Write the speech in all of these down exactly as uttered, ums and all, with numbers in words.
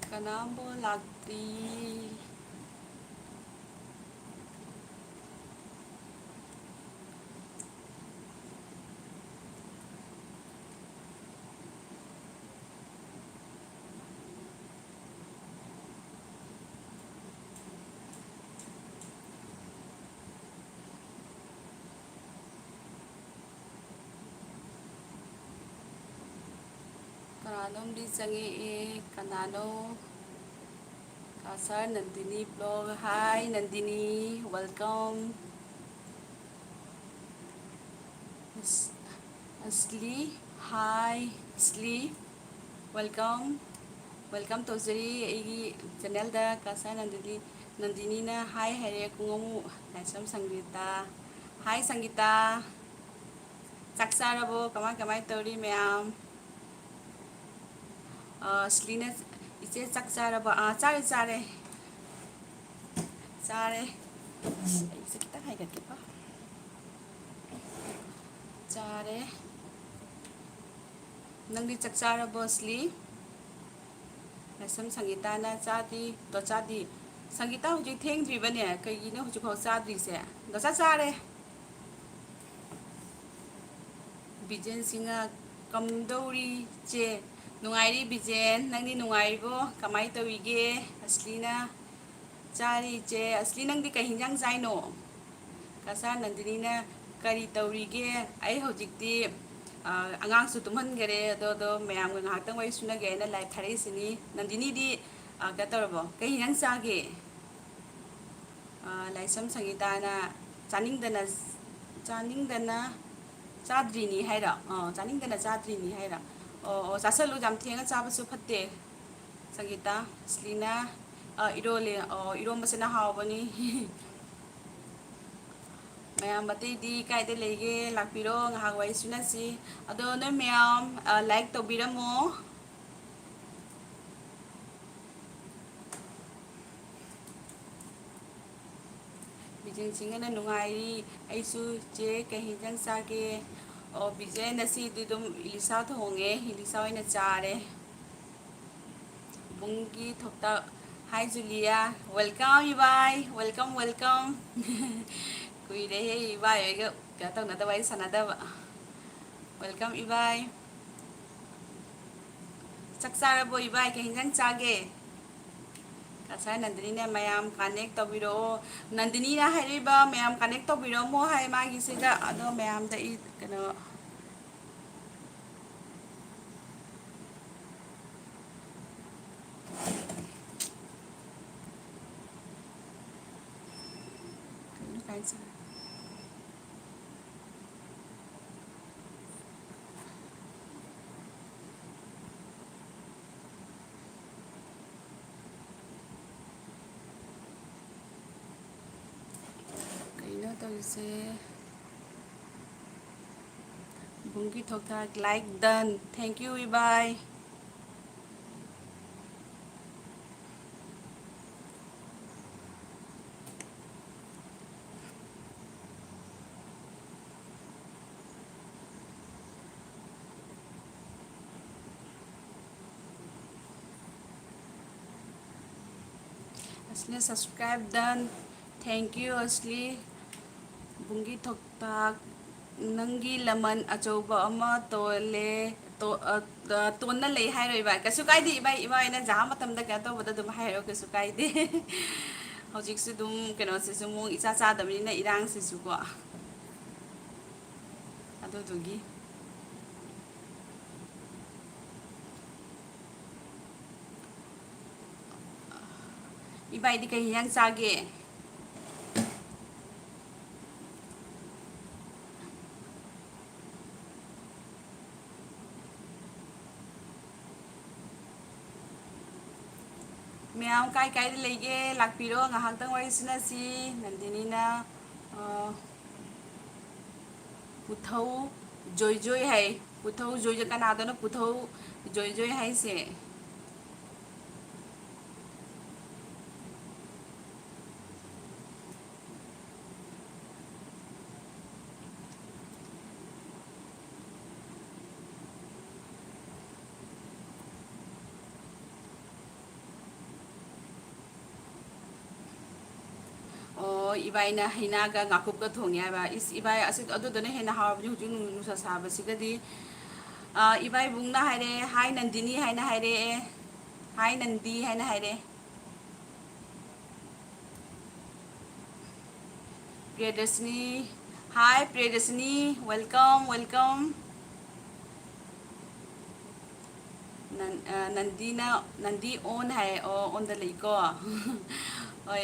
ꯀꯅꯥꯝꯕꯨ ꯂꯥꯛꯇ꯭ꯔꯤ꯫ ꯀꯅꯥꯅꯣꯝꯗꯤ ꯆꯪꯉꯛꯑꯦ꯫ ꯀꯅꯥꯅꯣ? ꯀꯥꯁꯥꯔ Nandini blog꯫ Hi Nandini, welcome꯫ ꯑꯁ-, ꯑꯁꯂꯤ, hi ꯑꯁꯂꯤ, welcome꯫ Welcome ꯇꯧꯖꯔꯤ ꯑꯩꯒꯤ channelꯗ꯫ ꯀꯥꯁꯥꯔ ꯅꯟꯗꯤꯅꯤ, ꯅꯟꯗꯤꯅꯤꯅ hi ꯍꯥꯏꯔꯦ꯫ ꯈꯨꯉꯧꯃꯨ ꯂꯥꯏꯁ꯭ꯔꯝ ꯁꯪꯒꯤꯇꯥ꯫ Hi ꯁꯪꯒꯤꯇꯥ꯫ ꯆꯥꯛ ꯆꯥꯔꯕꯣ? ꯀꯃꯥꯏ ꯀꯃꯥꯏ ꯇꯧꯔꯤ ꯃꯌꯥꯝ? ꯑ, ꯁꯤꯂꯤꯅ, "ꯏꯆꯦ ꯆꯥꯛ ꯆꯥꯔꯕꯣ?" ꯑꯥ, ꯆꯥꯔꯦ, ꯆꯥꯔꯦ꯫ ꯆꯥꯔꯦ꯫ ꯑꯩꯁꯦ ꯈꯤꯇꯪ ꯍꯥꯏꯒꯠꯀꯦꯀꯣ꯫ ꯆꯥꯔꯦ꯫ ꯅꯪꯗꯤ ꯆꯥꯛ ꯆꯥꯔꯕꯣ, ꯁꯤꯂꯤ? ꯂꯥꯏꯁ꯭ꯔꯝ ꯁꯪꯒꯤꯇꯥꯅ, "ꯆꯥꯗ꯭ꯔꯤ, ꯗꯣ ꯆꯥꯗ꯭ꯔꯤ꯫" ꯁꯪꯒꯤꯇꯥ, ꯍꯧꯖꯤꯛ ꯊꯦꯡꯗ꯭ꯔꯤꯕꯅꯦ, ꯀꯩꯒꯤꯅꯣ ꯍꯧꯖꯤꯛꯐꯥꯎ ꯆꯥꯗ꯭ꯔꯤꯁꯦ? ꯗꯣ ꯆꯥ ꯆꯥꯔꯦ꯫ ꯕꯤꯖꯦꯟ ꯁꯤꯡꯍ, "ꯀꯝꯗꯧꯔꯤ ꯏꯆꯦ?" ꯅꯨꯡꯉꯥꯏꯔꯤ ꯕꯤꯖꯦꯟ, ꯅꯪꯗꯤ ꯅꯨꯡꯉꯥꯏꯔꯤꯕꯣ? ꯀꯃꯥꯏ ꯇꯧꯔꯤꯒꯦ? ꯑꯁꯂꯤꯅ, "ꯆꯥꯔꯤ ꯏꯆꯦ꯫" ꯑꯁꯂꯤ, ꯅꯪꯗꯤ ꯀꯩ ꯍꯤꯟꯖꯥꯡ ꯆꯥꯏꯅꯣ? ꯀꯥꯁꯥꯔ ꯅꯟꯗꯤꯅꯤꯅ, "ꯀꯔꯤ ꯇꯧꯔꯤꯒꯦ?" ꯑꯩ ꯍꯧꯖꯤꯛꯇꯤ, ꯑ, ꯑꯉꯥꯡꯁꯨ ꯇꯨꯝꯍꯟꯈꯔꯦ, ꯑꯗꯣ, ꯑꯗꯣ ꯃꯌꯥꯝꯒ ꯉꯥꯏꯍꯥꯛꯇꯪ ꯋꯥꯔꯤ ꯁꯨꯅꯒꯦ ꯍꯥꯏꯅ live ꯊꯥꯔꯛꯏꯁꯤꯅꯤ꯫ ꯅꯟꯗꯤꯅꯤꯗꯤ, ꯑ, ꯀꯩꯅꯣ ꯇꯧꯔꯕꯣ? ꯀꯩ ꯍꯤꯟꯖꯥꯡ ꯆꯥꯒꯦ? ꯑ, ꯂꯥꯏꯁ꯭ꯔꯝ ꯁꯪꯒꯤꯇꯥꯅ, "ꯆꯥꯅꯤꯡꯗꯅ, ꯆꯥꯅꯤꯡꯗꯅ ꯆꯥꯗ꯭ꯔꯤꯅꯤ" ꯍꯥꯏꯔꯣ? ꯑ, "ꯆꯥꯅꯤꯡꯗꯅ ꯆꯥꯗ꯭ꯔꯤꯅꯤ" ꯍꯥꯏꯔꯣ? ꯑꯣ, ꯑꯣ, ꯆꯥꯁꯜꯂꯨ, ꯌꯥꯝ ꯊꯦꯡꯅ ꯆꯥꯕꯁꯨ ꯐꯠꯇꯦ꯫ ꯁꯪꯒꯤꯇꯥ, ꯑꯁꯂꯤꯅ, ꯑ, ꯏꯔꯣꯜꯂꯦ꯫ ꯑꯣ, ꯏꯔꯣꯝꯕꯁꯤꯅ ꯍꯥꯎꯕꯅꯤ꯫ ꯃꯌꯥꯝ ꯑꯇꯩꯗꯤ ꯀꯥꯏꯗ ꯂꯩꯒꯦ? ꯂꯥꯛꯄꯤꯔꯣ, ꯉꯥꯏꯍꯥꯛ ꯋꯥꯔꯤ ꯁꯨꯅꯁꯤ꯫ ꯑꯗꯣ ꯅꯣꯏ ꯃꯌꯥꯝ, ꯑ, like ꯇꯧꯕꯤꯔꯝꯃꯣ꯫ ꯕꯤꯖꯦꯟ ꯁꯤꯡꯍꯅ, "ꯅꯨꯡꯉꯥꯏꯔꯤ ꯑꯩꯁꯨ ꯏꯆꯦ, ꯀꯩ ꯍꯤꯟꯖꯥꯡ ꯆꯥꯒꯦ?" ꯑꯣ, ꯕꯤꯖꯦ, ꯉꯁꯤꯗꯤ ꯑꯗꯨꯝ ꯏꯂꯤꯁꯥ ꯊꯣꯡꯉꯦ, ꯏꯂꯤꯁꯥ ꯑꯣꯏꯅ ꯆꯥꯔꯦ꯫ ꯕꯨꯡꯒꯤ ꯊꯣꯛꯇ, hi ꯖꯨꯂꯤꯌꯥ, welcome ꯏꯕꯥꯏ, welcome, welcome꯫ ꯀꯨꯏꯔꯦꯍꯦ ꯏꯕꯥꯏ ꯍꯣꯏꯒ ꯀꯩꯅꯣ ꯇꯧꯅꯗꯕ, ꯋꯥꯔꯤ ꯁꯥꯟꯅꯗꯕ꯫ Welcome ꯏꯕꯥꯏ꯫ ꯆꯥꯛ ꯆꯥꯔꯕꯣ ꯏꯕꯥꯏ? ꯀꯩ ꯍꯤꯟꯖꯥꯡ ꯆꯥꯒꯦ? ꯉꯁꯥꯏ ꯅꯟꯗꯤꯅꯤꯅ ꯃꯌꯥꯝ connect ꯇꯧꯕꯤꯔꯛꯑꯣ, ꯅꯟꯗꯤꯅꯤꯅ ꯍꯥꯏꯔꯛꯏꯕ ꯃꯌꯥꯝ connect ꯇꯧꯕꯤꯔꯝꯃꯣ ꯍꯥꯏ ꯃꯥꯒꯤꯁꯤꯗ, ꯑꯗꯣ ꯃꯌꯥꯝꯗ ꯑꯩ ꯀꯩꯅꯣ, ꯀꯩꯅꯣ ꯀꯥꯏ ꯆꯠꯈ꯭ꯔꯦ? ꯀꯩꯅꯣ ꯇꯧꯔꯤꯁꯦ? ꯕꯨꯡꯒꯤ ꯊꯣꯛ ꯊꯥꯛ, like done, thank you ꯏꯕꯥꯏ꯫ ꯑꯁꯂꯤ subscribe done, thank you ꯑꯁꯂꯤ꯫ ꯕꯨꯡꯒꯤ ꯊꯣꯛꯇꯥꯛ, ꯅꯪꯒꯤ ꯂꯃꯟ ꯑꯆꯧꯕ ꯑꯃ ꯇꯣꯜꯂꯦ, ꯇꯣ-, ꯑ, ꯑ, ꯇꯣꯟꯅ ꯂꯩ ꯍꯥꯏꯔꯣ ꯏꯕꯥꯏ? ꯀꯩꯁꯨ ꯀꯥꯏꯗꯦ ꯏꯕꯥꯏ, ꯏꯕꯥꯏꯅ ꯖꯍꯥ ꯃꯇꯝꯗ ꯀꯩꯅꯣ ꯇꯧꯕꯗ ꯑꯗꯨꯝ ꯍꯥꯏꯔꯣ, ꯀꯩꯁꯨ ꯀꯥꯏꯗꯦ꯫ ꯍꯧꯖꯤꯛꯁꯨ ꯑꯗꯨꯝ ꯀꯩꯅꯣꯁꯤꯁꯨ ꯃꯑꯣꯡ ꯏꯆꯥ ꯆꯥꯗꯕꯅꯤꯅ ꯏꯔꯥꯡꯁꯤꯁꯨꯀꯣ꯫ ꯑꯗꯨꯗꯨꯒꯤ꯫ ꯏꯕꯥꯏꯗꯤ ꯀꯩ ꯍꯤꯟꯖꯥꯡ ꯆꯥꯒꯦ? ꯃꯌꯥꯝ ꯀꯥꯏ ꯀꯥꯏꯗ ꯂꯩꯒꯦ? ꯂꯥꯛꯄꯤꯔꯣ, ꯉꯥꯏꯍꯥꯛꯇꯪ ꯋꯥꯔꯤ ꯁꯥꯟꯅꯁꯤ꯫ ꯅꯟꯗꯤꯅꯤꯅ, ꯑ, ꯄꯨꯊꯧ ꯖꯣꯏ ꯖꯣꯏ ꯍꯥꯏ꯫ ꯄꯨꯊꯧ ꯖꯣꯏ ꯖꯣꯏ꯫ ꯀꯅꯥꯗꯅꯣ ꯄꯨꯊꯧ ꯖꯣꯏ ꯖꯣꯏ ꯍꯥꯏꯁꯦ? ꯏꯕꯥꯏꯅ ꯍꯩꯅꯥꯒ ꯉꯥꯀꯨꯞꯀ ꯊꯣꯡꯉꯦ ꯍꯥꯏꯕ꯫ ꯏꯁ, ꯏꯕꯥꯏ, ꯑꯁꯤ, ꯑꯗꯨꯗꯨꯅ ꯍꯦꯟꯅ ꯍꯥꯎꯔꯕꯅꯤ ꯍꯧꯖꯤꯛ ꯅꯨꯡ-, ꯅꯨꯡꯁꯥ ꯁꯥꯕꯁꯤꯗꯗꯤ꯫ ꯑ, ꯏꯕꯥꯏꯕꯨꯡꯅ ꯍꯥꯏꯔꯛꯑꯦ, "ꯍꯥꯏ ꯅꯟꯗꯤꯅꯤ" ꯍꯥꯏꯅ ꯍꯥꯏꯔꯛꯑꯦ꯫ "ꯍꯥꯏ ꯅꯟꯗꯤ" ꯍꯥꯏꯅ ꯍꯥꯏꯔꯛꯑꯦ꯫ ꯄ꯭ꯔꯤꯌꯗꯔꯁꯤꯅꯤ, ꯍꯥꯏ ꯄ꯭ꯔꯤꯌꯗꯔꯁꯤꯅꯤ, welcome, welcome꯫ ꯅꯟ-, ꯑ, ꯅꯟꯗꯤꯅ, ꯅꯟꯗꯤ on ꯍꯥꯏ꯫ ꯑꯣ, on ꯗ ꯂꯩꯀꯣ꯫ ꯍꯣꯏ꯫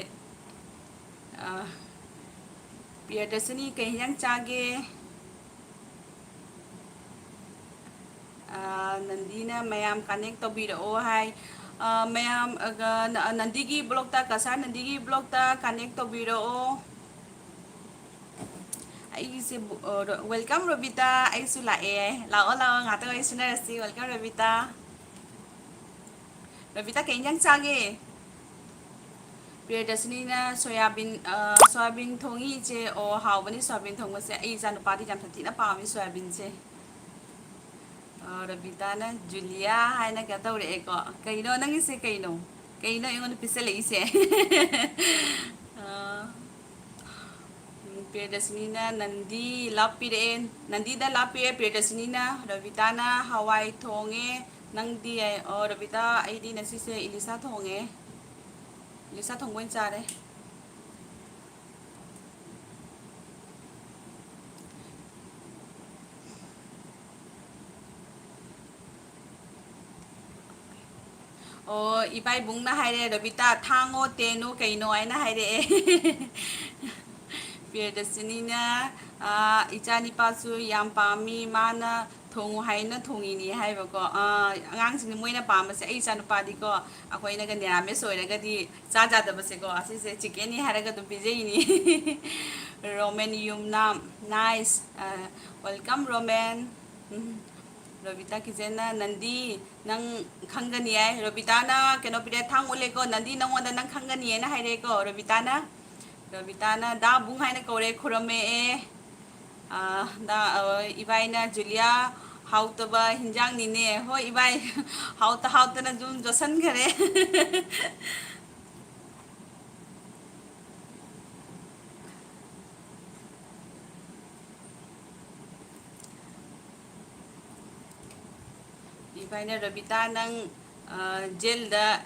ꯑ, ꯄ꯭ꯔꯤꯌꯗꯔꯁꯤꯅꯤ, ꯀꯩ ꯍꯤꯟꯖꯥꯡ ꯆꯥꯒꯦ? ꯑ, ꯅꯟꯗꯤꯅ ꯃꯌꯥꯝ connect ꯇꯧꯕꯤꯔꯛꯑꯣ ꯍꯥꯏ꯫ ꯑ, ꯃꯌꯥꯝ, ꯑ, ꯅ-, ꯅꯟꯗꯤꯒꯤ vlog ꯇ, ꯀꯁꯥꯔ ꯅꯟꯗꯤꯒꯤ vlog ꯇ connect ꯇꯧꯕꯤꯔꯛꯑꯣ꯫ ꯑꯩꯒꯤꯁꯦ ꯕꯨ-, ꯑ, ꯔꯣ-, welcome ꯔꯣꯕꯤꯇꯥ, ꯑꯩꯁꯨ ꯂꯥꯛꯑꯦ꯫ ꯂꯥꯛꯑꯣ, ꯂꯥꯛꯑꯣ, ꯉꯥꯛꯇ ꯋꯥꯔꯤ ꯁꯥꯟꯅꯔꯁꯤ꯫ Welcome ꯔꯣꯕꯤꯇꯥ꯫ ꯔꯣꯕꯤꯇꯥ, ꯀꯩ ꯏꯟꯖꯥꯡ ꯆꯥꯒꯦ? ꯄ꯭ꯔꯤꯌꯗꯔꯁꯤꯅꯤꯅ ꯁꯣꯌꯥꯕꯤꯟ, ꯑ, ꯁꯣꯌꯥꯕꯤꯟ ꯊꯣꯡꯉꯤ ꯏꯆꯦ꯫ ꯑꯣ, ꯍꯥꯎꯕꯅꯤ ꯁꯣꯌꯥꯕꯤꯟ ꯊꯣꯡꯕꯁꯦ꯫ ꯑꯩ ꯏꯆꯥꯅꯨꯄꯥꯗꯤ ꯌꯥꯝ ꯁꯥꯊꯤꯅ ꯄꯥꯝꯃꯤ ꯁꯣꯌꯥꯕꯤꯟꯁꯦ꯫ ꯑ, ꯔꯣꯕꯤꯇꯥꯅ ꯖꯨꯂꯤꯌꯥ ꯍꯥꯏꯅ ꯀꯩꯅꯣ ꯇꯧꯔꯛꯑꯦꯀꯣ꯫ ꯀꯩꯅꯣ ꯅꯪꯒꯤꯁꯦ ꯀꯩꯅꯣ? ꯀꯩꯅꯣ ꯑꯩꯉꯣꯟꯗ ꯄꯤꯁꯜꯂꯛꯏꯁꯦ? ꯑ, ꯎꯝ, ꯄ꯭ꯔꯤꯌꯗꯔꯁꯤꯅꯤꯅ ꯅꯟꯗꯤ ꯂꯥꯞꯄꯤꯔꯛꯑꯦ꯫ ꯅꯟꯗꯤꯗ ꯂꯥꯞꯄꯤꯔꯦ ꯄ꯭ꯔꯤꯌꯗꯔꯁꯤꯅꯤꯅ꯫ ꯔꯣꯕꯤꯇꯥꯅ ꯍꯋꯥꯏ ꯊꯣꯡꯉꯦ꯫ ꯅꯪꯗꯤ? ꯑꯣ, ꯔꯣꯕꯤꯇꯥ, ꯑꯩꯗꯤ ꯉꯁꯤꯁꯦ ꯏꯂꯤꯁꯥ ꯊꯣꯡꯉꯦ꯫ ꯏꯂꯤꯁꯥ ꯊꯣꯡꯕ ꯑꯣꯏꯅ ꯆꯥꯔꯦ꯫ ꯑꯣ, ꯏꯕꯥꯏꯕꯨꯡꯅ ꯍꯥꯏꯔꯦ, "ꯔꯕꯤꯇꯥ, ꯊꯥꯡꯉꯣ ꯇꯦꯟꯉꯣ ꯀꯩꯅꯣ?" ꯍꯥꯏꯅ ꯍꯥꯏꯔꯛꯑꯦ꯫ ꯄ꯭ꯔꯤꯌꯗꯔꯁꯤꯅꯤꯅ, ꯑ, "ꯏꯆꯥ ꯅꯤꯄꯥꯁꯨ ꯌꯥꯝ ꯄꯥꯝꯃꯤ, ꯃꯥꯅ ꯊꯣꯡꯉꯨ ꯍꯥꯏꯅ ꯊꯣꯡꯉꯤꯅꯤ" ꯍꯥꯏꯕꯀꯣ꯫ ꯑ, ꯑꯉꯥꯡꯁꯤꯡꯅ ꯃꯣꯏꯅ ꯄꯥꯝꯕꯁꯦ, ꯑꯩ ꯏꯆꯥꯅꯨꯄꯥꯗꯤꯀꯣ, ꯑꯩꯈꯣꯏꯅꯒ ꯅꯤꯔꯥꯃꯤꯁ ꯑꯣꯏꯔꯒꯗꯤ ꯆꯥ ꯌꯥꯗꯕꯁꯦꯀꯣ, ꯑꯁꯤꯁꯦ chickenꯅꯤ ꯍꯥꯏꯔꯒ ꯑꯗꯨꯝ ꯄꯤꯖꯩꯅꯤ꯫ ꯔꯣꯃꯦꯟ ꯌꯨꯝꯅꯥꯝ, nice, ꯑ, welcome ꯔꯣꯃꯦꯟ꯫ ꯎꯝ, ꯔꯣꯕꯤꯇꯥ ꯀꯤꯆꯟꯅ, "ꯅꯟꯗꯤ, ꯅꯪ ꯈꯪꯒꯅꯤ" ꯍꯥꯏ꯫ ꯔꯣꯕꯤꯇꯥꯅ ꯀꯩꯅꯣ ꯄꯤꯔꯛꯑꯦ, ꯊꯥꯡ ꯎꯠꯂꯦꯀꯣ, "ꯅꯟꯗꯤ, ꯅꯪꯉꯣꯟꯗ ꯅꯪ ꯈꯪꯒꯅꯤ" ꯍꯥꯏꯅ ꯍꯥꯏꯔꯛꯑꯦꯀꯣ ꯔꯣꯕꯤꯇꯥꯅ꯫ ꯔꯣꯕꯤꯇꯥꯅ ꯗꯥꯕꯨꯡ ꯍꯥꯏꯅ ꯀꯧꯔꯦ, ꯈꯨꯔꯨꯝꯃꯛꯑꯦ꯫ ꯑ, ꯗꯥ, ꯑ, ꯏꯕꯥꯏꯅ, "ꯖꯨꯂꯤꯌꯥ, ꯍꯥꯎꯇꯕ ꯍꯤꯟꯖꯥꯡꯅꯤꯅꯦ"꯫ ꯍꯣꯏ ꯏꯕꯥꯏ, ꯍꯥꯎꯇ ꯍꯥꯎꯇꯅ ꯑꯗꯨꯝ ꯆꯣꯠꯁꯟꯈꯔꯦ꯫ ꯁꯨꯃꯥꯏꯅ ꯔꯕꯤꯇꯥ ꯅꯪ, ꯑ, ꯖꯦꯜꯗ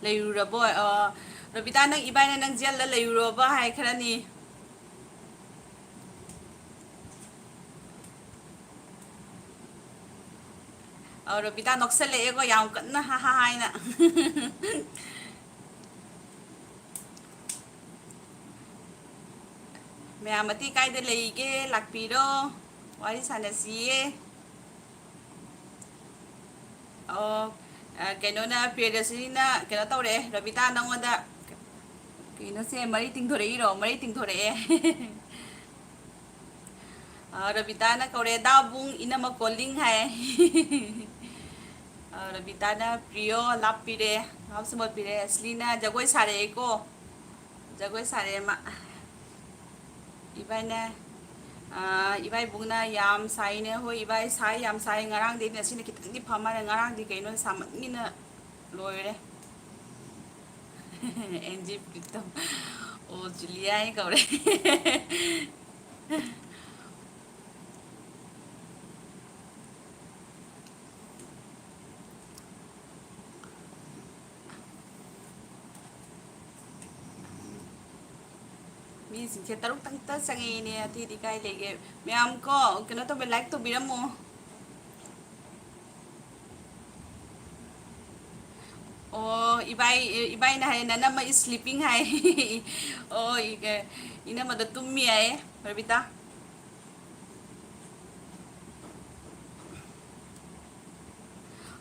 ꯂꯩꯔꯨꯔꯕꯣ? ꯑ, ꯔꯕꯤꯇꯥ ꯅꯪ ꯏꯕꯥꯏꯅ ꯅꯪ ꯖꯦꯜꯗ ꯂꯩꯔꯨꯔꯕ ꯍꯥꯏ ꯈꯔꯅꯤ꯫ ꯑ, ꯔꯕꯤꯇꯥ ꯅꯣꯛꯁꯜꯂꯛꯑꯦꯀꯣ ꯌꯥꯝ ꯀꯟꯅ ꯍꯥ ꯍꯥ ꯍꯥꯏꯅ꯫ ꯃꯌꯥꯝ ꯑꯇꯩ ꯀꯥꯏꯗ ꯂꯩꯒꯦ? ꯂꯥꯛꯄꯤꯔꯣ, ꯋꯥꯔꯤ ꯁꯥꯟꯅꯁꯤꯌꯦ꯫ ꯑꯣ, ꯑ, ꯀꯩꯅꯣꯅ, ꯄ꯭ꯔꯤꯌꯗꯔꯁꯤꯅꯤꯅ ꯀꯩꯅꯣ ꯇꯧꯔꯛꯑꯦ, ꯔꯕꯤꯇꯥ ꯅꯪꯉꯣꯟꯗ ꯀꯩꯅꯣꯁꯦ ꯃꯔꯤ ꯇꯤꯡꯊꯣꯔꯛꯏꯔꯣ? ꯃꯔꯤ ꯇꯤꯡꯊꯣꯔꯛꯑꯦ꯫ ꯑ, ꯔꯕꯤꯇꯥꯅ ꯀꯧꯔꯦ, "ꯗꯥꯕꯨꯡ ꯏꯅꯝꯃ ꯀꯣꯂꯤꯡ" ꯍꯥꯏ꯫ ꯑ, ꯔꯕꯤꯇꯥꯅ ꯄ꯭ꯔꯤꯌꯣ ꯂꯥꯞꯄꯤꯔꯦ, ꯂꯥꯞꯁꯨ ꯃꯣꯠꯄꯤꯔꯦ꯫ ꯑꯁꯂꯤꯅ ꯖꯒꯣꯏ ꯁꯥꯔꯛꯑꯦꯀꯣ, ꯖꯒꯣꯏ ꯁꯥꯔꯛꯑꯦ ꯃꯥ꯫ ꯏꯕꯥꯏꯅ, ꯑ, ꯏꯕꯥꯏꯕꯨꯡꯅ ꯌꯥꯝ ꯁꯥꯏꯅꯦ꯫ ꯍꯣꯏ, ꯏꯕꯥꯏ ꯁꯥꯏ, ꯌꯥꯝ ꯁꯥꯏ꯫ ꯉꯔꯥꯡꯗꯩꯗꯤ ꯉꯁꯤꯅ ꯈꯤꯇꯪꯗꯤ ꯐ ꯃꯥꯜꯂꯦ꯫ ꯉꯔꯥꯡꯗꯤ ꯀꯩꯅꯣ ꯁꯥꯃꯟꯒꯤꯅ ꯂꯣꯏꯔꯦ꯫ ꯑꯦꯟꯖꯤ ꯄ꯭ꯔꯤꯇꯝ꯫ ꯑꯣ, ꯖꯨꯂꯤꯌꯥ ꯍꯥꯏꯅ ꯀꯧꯔꯦ꯫ ꯃꯤꯁꯤꯡꯁꯦ ꯇꯔꯨꯛꯇꯪꯇ ꯆꯪꯉꯛꯏꯅꯦ, ꯑꯇꯩꯗꯤ ꯀꯥꯏ ꯂꯩꯒꯦ? ꯃꯌꯥꯝ ꯀꯣ, ꯀꯩꯅꯣ ꯇꯧꯕ, ꯂꯥꯏꯛ ꯇꯧꯕꯤꯔꯝꯃꯣ꯫ ꯑꯣ, ꯏꯕꯥꯏ, ꯏꯕꯥꯏꯅ ꯍꯥꯏ, "ꯅꯅꯝꯃ is sleeping" ꯍꯥꯏ꯫ ꯑꯣ, ꯏꯒ-, ꯏꯅꯝꯃꯗꯣ ꯇꯨꯝꯃꯤ ꯍꯥꯏꯌꯦ, Rabita.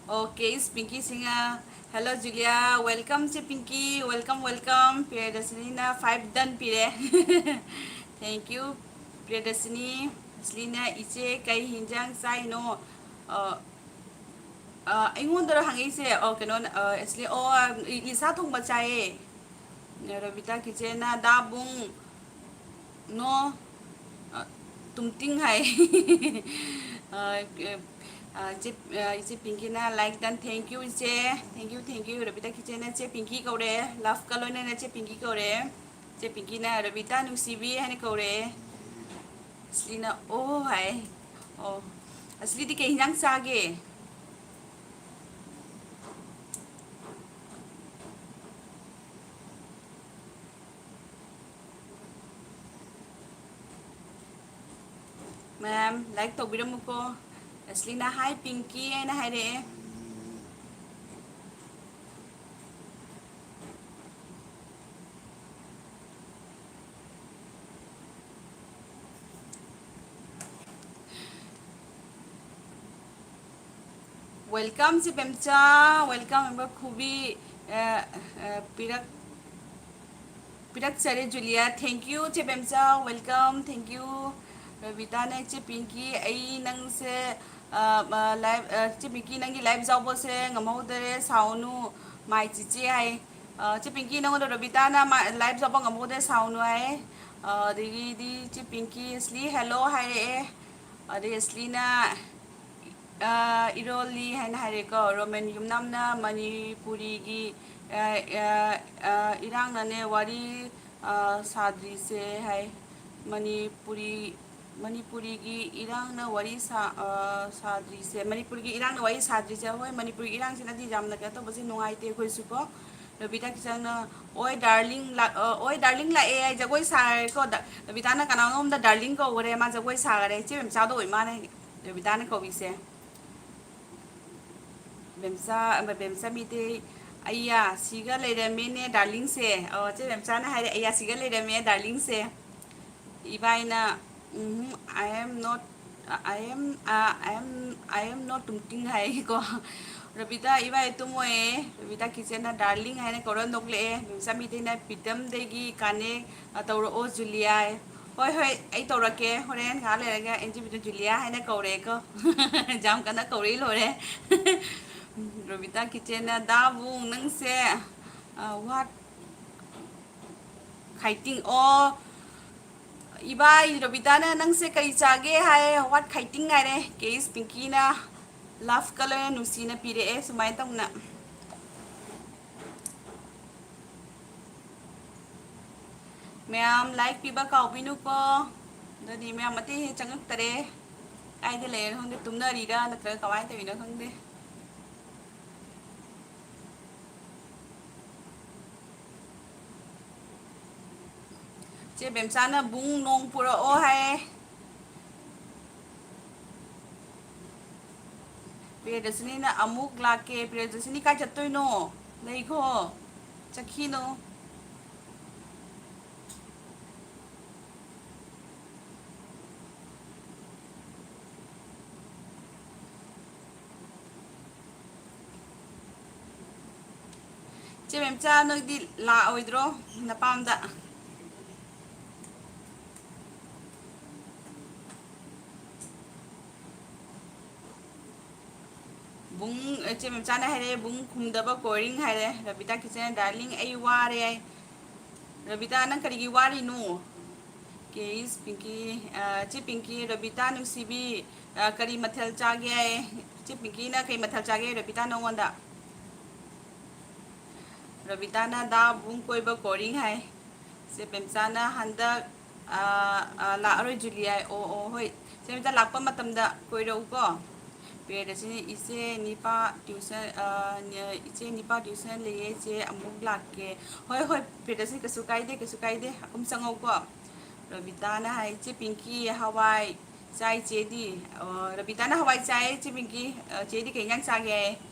Okay, is Pinky Singh. Hello, Julia. Welcome, ꯆꯦ ꯄꯤꯡꯀꯤ꯫ Welcome, welcome. ꯄ꯭ꯔꯤꯌꯗꯔꯁꯤꯅꯤꯅ five done ꯄꯤꯔꯦ꯫ Thank you, ꯄ꯭ꯔꯤꯌꯗꯔꯁꯤꯅꯤ꯫ ꯑꯁꯂꯤꯅ, "ꯏꯆꯦ, ꯀꯩ ꯍꯤꯟꯖꯥꯡ ꯆꯥꯏꯅꯣ?" ꯑ, ꯑ, ꯑꯩꯉꯣꯟꯗꯔꯣ ꯍꯪꯉꯛꯏꯁꯦ? ꯑꯣ, ꯀꯩꯅꯣꯅ, ꯑ, ꯑꯁꯂꯤ, ꯑꯣ, ꯑ, ꯂꯤꯁꯥ ꯊꯣꯡꯕ ꯆꯥꯏꯌꯦ꯫ ꯔꯕꯤꯇꯥ ꯀꯤꯆꯦꯟꯅ, "ꯗꯥꯕꯨꯡ, ꯅꯣ, ꯑ, ꯇꯨꯝꯇꯤꯡ" ꯍꯥꯏ꯫ ꯑ, ꯑ, ꯏꯆꯦ, ꯑ, ꯏꯆꯦ ꯄꯤꯡꯀꯤꯅ, "Like done, thank you, ꯏꯆꯦ꯫ Thank you, thank you, Rabita ꯀꯤꯆꯦꯟꯅ ꯆꯦ ꯄꯤꯡꯀꯤ ꯀꯧꯔꯦ꯫ Love ꯀ ꯂꯣꯏꯅꯅ ꯆꯦ ꯄꯤꯡꯀꯤ ꯀꯧꯔꯦ꯫ ꯆꯦ ꯄꯤꯡꯀꯤꯅ, "ꯔꯕꯤꯇꯥ ꯅꯨꯡꯁꯤꯕꯤ" ꯍꯥꯏꯅ ꯀꯧꯔꯦ꯫ ꯑꯁꯂꯤꯅ, "ꯑꯣ" ꯍꯥꯏ꯫ ꯑꯣ, ꯑꯁꯂꯤꯗꯤ ꯀꯩ ꯍꯤꯟꯖꯥꯡ ꯆꯥꯒꯦ? ꯃꯌꯥꯝ ꯂꯥꯏꯛ ꯇꯧꯕꯤꯔꯝꯃꯨꯀꯣ꯫ ꯑꯁꯂꯤꯅ "ꯍꯥꯏ ꯄꯤꯡꯀꯤ" ꯍꯥꯏꯅ ꯍꯥꯏꯔꯛꯑꯦ꯫ Welcome, ꯆꯦ ꯕꯦꯝꯆꯥ꯫ Welcome, ꯑꯦꯝꯕ ꯈꯨꯕꯤ, ꯑ, ꯑ, ꯄꯤꯔꯛ-, ꯄꯤꯔꯛꯆꯔꯦ, ꯖꯨꯂꯤꯌꯥ꯫ Thank you, ꯆꯦ ꯕꯦꯝꯆꯥ꯫ Welcome, thank you꯫ ꯔꯕꯤꯇꯥꯅ, "ꯏꯆꯦ ꯄꯤꯡꯀꯤ, ꯑꯩ ꯅꯪꯁꯦ, ꯑ, ꯑ, live, ꯑ, ꯏꯆꯦ ꯄꯤꯡꯀꯤ, ꯅꯪꯒꯤ live ꯌꯥꯎꯕꯁꯦ ꯉꯝꯍꯧꯗꯔꯦ, ꯁꯥꯎꯅꯨ, my ꯆꯤꯆꯦ" ꯍꯥꯏ꯫ ꯑ, ꯏꯆꯦ ꯄꯤꯡꯀꯤ, ꯅꯪꯉꯣꯟꯗ ꯔꯕꯤꯇꯥꯅ ꯃꯥ-, live ꯌꯥꯎꯕ ꯉꯝꯍꯧꯗꯔꯦ, ꯁꯥꯎꯅꯨ ꯍꯥꯏ꯫ ꯑ, ꯑꯗꯒꯤꯗꯤ ꯏꯆꯦ ꯄꯤꯡꯀꯤ, ꯑꯁꯂꯤ hello ꯍꯥꯏꯔꯛꯑꯦ꯫ ꯑꯗꯩ ꯑꯁꯂꯤꯅ, ꯑ, ꯏꯔꯣꯜꯂꯤ ꯍꯥꯏꯅ ꯍꯥꯏꯔꯦꯀꯣ꯫ ꯔꯣꯃꯦꯟ ꯌꯨꯝꯅꯥꯝꯅ ꯃꯅꯤꯄꯨꯔꯤꯒꯤ, ꯑ, ꯑ, ꯑ, ꯏꯔꯥꯡꯅꯅꯦ ꯋꯥꯔꯤ, ꯑ, ꯁꯥꯗ꯭ꯔꯤꯁꯦ ꯍꯥꯏ꯫ ꯃꯅꯤꯄꯨꯔꯤ, ꯃꯅꯤꯄꯨꯔꯤꯒꯤ ꯏꯔꯥꯡꯅ ꯋꯥꯔꯤ ꯁꯥ-, ꯑ, ꯁꯥꯗ꯭ꯔꯤꯁꯦ, ꯃꯅꯤꯄꯨꯔꯒꯤ ꯏꯔꯥꯡꯅ ꯋꯥꯔꯤ ꯁꯥꯗ꯭ꯔꯤꯁꯦ꯫ ꯍꯣꯏ, ꯃꯅꯤꯄꯨꯔꯒꯤ ꯏꯔꯥꯡꯁꯤꯅꯗꯤ ꯌꯥꯝꯅ ꯀꯩꯅꯣ ꯇꯧꯕꯁꯦ ꯅꯨꯡꯉꯥꯏꯇꯦ ꯑꯩꯈꯣꯏꯁꯨꯀꯣ꯫ ꯔꯕꯤꯇꯥ ꯀꯤꯆꯟꯅ, "ꯑꯣꯏ ꯗꯥꯔꯂꯤꯡ ꯂꯥꯛ-, ꯑ, ꯑꯣꯏ ꯗꯥꯔꯂꯤꯡ ꯂꯥꯛꯑꯦ" ꯍꯥꯏ ꯖꯒꯣꯏ ꯁꯥꯔꯦꯀꯣ꯫ ꯗ-, ꯔꯕꯤꯇꯥꯅ ꯀꯅꯥꯅꯣꯝꯗ ꯗꯥꯔꯂꯤꯡ ꯀꯧꯈꯔꯦ, ꯃꯥ ꯖꯒꯣꯏ ꯁꯥꯈꯔꯦ꯫ ꯏꯆꯦ ꯃꯦꯝꯆꯥꯗꯣ ꯑꯣꯏ ꯃꯥꯅꯦ ꯔꯕꯤꯇꯥꯅ ꯀꯧꯔꯤꯁꯦ꯫ ꯕꯦꯝꯆꯥ, ꯕꯦꯝꯆꯥ ꯃꯤꯇꯩ, "ꯑꯩꯌꯥ, ꯁꯤꯒ ꯂꯩꯔꯝꯃꯦꯅꯦ ꯗꯥꯔꯂꯤꯡꯁꯦ"꯫ ꯑꯣ, ꯆꯦ ꯕꯦꯝꯆꯥꯅ ꯍꯥꯏꯔꯦ, "ꯑꯩꯌꯥ, ꯁꯤꯒ ꯂꯩꯔꯝꯃꯦ ꯗꯥꯔꯂꯤꯡꯁꯦ"꯫ ꯏꯕꯥꯏꯅ, "ꯎꯝ, I am not, I am, uh, I am, I am not ꯇꯨꯝꯇꯤꯡ" ꯍꯥꯏꯀꯣ꯫ ꯔꯕꯤꯇꯥ, "ꯏꯕꯥꯏ ꯇꯨꯝꯃꯣꯏꯌꯦ"꯫ ꯔꯕꯤꯇꯥ ꯀꯤꯆꯟꯅ ꯗꯥꯔꯂꯤꯡ ꯍꯥꯏꯅ ꯀꯧꯔ ꯅꯣꯛꯂꯛꯑꯦ꯫ ꯕꯦꯝꯆꯥ ꯃꯤꯇꯩꯅ, "ꯄꯤꯇꯝꯗꯒꯤ ꯀꯥꯅꯦꯛ ꯇꯧꯔꯛꯑꯣ ꯖꯨꯂꯤꯌꯥ"꯫ "ꯍꯣꯏ, ꯍꯣꯏ, ꯑꯩ ꯇꯧꯔꯛꯀꯦ꯫ ꯍꯣꯔꯦꯟ ꯉꯥꯏꯍꯥꯛ ꯂꯩꯔꯒ ꯑꯦꯟ ꯖꯤ ꯕꯤꯗ ꯖꯨꯂꯤꯌꯥ ꯍꯥꯏꯅ ꯀꯧꯔꯛꯑꯦꯀꯣ"꯫ ꯌꯥꯝ ꯀꯟꯅ ꯀꯧꯔꯛꯏ ꯂꯣꯏꯔꯦ꯫ ꯔꯣꯕꯤꯇꯥ ꯀꯤꯆꯦꯟꯅ, "ꯗꯥꯕꯨꯡ, ꯅꯪꯁꯦ, ꯑ, what ꯈꯥꯏꯇꯤꯡ?" ꯑꯣ, ꯏꯕꯥꯏ ꯔꯣꯕꯤꯇꯥꯅ "ꯅꯪꯁꯦ ꯀꯔꯤ ꯆꯥꯒꯦ?" ꯍꯥꯏ, "What ꯈꯥꯏꯇꯤꯡ?" ꯍꯥꯏꯔꯦ꯫ ꯀꯦ ꯑꯦꯁ ꯄꯤꯡꯀꯤꯅ ꯂꯚ ꯀꯂꯔ ꯅꯨꯡꯁꯤꯅ ꯄꯤꯔꯛꯑꯦ ꯁꯨꯃꯥꯏꯅ ꯇꯧꯅ꯫ ꯃꯌꯥꯝ ꯂꯥꯏꯛ ꯄꯤꯕ ꯀꯥꯎꯕꯤꯅꯨꯀꯣ꯫ ꯑꯗꯨꯗꯤ ꯃꯌꯥꯝ ꯑꯇꯩ ꯍꯦꯛ ꯆꯪꯉꯛꯇꯔꯦ꯫ ꯀꯥꯏꯗ ꯂꯩꯔꯤꯅꯣ ꯈꯪꯗꯦ, ꯇꯨꯝꯅꯔꯤꯔꯥ ꯅꯠꯇ꯭ꯔꯒ ꯀꯃꯥꯏꯅ ꯇꯧꯔꯤꯅꯣ ꯈꯪꯗꯦ꯫ ꯆꯦ ꯕꯦꯝꯆꯥꯅ "ꯕꯨꯡ ꯅꯣꯡ ꯄꯨꯔꯛꯑꯣ" ꯍꯥꯏꯌꯦ꯫ ꯄ꯭ꯔꯤꯌꯗꯔꯁꯤꯅꯤꯅ ꯑꯃꯨꯛ ꯂꯥꯛꯀꯦ꯫ ꯄ꯭ꯔꯤꯌꯗꯔꯁꯤꯅꯤ ꯀꯥꯏ ꯆꯠꯇꯣꯏꯅꯣ? ꯂꯩꯈꯣ꯫ ꯆꯠꯈꯤꯅꯨ꯫ ꯏꯆꯦ ꯃꯦꯝꯆꯥ, ꯅꯣꯏꯗꯤ ꯂꯥꯛꯑꯣꯏꯗ꯭ꯔꯣ ꯅꯄꯥꯝꯗ? ꯕꯨꯡ, ꯏꯆꯦ ꯃꯦꯝꯆꯥꯅ ꯍꯥꯏꯔꯦ, "ꯕꯨꯡ ꯈꯨꯝꯗꯕ ꯀꯣꯔꯤꯡ" ꯍꯥꯏꯔꯦ꯫ ꯔꯕꯤꯇꯥ ꯀꯤꯆꯟ, "ꯗꯥꯔꯂꯤꯡ, ꯑꯩ ꯋꯥꯔꯦ" ꯍꯥꯏ꯫ ꯔꯕꯤꯇꯥ, ꯅꯪ ꯀꯔꯤꯒꯤ ꯋꯥꯔꯤꯅꯣ? ꯀꯦ ꯏꯁ ꯄꯤꯡꯀꯤ, ꯑ, ꯆꯦ ꯄꯤꯡꯀꯤ, ꯔꯕꯤꯇꯥ ꯅꯨꯡꯁꯤꯕꯤ, ꯑ, ꯀꯔꯤ ꯃꯊꯦꯜ ꯆꯥꯒꯦ? ꯆꯦ ꯄꯤꯡꯀꯤꯅ ꯀꯩ ꯃꯊꯦꯜ ꯆꯥꯒꯦ ꯔꯕꯤꯇꯥ ꯅꯉꯣꯟꯗ? ꯔꯕꯤꯇꯥꯅ ꯗꯥ ꯕꯨꯡ ꯀꯣꯏꯕ ꯀꯣꯔꯤꯡ ꯍꯥꯏ꯫ ꯆꯦ ꯄꯦꯝꯆꯥꯅ ꯍꯟꯗꯛ, ꯑ, ꯑ, ꯂꯥꯛꯑꯔꯣꯏ ꯖꯨꯂꯤ ꯍꯥꯏ꯫ ꯑꯣ, ꯑꯣ, ꯍꯣꯏ꯫ ꯆꯦ ꯄꯦꯝꯆꯥ ꯂꯥꯛꯄ ꯃꯇꯝꯗ ꯀꯣꯏꯔꯛꯎꯀꯣ꯫ ꯄ꯭ꯔꯤꯌꯗꯔꯁꯤꯅꯤ, "ꯏꯆꯦ ꯅꯤꯄꯥ tuition, ꯑ, ꯅ-, ꯏꯆꯦ ꯅꯤꯄꯥ tuition ꯂꯩꯌꯦ, ꯏꯆꯦ ꯑꯃꯨꯛ ꯂꯥꯛꯀꯦ"꯫ ꯍꯣꯏ, ꯍꯣꯏ, ꯄ꯭ꯔꯤꯌꯗꯔꯁꯤꯅꯤ, ꯀꯩꯁꯨ ꯀꯥꯏꯗꯦ, ꯀꯩꯁꯨ ꯀꯥꯏꯗꯦ꯫ ꯑꯗꯨꯝ ꯆꯪꯉꯧꯀꯣ꯫ ꯔꯕꯤꯇꯥꯅ ꯍꯥꯏ, "ꯆꯦ ꯄꯤꯡꯀꯤ, ꯍꯋꯥꯏ ꯆꯥꯏ ꯆꯦꯗꯤ"꯫ ꯑꯣ, ꯔꯕꯤꯇꯥꯅ ꯍꯋꯥꯏ ꯆꯥꯏ, ꯆꯦ ꯄꯤꯡꯀꯤ, ꯑ, "ꯆꯦꯗꯤ ꯀꯩ ꯏꯟꯖꯥꯡ ꯆꯥꯒꯦ?"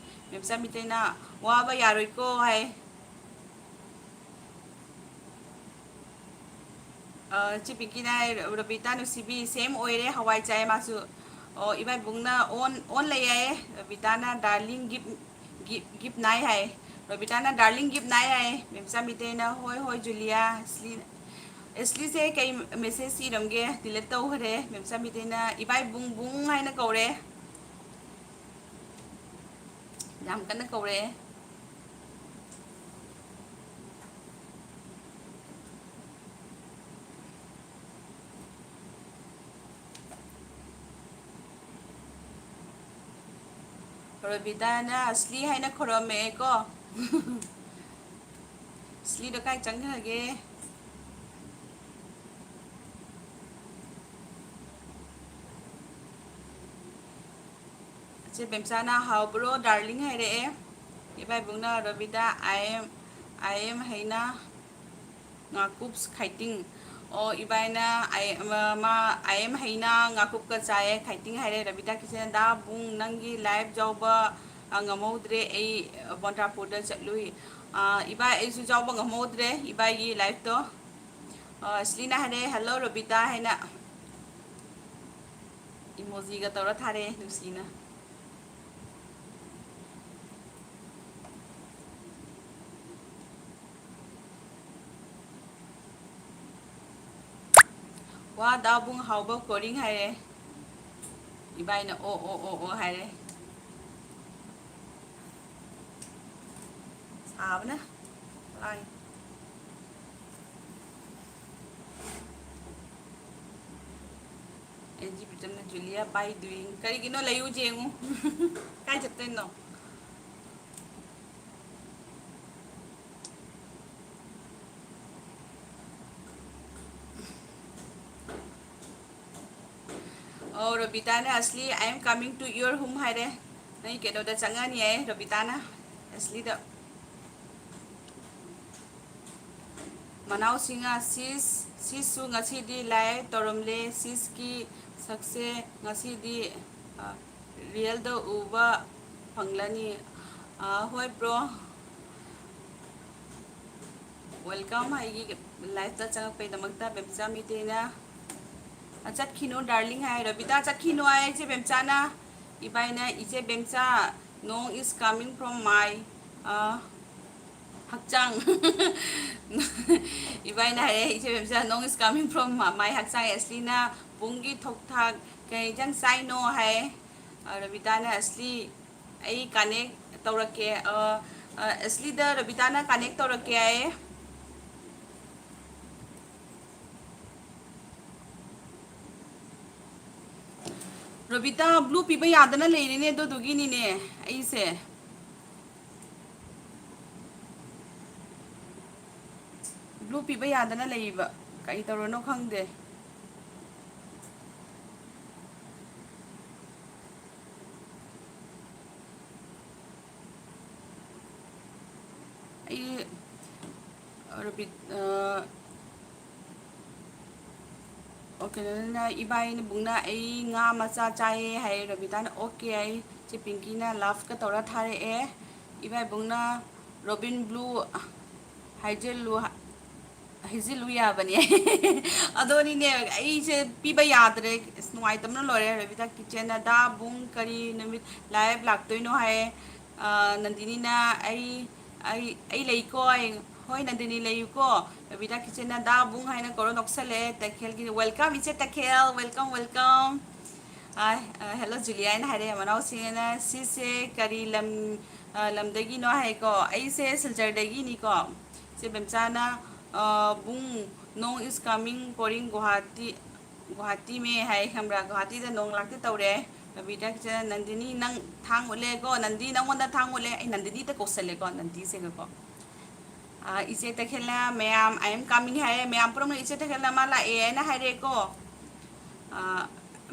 ꯃꯦꯝꯆꯥ ꯃꯤꯇꯩꯅ, "ꯋꯥꯕ ꯌꯥꯔꯣꯏꯀꯣ" ꯍꯥꯏ꯫ ꯑ, ꯆꯦ ꯄꯤꯡꯀꯤꯅ ꯍꯥꯏ, "ꯔꯕꯤꯇꯥ ꯅꯨꯡꯁꯤꯕꯤ, same ꯑꯣꯏꯔꯦ, ꯍꯋꯥꯏ ꯆꯥꯏ ꯃꯥꯁꯨ"꯫ ꯑꯣ, ꯏꯕꯥꯏꯕꯨꯡꯅ ꯑꯣꯟ, ꯑꯣꯟ ꯂꯩ ꯍꯥꯏꯌꯦ꯫ ꯔꯕꯤꯇꯥꯅ ꯗꯥꯔꯂꯤꯡ ꯒꯤꯐ, ꯒꯤꯐ, ꯒꯤꯐ ꯅꯥꯏ ꯍꯥꯏ꯫ ꯔꯕꯤꯇꯥꯅ ꯗꯥꯔꯂꯤꯡ ꯒꯤꯐ ꯅꯥꯏ ꯍꯥꯏ꯫ ꯃꯦꯝꯆꯥ ꯃꯤꯇꯩꯅ, "ꯍꯣꯏ, ꯍꯣꯏ, ꯖꯨꯂꯤꯌꯥ, ꯑꯦꯁꯂꯤ"꯫ ꯑꯦꯁꯂꯤꯁꯦ ꯀꯩ message ꯏꯔꯝꯒꯦ? Delete ꯇꯧꯈ꯭ꯔꯦ꯫ ꯃꯦꯝꯆꯥ ꯃꯤꯇꯩꯅ ꯏꯕꯥꯏ ꯕꯨꯡ ꯕꯨꯡ ꯍꯥꯏꯅ ꯀꯧꯔꯦ꯫ ꯌꯥꯝ ꯀꯟꯅ ꯀꯧꯔꯛꯑꯦ꯫ ꯔꯣꯕꯤꯇꯥꯅ ꯑꯁꯂꯤ ꯍꯥꯏꯅ ꯈꯨꯔꯝꯃꯛꯑꯦꯀꯣ꯫ ꯑꯁꯂꯤꯗꯣ ꯀꯥꯏ ꯆꯪꯈ꯭ꯔꯒꯦ? ꯆꯦ ꯕꯦꯝꯆꯥꯅ "ꯍꯥꯎꯕ꯭ꯔꯣ ꯗꯥꯔꯂꯤꯡ?" ꯍꯥꯏꯔꯛꯑꯦ꯫ ꯏꯕꯥꯏꯕꯨꯡꯅ, "Robita, I am, I am ꯍꯩꯅ ꯉꯥꯀꯨꯞꯁ ꯈꯥꯏꯇꯤꯡ"꯫ ꯑꯣ, ꯏꯕꯥꯏꯅ ꯑꯥꯏ-, ꯃ-, ꯃꯥ ꯑꯥꯏ ꯑꯦꯝ ꯍꯩꯅ ꯉꯥꯀꯨꯞꯀ ꯆꯥꯏꯌꯦ, ꯈꯥꯏꯇꯤꯡ ꯍꯥꯏꯔꯦ꯫ ꯔꯕꯤꯇꯥ ꯀꯤꯁꯟꯗ, ꯕꯨꯡ, ꯅꯪꯒꯤ ꯂꯥꯏꯚ ꯌꯥꯎꯕ, ꯑ, ꯉꯝꯍꯧꯗ꯭ꯔꯦ꯫ ꯑꯩ, ꯑ, ꯕꯣꯟꯗ꯭ꯔꯥꯄꯨꯔꯗ ꯆꯠꯂꯨꯏ꯫ ꯑ, ꯏꯕꯥꯏ, ꯑꯩꯁꯨ ꯌꯥꯎꯕ ꯉꯝꯍꯧꯗ꯭ꯔꯦ ꯏꯕꯥꯏꯒꯤ ꯂꯥꯏꯚꯇꯣ꯫ ꯑ, ꯑꯁꯂꯤꯅ ꯍꯥꯏꯔꯦ, "ꯍꯜꯂꯣ ꯔꯕꯤꯇꯥ" ꯍꯥꯏꯅ ꯏꯃꯣꯖꯤꯒ ꯇꯧꯔ ꯊꯥꯔꯛꯑꯦ ꯅꯨꯡꯁꯤꯅ꯫ ꯋꯥ ꯗꯥꯕꯨꯡ ꯍꯥꯎꯕ ꯀꯣꯔꯤꯡ ꯍꯥꯏꯔꯦ꯫ ꯏꯕꯥꯏꯅ ꯑꯣ, ꯑꯣ, ꯑꯣ, ꯑꯣ ꯍꯥꯏꯔꯦ꯫ ꯁꯥꯕꯅ ꯂꯥꯡꯉꯤ꯫ ꯑꯦꯟ ꯖꯤ ꯄ꯭ꯔꯤꯇꯝꯅ ꯖꯨꯂꯤꯌꯥ ꯄꯥꯏ ꯗꯨꯏꯡ꯫ ꯀꯔꯤꯒꯤꯅꯣ? ꯂꯩꯌꯨ ꯌꯦꯡꯉꯨ꯫ ꯀꯥꯏ ꯆꯠꯇꯣꯏꯅꯣ? ꯑꯣ, ꯔꯣꯕꯤꯇꯥꯅ ꯑꯁꯂꯤ, "I am coming to your home" ꯍꯥꯏꯔꯦ꯫ ꯅꯪ ꯀꯩꯅꯣꯗ ꯆꯪꯉꯅꯤ ꯍꯥꯏꯌꯦ ꯔꯣꯕꯤꯇꯥꯅ ꯑꯁꯂꯤꯗ꯫ ꯃꯅꯥꯎꯁꯤꯡꯅ, "ꯁꯤꯁ, ꯁꯤꯁꯁꯨ ꯉꯁꯤꯗꯤ ꯂꯥꯏ ꯇꯧꯔꯝꯂꯦ, ꯁꯤꯁꯀꯤ ꯁꯛꯁꯦ ꯉꯁꯤꯗꯤ, ꯑ, ꯔꯤꯌꯦꯜꯗ ꯎꯕ ꯐꯪꯂꯅꯤ"꯫ ꯑ, ꯍꯣꯏ ꯕ꯭ꯔꯣ꯫ Welcome ꯑꯩꯒꯤ ꯂꯥꯏꯐꯇ ꯆꯪꯉꯛꯄꯩꯗꯃꯛꯇ ꯕꯦꯝꯆꯥ ꯃꯤꯇꯩꯅ꯫ ꯑ, "ꯆꯠꯈꯤꯅꯨ ꯗꯥꯔꯂꯤꯡ" ꯍꯥꯏ ꯔꯕꯤꯇꯥ, "ꯆꯠꯈꯤꯅꯨ" ꯍꯥꯏ ꯏꯆꯦ ꯕꯦꯝꯆꯥꯅ꯫ ꯏꯕꯥꯏꯅ, "ꯏꯆꯦ ꯕꯦꯝꯆꯥ, ꯅꯣꯡ is coming from my", ꯑ, ꯍꯛꯆꯥꯡ꯫ ꯏꯕꯥꯏꯅ ꯍꯥꯏꯔꯦ, "ꯏꯆꯦ ꯕꯦꯝꯆꯥ, ꯅꯣꯡ is coming from my ꯍꯛꯆꯥꯡ"꯫ ꯑꯦꯁꯂꯤꯅ, "ꯄꯨꯡꯒꯤ ꯊꯣꯛ ꯊꯥꯛ ꯀꯩ ꯏꯟꯖꯥꯡ ꯆꯥꯏꯅꯣ?" ꯍꯥꯏ꯫ ꯑ, ꯔꯕꯤꯇꯥꯅ, "ꯑꯁꯂꯤ, ꯑꯩ ꯀꯅꯦꯛ ꯇꯧꯔꯛꯀꯦ"꯫ ꯑ, ꯑ, ꯑꯁꯂꯤꯗ ꯔꯕꯤꯇꯥꯅ ꯀꯅꯦꯛ ꯇꯧꯔꯛꯀꯦ ꯍꯥꯏꯌꯦ꯫ ꯔꯕꯤꯇꯥ, ꯕ꯭ꯂꯨ ꯄꯤꯕ ꯌꯥꯗꯅ ꯂꯩꯔꯤꯅꯦ, ꯑꯗꯨꯗꯨꯒꯤꯅꯤꯅꯦ ꯑꯩꯁꯦ꯫ ꯕ꯭ꯂꯨ ꯄꯤꯕ ꯌꯥꯗꯅ ꯂꯩꯌꯦꯕ꯫ ꯀꯩ ꯇꯧꯔꯅꯣ ꯈꯪꯗꯦ꯫ ꯑꯩ, ꯑ, ꯔꯕꯤꯠ-, ꯑ, ꯑꯣ, ꯀꯩꯅꯣꯅ, ꯏꯕꯥꯏ ꯕꯨꯡꯅ ꯑꯩ ꯉꯥ ꯃꯆꯥ ꯆꯥꯏꯌꯦ ꯍꯥꯏ, ꯔꯕꯤꯇꯥꯅ ꯑꯣꯀꯦ ꯍꯥꯏ, ꯆꯦ ꯄꯤꯡꯀꯤꯅ ꯂꯚꯀ ꯇꯧꯔ ꯊꯥꯔꯛꯑꯦ꯫ ꯏꯕꯥꯏ ꯕꯨꯡꯅ ꯔꯣꯕꯤꯟ ꯕ꯭ꯂꯨ ꯍꯥꯏꯖꯤꯜꯂꯨ, ꯍꯥꯏꯖꯤꯜꯂꯨ ꯌꯥꯕꯅꯦ꯫ ꯑꯗꯣꯅꯤꯅꯦ, ꯑꯩꯁꯦ ꯄꯤꯕ ꯌꯥꯗ꯭ꯔꯦ꯫ ꯑꯁ, ꯅꯨꯡꯉꯥꯏꯇꯕꯅ ꯂꯣꯏꯔꯦ꯫ ꯔꯕꯤꯇꯥ ꯀꯤꯆꯟꯅ, "ꯗꯥ ꯕꯨꯡ, ꯀꯔꯤ ꯅꯨꯃꯤꯠ ꯂꯥꯏꯚ ꯂꯥꯛꯇꯣꯏꯅꯣ?" ꯍꯥꯏꯌꯦ꯫ ꯑ, ꯅꯟꯗꯤꯅꯤꯅ, "ꯑꯩ, ꯑꯩ, ꯑꯩ ꯂꯩꯀꯣ, ꯑꯩ, ꯍꯣꯏ, ꯅꯟꯗꯤꯅꯤ ꯂꯩꯌꯨꯀꯣ꯫" ꯔꯕꯤꯇꯥ ꯀꯤꯆꯟꯅ, "ꯗꯥ ꯕꯨꯡ" ꯍꯥꯏꯅ ꯀꯧꯔ ꯅꯣꯛꯁꯜꯂꯦ꯫ ꯇꯈꯦꯜꯒꯤ, "Welcome, ꯏꯆꯦ ꯇꯈꯦꯜ, welcome, welcome꯫" ꯑ, ꯑ, "Hello, ꯖꯨꯂꯤꯌꯥ" ꯍꯥꯏꯅ ꯍꯥꯏꯔꯛꯑꯦ꯫ ꯃꯅꯥꯎꯁꯤꯡꯅ, "ꯁꯤꯁꯦ ꯀꯔꯤ ꯂꯝ, ꯑ, ꯂꯝꯗꯒꯤꯅꯣ?" ꯍꯥꯏꯀꯣ꯫ ꯑꯩꯁꯦ ꯁꯤꯜꯆꯔꯗꯒꯤꯅꯤꯀꯣ꯫ ꯏꯆꯦ ꯕꯦꯝꯆꯥꯅ, ꯑ, "ꯕꯨꯡ, ꯅꯣꯡ is coming, pouring Guwahati, Guwahati ꯃꯦ" ꯍꯥꯏ, ꯈꯪꯕ꯭ꯔꯥ? ꯒꯨꯍꯥꯇꯤꯗ ꯅꯣꯡ ꯂꯥꯛꯇꯤ ꯇꯧꯔꯦ꯫ ꯔꯕꯤꯇꯥ ꯀꯤꯆꯟꯅ, "ꯅꯟꯗꯤꯅꯤ, ꯅꯪ ꯊꯥꯡ ꯎꯠꯂꯦꯀꯣ, ꯅꯟꯗꯤ, ꯅꯪꯉꯣꯟꯗ ꯊꯥꯡ ꯎꯠꯂꯦ꯫" ꯑꯩ ꯅꯟꯗꯤꯅꯤꯗ ꯀꯧꯁꯜꯂꯦꯀꯣ, ꯅꯟꯗꯤꯁꯦꯒꯀꯣ꯫ ꯑ, ꯏꯆꯦ ꯇꯈꯦꯜꯅ, "ꯃꯌꯥꯝ, I am coming" ꯍꯥꯏꯌꯦ꯫ ꯃꯌꯥꯝ ꯄꯨꯝꯅꯃꯛꯅ ꯏꯆꯦ ꯇꯈꯦꯜꯅ ꯃꯥ ꯂꯥꯛꯑꯦ ꯍꯥꯏꯅ ꯍꯥꯏꯔꯦꯀꯣ꯫ ꯑ,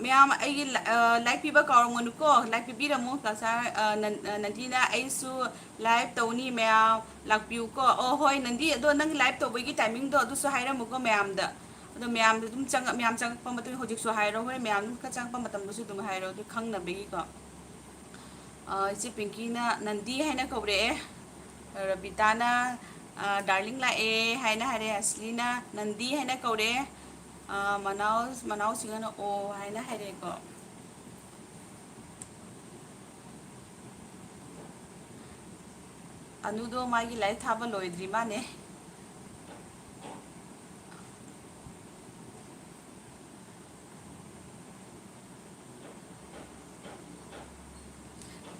ꯃꯌꯥꯝ ꯑꯩꯒꯤ ꯂ-, ꯑ, ꯂꯥꯏꯛ ꯄꯤꯕ ꯀꯥꯎꯔꯝꯒꯅꯨꯀꯣ, ꯂꯥꯏꯛ ꯄꯤꯕꯤꯔꯝꯃꯨ꯫ ꯀꯁꯥꯔ, ꯑ, ꯅꯟ-, ꯑ, ꯅꯟꯗꯤꯅ, "ꯑꯩꯁꯨ ꯂꯥꯏꯚ ꯇꯧꯅꯤ, ꯃꯌꯥꯝ ꯂꯥꯛꯄꯤꯌꯨꯀꯣ꯫" ꯑꯣ, ꯍꯣꯏ, ꯅꯟꯗꯤ, ꯑꯗꯣ ꯅꯪꯒꯤ ꯂꯥꯏꯚ ꯇꯧꯕꯒꯤ ꯇꯥꯏꯃꯤꯡꯗꯣ ꯑꯗꯨꯁꯨ ꯍꯥꯏꯔꯝꯃꯨꯀꯣ ꯃꯌꯥꯝꯗ꯫ ꯑꯗꯣ ꯃꯌꯥꯝꯗ ꯑꯗꯨꯝ ꯆꯪꯉ-, ꯃꯌꯥꯝ ꯆꯪꯉꯛꯄ ꯃꯇꯨꯡ ꯍꯧꯖꯤꯛꯁꯨ ꯍꯥꯏꯔꯣ, ꯍꯣꯔꯦꯟ ꯃꯌꯥꯝ ꯑꯗꯨꯝ ꯈꯔ ꯆꯪꯉꯛꯄ ꯃꯇꯝꯗꯁꯨ ꯑꯗꯨꯝ ꯍꯥꯏꯔꯣ, ꯑꯗꯨ ꯈꯪꯅꯕꯒꯤꯀꯣ꯫ ꯑ, ꯏꯆꯦ ꯄꯤꯡꯀꯤꯅ ꯅꯟꯗꯤ ꯍꯥꯏꯅ ꯀꯧꯔꯛꯑꯦ꯫ ꯔꯕꯤꯇꯥꯅ, ꯑ, "ꯗꯥꯔꯂꯤꯡ ꯂꯥꯛꯑꯦ" ꯍꯥꯏꯅ ꯍꯥꯏꯔꯦ꯫ ꯑꯁꯂꯤꯅ ꯅꯟꯗꯤ ꯍꯥꯏꯅ ꯀꯧꯔꯛꯑꯦ꯫ ꯑ, ꯃꯅꯥꯎ-, ꯃꯅꯥꯎꯁꯤꯡꯅ "ꯑꯣ" ꯍꯥꯏꯅ ꯍꯥꯏꯔꯛꯑꯦꯀꯣ꯫ ꯑꯅꯨꯗꯣ ꯃꯥꯒꯤ ꯂꯥꯏꯔꯤꯛ ꯊꯥꯕ ꯂꯣꯏꯗ꯭ꯔꯤ ꯃꯥꯅꯦ꯫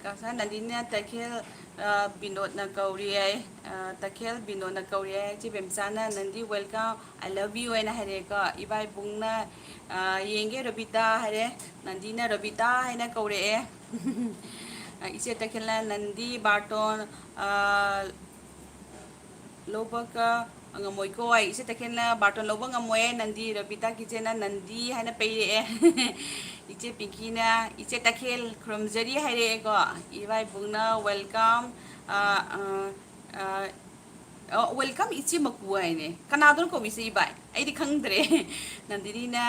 ꯀꯁꯥꯔ ꯅꯟꯗꯤꯅ ꯇꯈꯦꯜ, ꯑ, ꯕꯤꯅꯣꯗꯅ ꯀꯧꯔꯤ ꯍꯥꯏ꯫ ꯑ, ꯇꯈꯦꯜ ꯕꯤꯅꯣꯗꯅ ꯀꯧꯔꯤ ꯍꯥꯏ꯫ ꯆꯦ ꯕꯦꯝꯆꯥꯅ, "ꯅꯟꯗꯤ, welcome, I love you" ꯍꯥꯏꯅ ꯍꯥꯏꯔꯛꯑꯦꯀꯣ꯫ ꯏꯕꯥꯏ ꯕꯨꯡꯅ, ꯑ, "ꯌꯦꯡꯒꯦ ꯔꯕꯤꯇꯥ" ꯍꯥꯏꯔꯦ꯫ ꯅꯟꯗꯤꯅ ꯔꯕꯤꯇꯥ ꯍꯥꯏꯅ ꯀꯧꯔꯛꯑꯦ꯫ ꯑ, ꯏꯆꯦ ꯇꯈꯦꯜꯅ, "ꯅꯟꯗꯤ ꯕꯥꯔꯇꯣꯟ, ꯑ, ꯂꯧꯕꯒ ꯉꯝꯃꯣꯏꯀꯣ" ꯍꯥꯏ꯫ ꯏꯆꯦ ꯇꯈꯦꯜꯅ, "ꯕꯥꯔꯇꯣꯟ ꯂꯧꯕ ꯉꯝꯃꯣꯏ ꯅꯟꯗꯤ꯫" ꯔꯕꯤꯇꯥ ꯀꯤꯆꯦꯟꯅ ꯅꯟꯗꯤ ꯍꯥꯏꯅ ꯄꯩꯔꯛꯑꯦ꯫ ꯏꯆꯦ ꯄꯤꯡꯀꯤꯅ, "ꯏꯆꯦ ꯇꯈꯦꯜ ꯈꯨꯔꯨꯝꯖꯔꯤ" ꯍꯥꯏꯔꯛꯑꯦꯀꯣ꯫ ꯏꯕꯥꯏ ꯕꯨꯡꯅ, "Welcome, ꯑ, ꯑ, ꯑ, ꯑ, welcome ꯏꯆꯦ ꯃꯀꯨ" ꯍꯥꯏꯅꯦ꯫ ꯀꯅꯥꯗꯅꯣ ꯀꯧꯕꯤꯁꯦ ꯏꯕꯥꯏ? ꯑꯩꯗꯤ ꯈꯪꯗ꯭ꯔꯦ꯫ ꯅꯟꯗꯤꯅꯤꯅ,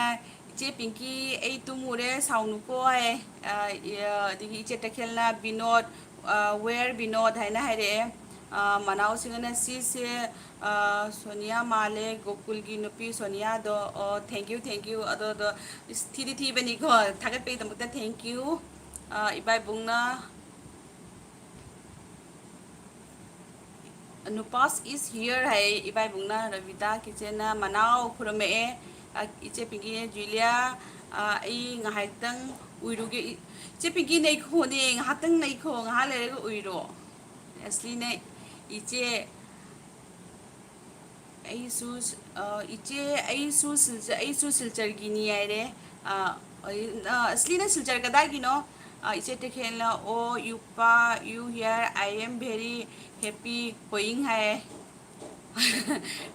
"ꯏꯆꯦ ꯄꯤꯡꯀꯤ, ꯑꯩ ꯇꯨꯝꯃꯨꯔꯦ, ꯁꯥꯎꯅꯨꯀꯣ" ꯍꯥꯏ꯫ ꯑ, ꯑꯗꯒꯤ ꯏꯆꯦ ꯇꯈꯦꯜꯅ, "ꯕꯤꯅꯣꯗ, ꯑ, where ꯕꯤꯅꯣꯗ?" ꯍꯥꯏꯅ ꯍꯥꯏꯔꯛꯑꯦ꯫ ꯑ, ꯃꯅꯥꯎꯁꯤꯡꯅ, "ꯁꯤꯁꯦ, ꯑ, ꯁꯣꯅꯤꯌꯥ ꯃꯥꯜꯂꯦ, ꯒꯣꯀꯨꯜꯒꯤ ꯅꯨꯄꯤ ꯁꯣꯅꯤꯌꯥꯗꯣ꯫ ꯑꯣ, thank you, thank you꯫ ꯑꯗꯣ, ꯑꯗꯣ, ꯏꯁ, ꯊꯤꯗꯤ ꯊꯤꯕꯅꯤꯀꯣ, ꯊꯥꯒꯠꯄꯒꯤꯗꯃꯛꯇ thank you"꯫ ꯑ, ꯏꯕꯥ ꯏꯕꯨꯡꯅ, "ꯅꯨꯄꯥꯁ is here" ꯍꯥꯏ ꯏꯕꯥ ꯏꯕꯨꯡꯅ꯫ ꯔꯕꯤꯇꯥ ꯀꯤꯆꯦꯟꯅ, "ꯃꯅꯥꯎ ꯈꯨꯔꯨꯝꯃꯛꯑꯦ"꯫ ꯑ, ꯏꯆꯦ ꯄꯤꯡꯀꯤꯅ, "ꯖꯨꯂꯤꯌꯥ, ꯑ, ꯑꯩ ꯉꯥꯏꯍꯥꯛꯇꯪ ꯎꯏꯔꯨꯒꯦ"꯫ ꯏ-, ꯏꯆꯦ ꯄꯤꯡꯀꯤ, ꯅꯩꯈꯣꯅꯦ, ꯉꯥꯏꯍꯥꯛꯇꯪ ꯅꯩꯈꯣ, ꯉꯥꯏꯍꯥꯛ ꯂꯩꯔꯒ ꯎꯏꯔꯣ꯫ ꯑꯁꯂꯤꯅ, "ꯏꯆꯦ, ꯑꯩꯁꯨ, ꯑ, ꯏꯆꯦ, ꯑꯩꯁꯨ ꯁꯤꯜꯆ-, ꯑꯩꯁꯨ ꯁꯤꯜꯆꯔꯒꯤꯅꯤ" ꯍꯥꯏꯔꯦ꯫ ꯑ, ꯑ, ꯑꯁꯂꯤꯅ, "ꯁꯤꯜꯆꯔ ꯀꯗꯥꯏꯒꯤꯅꯣ?" ꯑ, ꯏꯆꯦ ꯇꯈꯦꯜꯅ, "ꯑꯣ, ꯌꯨꯄꯥ, you here, I am very happy going" ꯍꯥꯏꯌꯦ꯫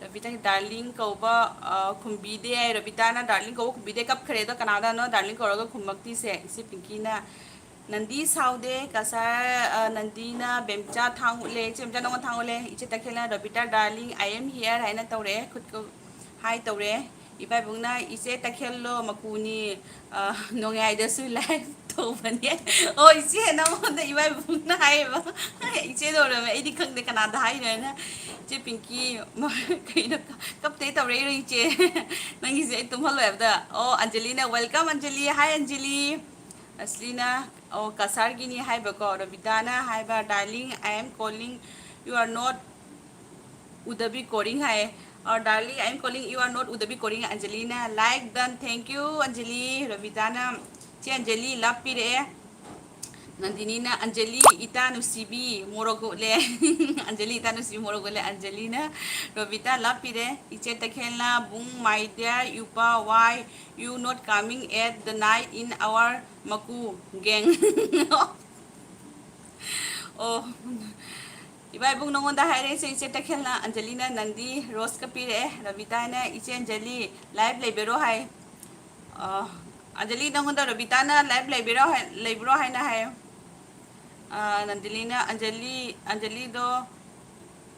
ꯔꯕꯤꯇꯥꯒꯤ "ꯗꯥꯔꯂꯤꯡ" ꯀꯧꯕ, ꯑ, ꯈꯨꯝꯕꯤꯗꯦ ꯍꯥꯏ꯫ ꯔꯕꯤꯇꯥꯅ "ꯗꯥꯔꯂꯤꯡ" ꯀꯧꯕ ꯈꯨꯝꯕꯤꯗꯦ, ꯀꯞꯈ꯭ꯔꯦ꯫ ꯑꯗꯣ ꯀꯅꯥꯗꯅꯣ ꯗꯥꯔꯂꯤꯡ ꯀꯧꯔꯒ ꯈꯨꯝꯃꯛꯇ꯭ꯔꯤꯁꯦ? ꯏꯆꯦ ꯄꯤꯡꯀꯤꯅ, "ꯅꯟꯗꯤ ꯁꯥꯎꯗꯦ, ꯀꯁꯥꯔ, ꯑ, ꯅꯟꯗꯤꯅ ꯕꯦꯝꯆꯥ ꯊꯥꯡ ꯎꯠꯂꯦ, ꯏꯆꯦ ꯕꯦꯝꯆꯥ ꯅꯪꯉꯣꯟꯗ ꯊꯥꯡ ꯎꯠꯂꯦ"꯫ ꯏꯆꯦ ꯇꯈꯦꯜꯅ, "Rabita darling, I am here" ꯍꯥꯏꯅ ꯇꯧꯔꯛꯑꯦ, ꯈꯨꯠꯀ ꯍꯥꯏ ꯇꯧꯔꯦ꯫ ꯏꯕꯥ ꯏꯕꯨꯡꯅ, "ꯏꯆꯦ ꯇꯈꯦꯜꯂꯣ ꯃꯀꯨꯅꯤ, ꯑ, ꯅꯣꯡꯌꯥꯏꯗꯁꯨ live ꯇꯧꯕꯅꯦ"꯫ ꯑꯣ, ꯏꯆꯦ, ꯅꯉꯣꯟꯗ ꯏꯕꯥ ꯏꯕꯨꯡꯅ ꯍꯥꯏꯌꯦꯕ꯫ ꯏꯆꯦ ꯇꯧꯔꯝꯃꯦ, ꯑꯩꯗꯤ ꯈꯪꯗꯦ ꯀꯅꯥꯗ ꯍꯥꯏꯅꯣ ꯍꯥꯏꯅ꯫ ꯏꯆꯦ ꯄꯤꯡꯀꯤ, ꯃ-, ꯀꯩꯅꯣ, ꯀꯞꯇꯦ ꯇꯧꯔꯛꯏꯔꯣ ꯏꯆꯦ? ꯅꯪꯒꯤꯁꯦ ꯑꯩ ꯇꯨꯝꯍꯜꯂꯣꯏ ꯍꯥꯏꯕꯗ꯫ ꯑꯣ, ꯑꯟꯖꯂꯤꯅ, "Welcome ꯑꯟꯖꯂꯤ, hi ꯑꯟꯖꯂꯤ"꯫ ꯑꯁꯂꯤꯅ, ꯑꯣ, ꯀꯁꯥꯔꯒꯤꯅꯤ ꯍꯥꯏꯕꯀꯣ꯫ ꯔꯕꯤꯇꯥꯅ ꯍꯥꯏꯕ, "Darling, I am calling, you are not ꯎꯗꯕꯤ ꯀꯣꯔꯤꯡ" ꯍꯥꯏꯌꯦ꯫ ꯑꯣ, "Darling, I am calling, you are not ꯎꯗꯕꯤ ꯀꯣꯔꯤꯡ" ꯑꯟꯖꯂꯤꯅ꯫ Like done, thank you Anjali. ꯔꯕꯤꯇꯥꯅ, ꯆꯦ ꯑꯟꯖꯂꯤ love ꯄꯤꯔꯛꯑꯦ꯫ ꯅꯟꯗꯤꯅꯤꯅ, "ꯑꯟꯖꯂꯤ ꯏꯇꯥ ꯅꯨꯡꯁꯤꯕꯤ" ꯃꯣꯔꯣꯛ ꯎꯠꯂꯦ꯫ ꯑꯟꯖꯂꯤ ꯏꯇꯥ ꯅꯨꯡꯁꯤꯕꯤ ꯃꯣꯔꯣꯛ ꯎꯠꯂꯦ꯫ ꯑꯟꯖꯂꯤꯅ, "ꯔꯕꯤꯇꯥ love ꯄꯤꯔꯦ"꯫ ꯏꯆꯦ ꯇꯈꯦꯜꯅ, "ꯕꯨꯡ, my dear ꯌꯨꯄꯥ, why you not coming at the night in our ꯃꯀꯨ gang?" ꯑꯣ, ꯏꯕꯥ ꯏꯕꯨꯡ ꯅꯉꯣꯟꯗ ꯍꯥꯏꯔꯦ, ꯏꯆꯦ, ꯏꯆꯦ ꯇꯈꯦꯜꯅ꯫ ꯑꯟꯖꯂꯤꯅ ꯅꯟꯗꯤ ꯔꯣꯁꯀ ꯄꯤꯔꯛꯑꯦ꯫ ꯔꯕꯤꯇꯥꯅ, "ꯏꯆꯦ ꯑꯟꯖꯂꯤ, live ꯂꯩꯕꯤꯔꯣ" ꯍꯥꯏ꯫ ꯑ, ꯑꯟꯖꯂꯤ, ꯅꯉꯣꯟꯗ ꯔꯕꯤꯇꯥꯅ live ꯂꯩꯕꯤꯔꯣ ꯍꯥꯏ-, ꯂꯩꯕ꯭ꯔꯣ ꯍꯥꯏꯅ ꯍꯥꯏ꯫ ꯑ, ꯅꯟꯗꯤꯅꯤꯅ, "ꯑꯟꯖꯂꯤ, ꯑꯟꯖꯂꯤꯗꯣ",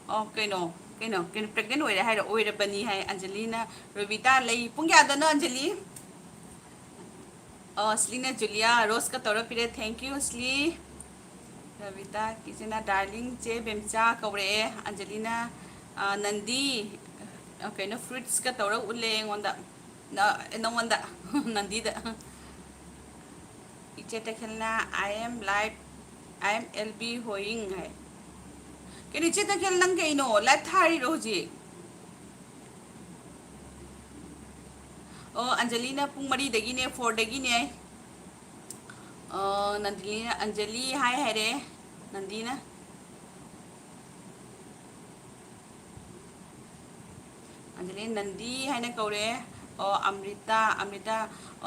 ꯑꯣ, ꯀꯩꯅꯣ, ꯀꯩꯅꯣ, ꯀꯩꯅꯣ, pregnant ꯑꯣꯏꯔꯦ ꯍꯥꯏꯔꯣ? ꯑꯣꯏꯔꯕꯅꯤ ꯍꯥꯏ ꯑꯟꯖꯂꯤꯅ꯫ ꯔꯣꯕꯤꯇꯥ ꯂꯩ꯫ ꯄꯨꯡ ꯀꯌꯥꯗꯅꯣ, ꯑꯟꯖꯂꯤ? ꯑꯣ, ꯁ꯭ꯂꯤꯅ ꯖꯨꯂꯤꯌꯥ ꯔꯣꯁꯀ ꯇꯧꯔ ꯄꯤꯔꯦ꯫ Thank you, ꯁ꯭ꯂꯤ꯫ ꯔꯣꯕꯤꯇꯥ, ꯏꯆꯦꯅ darling ꯆꯦ ꯕꯦꯝꯆꯥ ꯀꯧꯔꯛꯑꯦ꯫ ꯑꯟꯖꯂꯤꯅ, ꯑ, ꯅꯟꯗꯤ, ꯑ, ꯀꯩꯅꯣ, fruitsꯀ ꯇꯧꯔ ꯎꯠꯂꯦ ꯑꯩꯉꯣꯟꯗ꯫ ꯅ-, ꯅꯉꯣꯟꯗ꯫ ꯅꯟꯗꯤꯗ꯫ ꯏꯆꯦ ꯇꯈꯦꯜꯅ, "I am live, I am L B hoying" ꯍꯥꯏ꯫ ꯀꯩꯅꯣ, ꯏꯆꯦ ꯇꯈꯦꯜ, ꯅꯪ ꯀꯩꯅꯣ live ꯊꯥꯔꯤꯔꯣ ꯍꯧꯖꯤꯛ? ꯑꯣ, ꯑꯟꯖꯂꯤꯅ ꯄꯨꯡ ꯃꯔꯤꯗꯒꯤꯅꯦ, fourꯗꯒꯤꯅꯦ꯫ ꯑꯣ, ꯅꯟꯗꯤꯅꯤꯅ ꯑꯟꯖꯂꯤ ꯍꯥꯏ ꯍꯥꯏꯔꯦ, ꯅꯟꯗꯤꯅ꯫ ꯑꯟꯖꯂꯤ ꯅꯟꯗꯤ ꯍꯥꯏꯅ ꯀꯧꯔꯦ꯫ ꯑꯣ, ꯑꯃ꯭ꯔꯤꯇꯥ, ꯑꯃ꯭ꯔꯤꯇꯥ꯫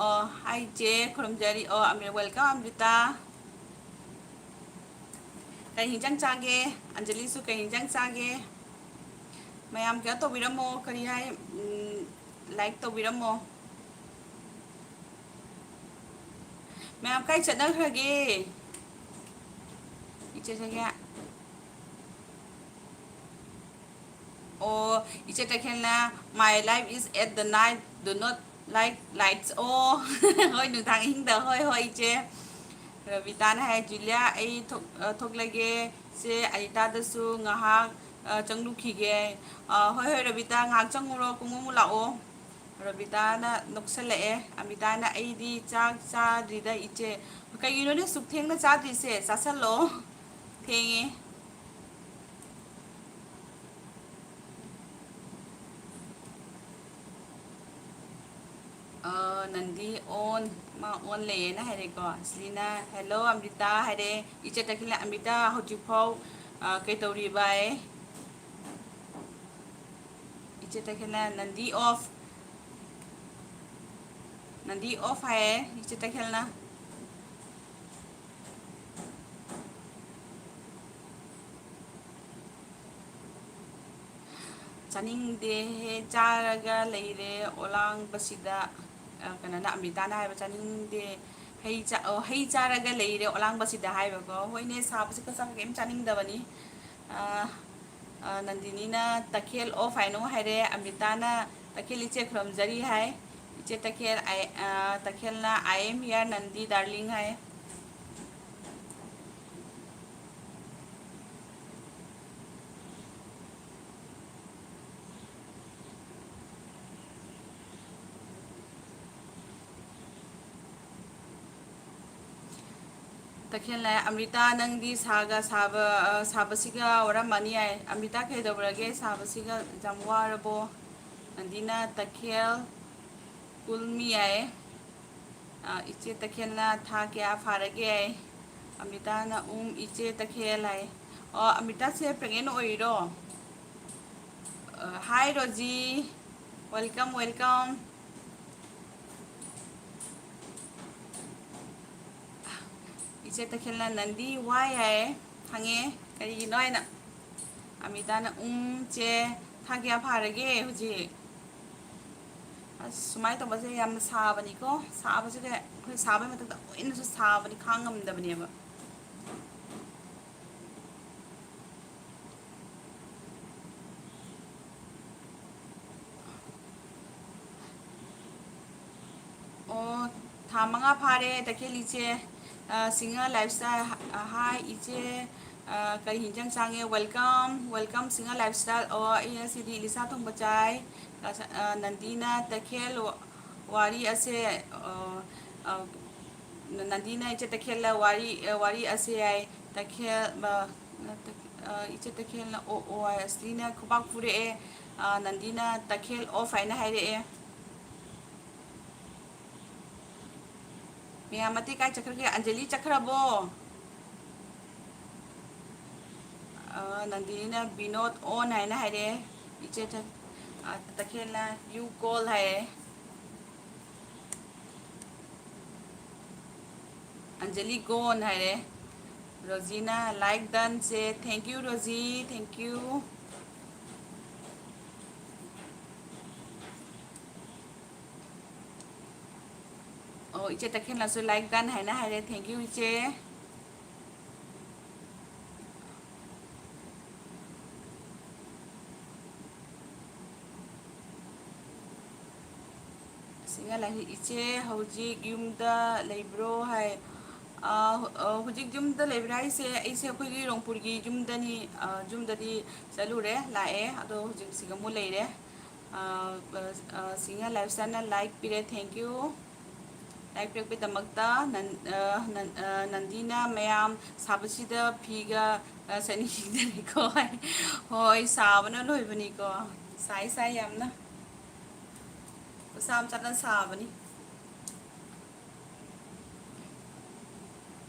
ꯑꯣ, hi ꯏꯆꯦ, ꯈꯨꯔꯨꯝꯖꯔꯤ꯫ ꯑꯣ, ꯑꯃ꯭ꯔꯤ-, welcome ꯑꯃ꯭ꯔꯤꯇꯥ꯫ ꯀꯩ ꯍꯤꯟꯖꯥꯡ ꯆꯥꯒꯦ? ꯑꯟꯖꯂꯤꯁꯨ ꯀꯩ ꯍꯤꯟꯖꯥꯡ ꯆꯥꯒꯦ? ꯃꯌꯥꯝ ꯀꯩꯅꯣ ꯇꯧꯕꯤꯔꯝꯃꯣ, ꯀꯔꯤ ꯍꯥꯏ, ꯎꯝ, like ꯇꯧꯕꯤꯔꯝꯃꯣ꯫ ꯃꯌꯥꯝ ꯀꯥꯏ ꯆꯠꯅꯈ꯭ꯔꯒꯦ? ꯏꯆꯦ ꯆꯠꯈ꯭ꯔꯦ꯫ ꯑꯣ, ꯏꯆꯦ ꯇꯈꯦꯜꯅ, "My life is at the night, do not like lights." ꯑꯣ, ꯍꯣꯏ, ꯅꯨꯡꯗꯥꯡ ꯑꯍꯤꯡꯗ, ꯍꯣꯏ, ꯍꯣꯏ, ꯏꯆꯦ꯫ ꯔꯕꯤꯇꯥꯅ ꯍꯥꯏ, "ꯖꯨꯂꯤꯌꯥ, ꯑꯩ ꯊꯣꯛ-, ꯑ, ꯊꯣꯛꯂꯒꯦ, ꯆꯦ ꯑꯅꯤꯇꯥꯗꯁꯨ ꯉꯥꯏꯍꯥꯛ, ꯑ, ꯆꯪꯂꯨꯈꯤꯒꯦ꯫" ꯑ, ꯍꯣꯏ, ꯍꯣꯏ, ꯔꯕꯤꯇꯥ, ꯉꯥꯏꯍꯥꯛ ꯆꯪꯉꯨꯔꯣ, ꯄꯨꯡ ꯑꯃꯃꯨꯛ ꯂꯥꯛꯑꯣ꯫ ꯔꯕꯤꯇꯥꯅ ꯅꯣꯛꯁꯜꯂꯛꯑꯦ꯫ ꯑꯃꯤꯇꯥꯅ, "ꯑꯩꯗꯤ ꯆꯥꯛ ꯆꯥꯗ꯭ꯔꯤꯗ, ꯏꯆꯦ꯫" "ꯀꯩꯒꯤꯅꯣꯅꯦ ꯁꯨꯛ ꯊꯦꯡꯅ ꯆꯥꯗ꯭ꯔꯤꯁꯦ? ꯆꯥꯁꯜꯂꯣ, ꯊꯦꯡꯉꯦ꯫" ꯑ, ꯅꯟꯗꯤ on, ꯃꯥ on ꯂꯩꯌꯦꯅ ꯍꯥꯏꯔꯦꯀꯣ꯫ ꯁꯤꯂꯤꯅ, "Hello ꯑꯃ꯭ꯔꯤꯇꯥ" ꯍꯥꯏꯔꯦ꯫ ꯏꯆꯦ ꯇꯈꯤꯜꯅ, "ꯑꯃ꯭ꯔꯤꯇꯥ ꯍꯧꯖꯤꯛꯐꯥꯎ, ꯑ, ꯀꯩꯇꯧꯔꯤꯕ?" ꯍꯥꯏ꯫ ꯏꯆꯦ ꯇꯈꯦꯜꯅ, "ꯅꯟꯗꯤ off, ꯅꯟꯗꯤ off" ꯍꯥꯏꯌꯦ ꯏꯆꯦ ꯇꯈꯦꯜꯅ꯫ "ꯆꯥꯅꯤꯡꯗꯦ ꯍꯦ, ꯆꯥꯔꯒ ꯂꯩꯔꯦ ꯑꯣꯂꯥꯡꯕꯁꯤꯗ"꯫ ꯑ, ꯀꯩꯅꯣꯅ, ꯑꯃ꯭ꯔꯤꯇꯥꯅ ꯍꯥꯏꯕ, "ꯆꯥꯅꯤꯡꯗꯦ, ꯍꯩ ꯆꯥ-, ꯑꯣ, ꯍꯩ ꯆꯥꯔꯒ ꯂꯩꯔꯦ ꯑꯣꯂꯥꯡꯕꯁꯤꯗ" ꯍꯥꯏꯕꯀꯣ꯫ ꯍꯣꯏꯅꯦ, ꯁꯥꯕꯁꯤꯒ ꯆꯥꯛꯀ ꯀꯩꯝ ꯆꯥꯅꯤꯡꯗꯕꯅꯤ꯫ ꯑ, ꯑ, ꯅꯟꯗꯤꯅꯤꯅ "ꯇꯈꯦꯜ ꯑꯣꯐ" ꯍꯥꯏꯅ ꯑꯃꯨꯛ ꯍꯥꯏꯔꯦ, ꯑꯃ꯭ꯔꯤꯇꯥꯅ "ꯇꯈꯦꯜ ꯏꯆꯦ ꯈꯨꯔꯨꯝꯖꯔꯤ" ꯍꯥꯏ, ꯏꯆꯦ ꯇꯈꯦꯜ, ꯑ, ꯇꯈꯦꯜꯅ "I am here Nandy darling" ꯍꯥꯏ꯫ ꯇꯈꯦꯜ ꯂꯥꯏ, "ꯑꯃ꯭ꯔꯤꯇꯥ, ꯅꯪꯗꯤ ꯁꯥꯒ ꯁꯥꯕ, ꯑ, ꯁꯥꯕꯁꯤꯒ ꯋꯥꯔꯝꯃꯅꯤ" ꯍꯥꯏ꯫ "ꯑꯃ꯭ꯔꯤꯇꯥ, ꯀꯩꯗꯧꯔꯒꯦ? ꯁꯥꯕꯁꯤꯒ ꯌꯥꯝ ꯋꯥꯔꯕꯣ?" ꯅꯟꯗꯤꯅ "ꯇꯈꯦꯜ, ꯀꯨꯜ ꯃꯤ" ꯍꯥꯏ꯫ ꯑ, ꯏꯆꯦ ꯇꯈꯦꯜꯅ "ꯊꯥ ꯀꯌꯥ ꯐꯥꯔꯒꯦ?" ꯍꯥꯏ꯫ ꯑꯃ꯭ꯔꯤꯇꯥꯅ "ꯎꯝ, ꯏꯆꯦ ꯇꯈꯦꯜ" ꯍꯥꯏ꯫ ꯑꯣ, ꯑꯃ꯭ꯔꯤꯇꯥꯁꯦ pregnant ꯑꯣꯏꯔꯤꯔꯣ? ꯑ, hi ꯔꯣꯖꯤ, welcome, welcome꯫ ꯏꯆꯦ ꯇꯈꯦꯜꯅ "ꯅꯟꯗꯤ, why?" ꯍꯥꯏꯌꯦ, ꯍꯪꯉꯦ, "ꯀꯔꯤꯒꯤꯅꯣ?" ꯍꯥꯏꯅ꯫ ꯑꯃ꯭ꯔꯤꯇꯥꯅ "ꯎꯝ, ꯆꯦ, ꯊꯥ ꯀꯌꯥ ꯐꯥꯔꯒꯦ ꯍꯧꯖꯤꯛ?" ꯑꯁ, ꯁꯨꯃꯥꯏꯅ ꯇꯧꯕꯁꯦ ꯌꯥꯝꯅ ꯁꯥꯕꯅꯤꯀꯣ꯫ ꯁꯥꯕꯁꯤꯗ ꯑꯩꯈꯣꯏ ꯁꯥꯕꯒꯤ ꯃꯊꯛꯇ ꯂꯣꯏꯅꯁꯨ ꯁꯥꯕꯅꯤ, ꯈꯥꯡ ꯉꯝꯗꯕꯅꯦꯕ꯫ ꯑꯣ, ꯊꯥ ꯃꯉꯥ ꯐꯥꯔꯦ, ꯇꯈꯦꯜ ꯏꯆꯦ꯫ ꯑ, ꯁꯤꯡꯍ ꯂꯥꯏꯐꯁ꯭ꯇꯥꯏꯜ, ꯑ, hi ꯏꯆꯦ꯫ ꯑ, ꯀꯔꯤ ꯍꯤꯟꯖꯥꯡ ꯆꯥꯡꯉꯦ? Welcome, welcome Singh lifestyle. ꯑꯣ, ꯑꯩ ꯉꯁꯤꯗꯤ ꯏꯂꯤꯁꯥ ꯊꯣꯡꯕ ꯆꯥꯏ꯫ ꯑ, ꯅꯟꯗꯤꯅ "ꯇꯈꯦꯜ ꯋꯥꯔꯤ ꯑꯁꯦ", ꯑ, ꯑ, ꯅꯟꯗꯤꯅ "ꯏꯆꯦ ꯇꯈꯦꯜꯂ ꯋꯥꯔꯤ, ꯑ, ꯋꯥꯔꯤ ꯑꯁꯦ" ꯍꯥꯏ꯫ ꯇꯈꯦꯜ, ꯑ, ꯑ, ꯏꯆꯦ ꯇꯈꯦꯜꯅ "ꯑꯣ, ꯑꯣ" ꯍꯥꯏ꯫ ꯑꯁꯂꯤꯅ ꯈꯨꯕꯥꯛ ꯐꯨꯔꯛꯑꯦ꯫ ꯑ, ꯅꯟꯗꯤꯅ "ꯇꯈꯦꯜ ꯑꯣꯐ" ꯍꯥꯏꯅ ꯍꯥꯏꯔꯛꯑꯦ꯫ ꯃꯌꯥꯝ ꯑꯇꯩ ꯀꯥꯏ ꯆꯠꯈ꯭ꯔꯒꯦ? ꯑꯟꯖꯂꯤ ꯆꯠꯈ꯭ꯔꯕꯣ? ꯑ, ꯅꯟꯗꯤꯅꯤꯅ "ꯕꯤꯅꯣꯗ ꯑꯣꯟ" ꯍꯥꯏꯅ ꯍꯥꯏꯔꯛꯑꯦ꯫ ꯏꯆꯦ ꯇ-, ꯑ, ꯇꯈꯦꯜꯅ "You call" ꯍꯥꯏꯔꯦ꯫ ꯑꯟꯖꯂꯤ "Gone" ꯍꯥꯏꯔꯦ꯫ ꯔꯣꯖꯤꯅ "Like done" say, thank you Rosie, thank you꯫ ꯑꯣ, ꯏꯆꯦ ꯇꯈꯦꯜꯅꯁꯨ "Like done" ꯍꯥꯏꯅ ꯍꯥꯏꯔꯦ, thank you ꯏꯆꯦ꯫ ꯁꯤꯡꯍ ꯂꯥꯏꯁ꯭ꯔꯝ, "ꯏꯆꯦ ꯍꯧꯖꯤꯛ ꯌꯨꯝꯗ ꯂꯩꯕ꯭ꯔꯣ?" ꯍꯥꯏ꯫ ꯑ, ꯍꯧꯖꯤꯛ ꯌꯨꯝꯗ ꯂꯩꯕ꯭ꯔꯥ ꯍꯥꯏꯁꯦ, ꯑꯩꯁꯦ ꯑꯩꯈꯣꯏꯒꯤ ꯔꯣꯡꯄꯨꯔꯒꯤ ꯌꯨꯝꯗꯅꯤ꯫ ꯑ, ꯌꯨꯝꯗꯗꯤ ꯆꯠꯂꯨꯔꯦ, ꯂꯥꯛꯑꯦ, ꯑꯗꯣ ꯍꯧꯖꯤꯛ ꯁꯤꯒ ꯑꯃꯨꯛ ꯂꯩꯔꯦ꯫ ꯑ, ꯑ, ꯁꯤꯡꯍ ꯂꯥꯏꯐꯁ꯭ꯇꯥꯏꯜꯅ like ꯄꯤꯔꯦ, thank you꯫ Like ꯄꯤꯔꯛꯄꯒꯤꯗꯃꯛꯇ꯫ ꯅꯟ-, ꯑ, ꯅꯟ-, ꯑ, ꯅꯟꯗꯤꯅ ꯃꯌꯥꯝ ꯁꯥꯕꯁꯤꯗ ꯐꯤꯒ, ꯑ, ꯁꯦꯠꯅꯤꯡꯗꯔꯦꯀꯣ ꯍꯥꯏ꯫ ꯍꯣꯏ, ꯁꯥꯕꯅ ꯂꯣꯏꯕꯅꯤꯀꯣ꯫ ꯁꯥꯏ, ꯁꯥꯏ ꯌꯥꯝꯅ꯫ ꯈꯨꯠꯁꯥ ꯃꯆꯥꯅ ꯁꯥꯕꯅꯤ꯫